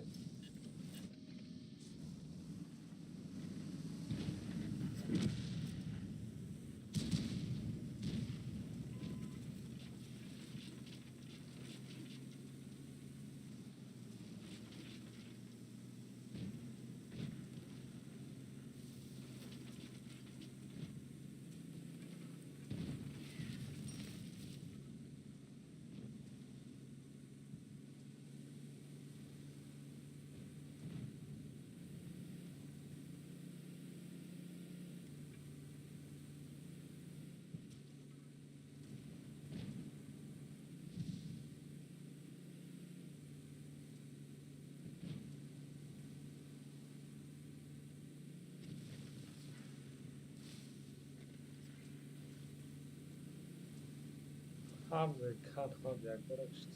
Speaker 2: Ҳамре кат хад якбора шуд.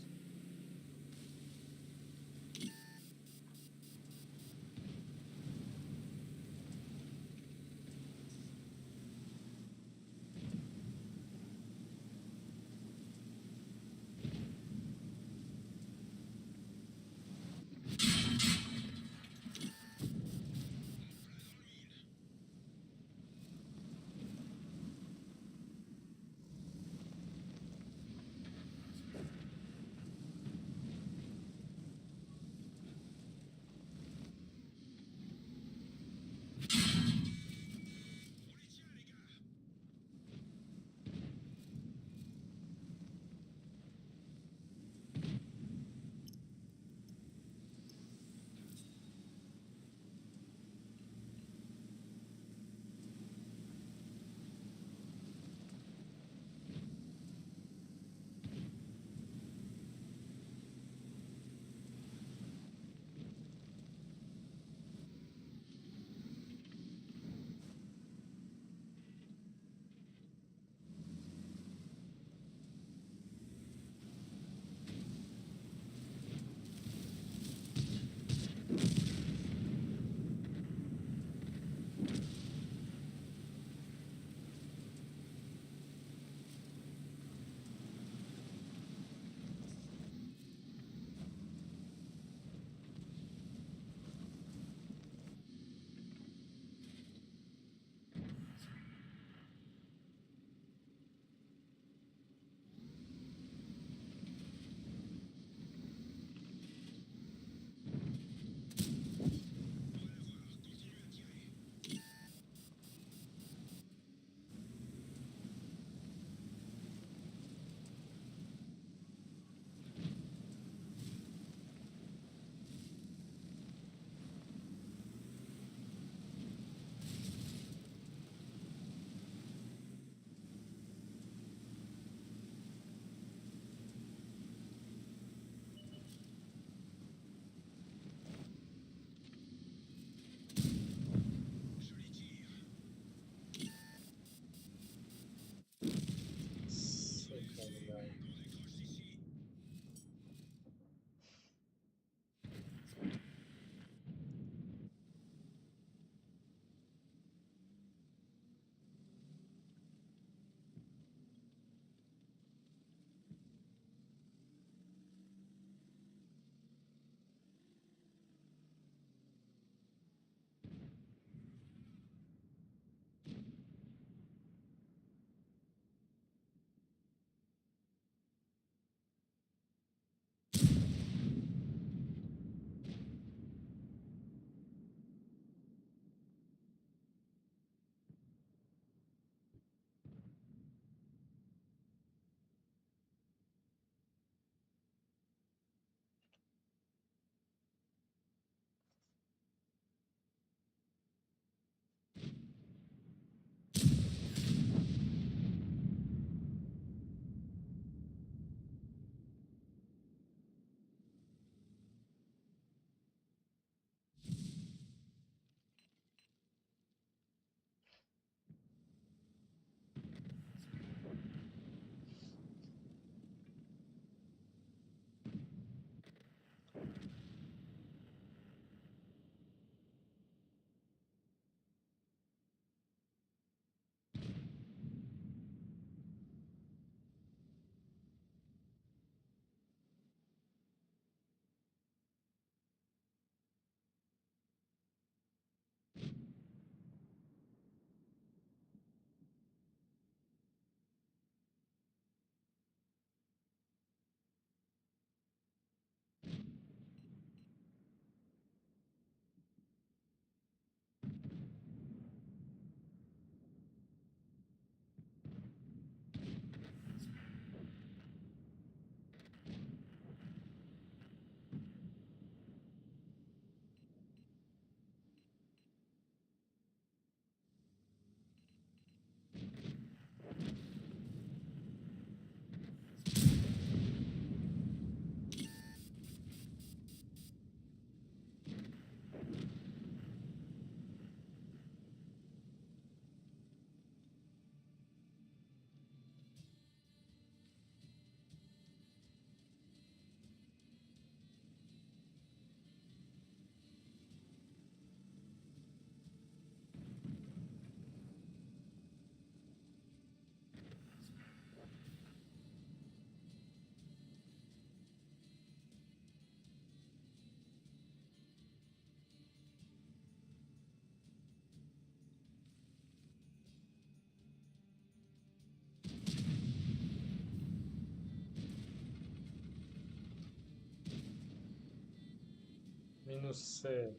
Speaker 2: Минус се.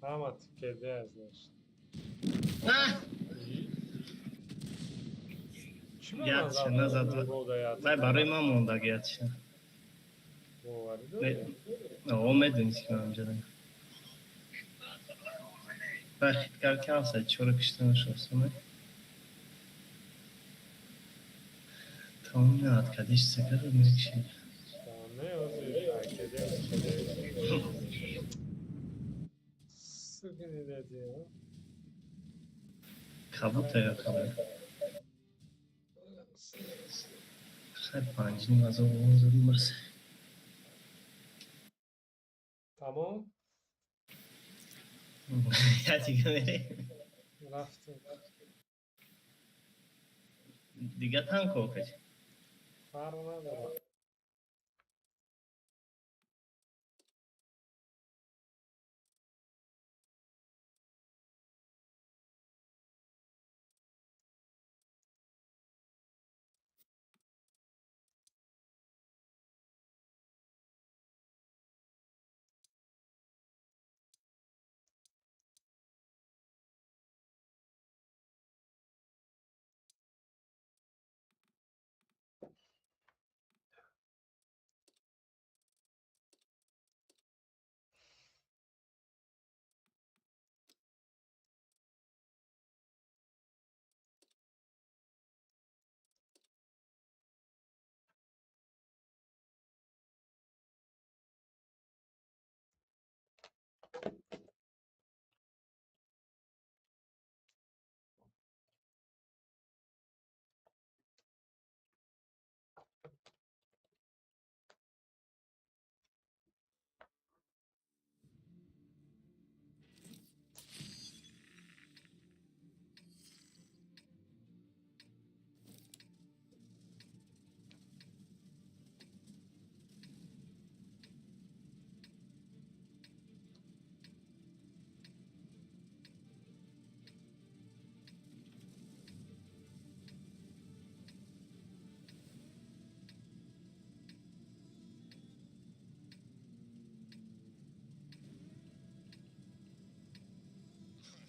Speaker 2: Ҳама кеде, значит. Чӣ ба
Speaker 1: Ятша,
Speaker 2: назар
Speaker 1: назад.
Speaker 2: бода ятша?
Speaker 1: Вай барои ман мондаг ятша.
Speaker 2: Боварӣ дорӣ?
Speaker 1: О, медонӣ, ки ман ҷада. Вай хиткар ки ҳаста, чора кишта нашостам. Тамом наад кадиш сакада мекшид.
Speaker 2: Да, не, ҳозир кеде. Сукини деди, а?
Speaker 1: Кабута ё хабар. Хай, панҷним азоб он задум бас.
Speaker 2: Тамом?
Speaker 1: Я дига мерем.
Speaker 2: Рафтем.
Speaker 1: Дига танко кач.
Speaker 2: Фарқ надорад.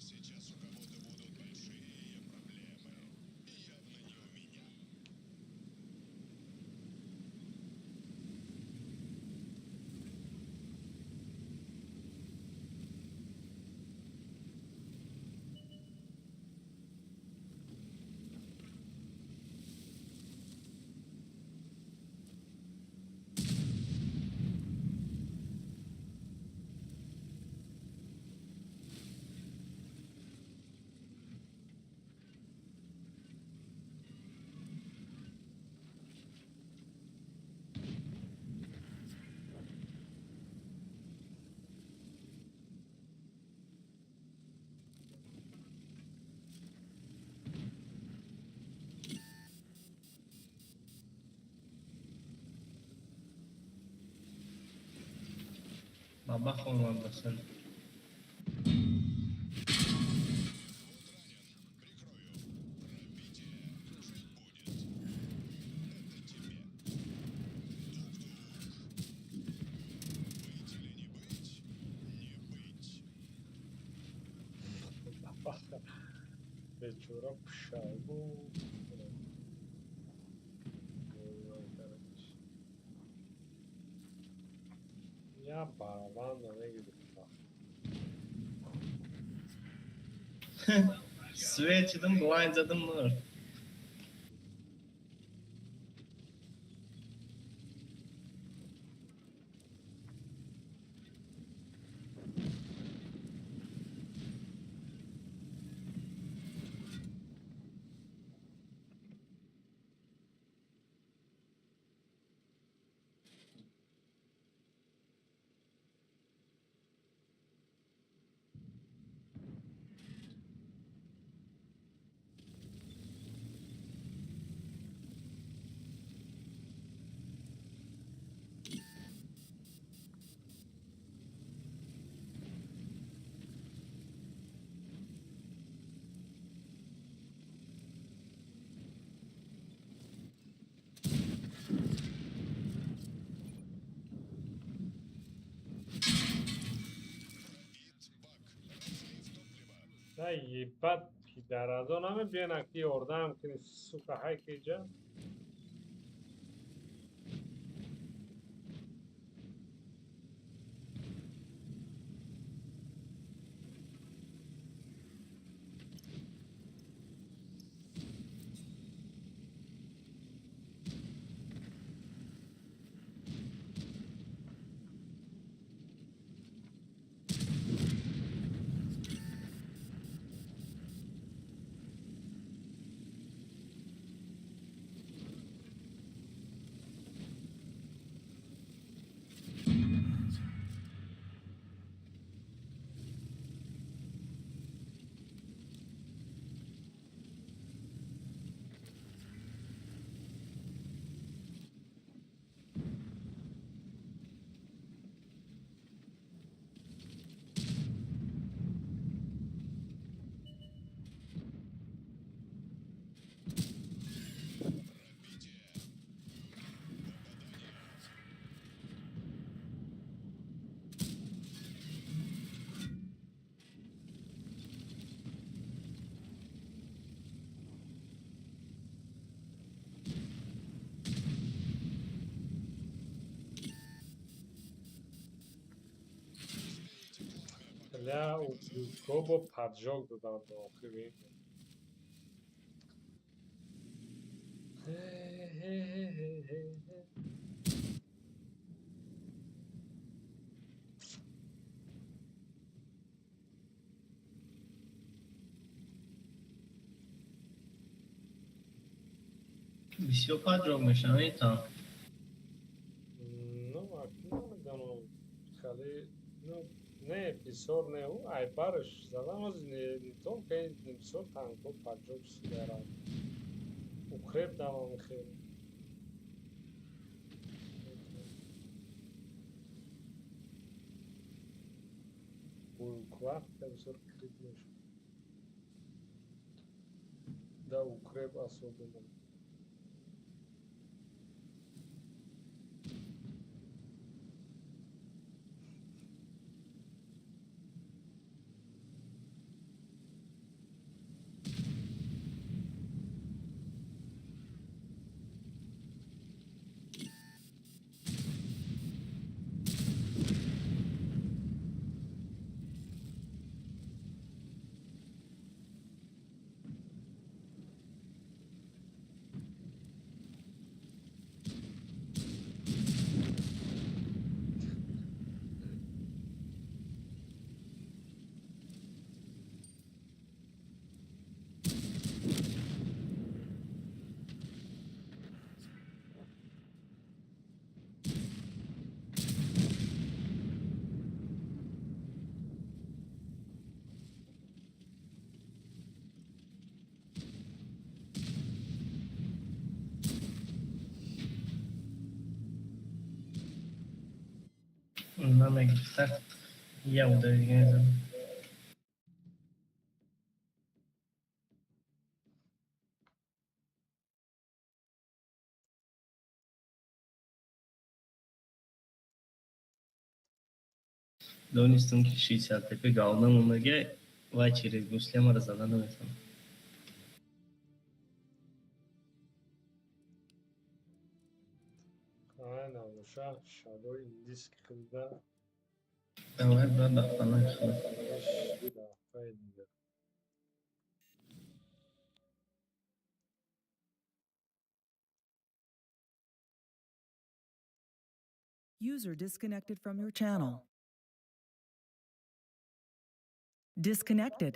Speaker 4: Сейчас у кого-то будут большие проблемы. И явно не у меня.
Speaker 1: Баба хонам басал.
Speaker 4: Вот ранен. Прикрою. Пробитие. Жить будет. Это тебе. Тук-тук. Быть или не быть? Не быть.
Speaker 2: Бечора пушайбу. Я барабан намегирифтам.
Speaker 1: Свет чидам, блайнд задам мурд.
Speaker 2: Ай, ебать, пидарадо намебиёна, ки ёрдам кунӣ, сука, ҳай ки иҷа. Бля, ублюдко бо поджог додам до охири. Хе-хе-хе-хе-хе.
Speaker 1: Бисёр поджог мешавад ин танк.
Speaker 2: Ну, акну намедонам, хеле, ну, не бисёр, не, ӯ айбарш задам, оз не только ин, бисёр танкҳо поджог шудаанд. Укреп давом хел. Вақт бисёр крит мешуд. Да, укреп особенно.
Speaker 1: Намегирифта, я удари дига мезанам. Донистам, ки 60 тп галда мондагиай, вай через гусля мара зада наметавонам.
Speaker 2: Ай, набоша, шабои индиски хӯрда.
Speaker 1: Давай, брат, ба хона хӯр.
Speaker 2: Иш дафъаи дигар.
Speaker 3: User disconnected from your channel. Disconnected.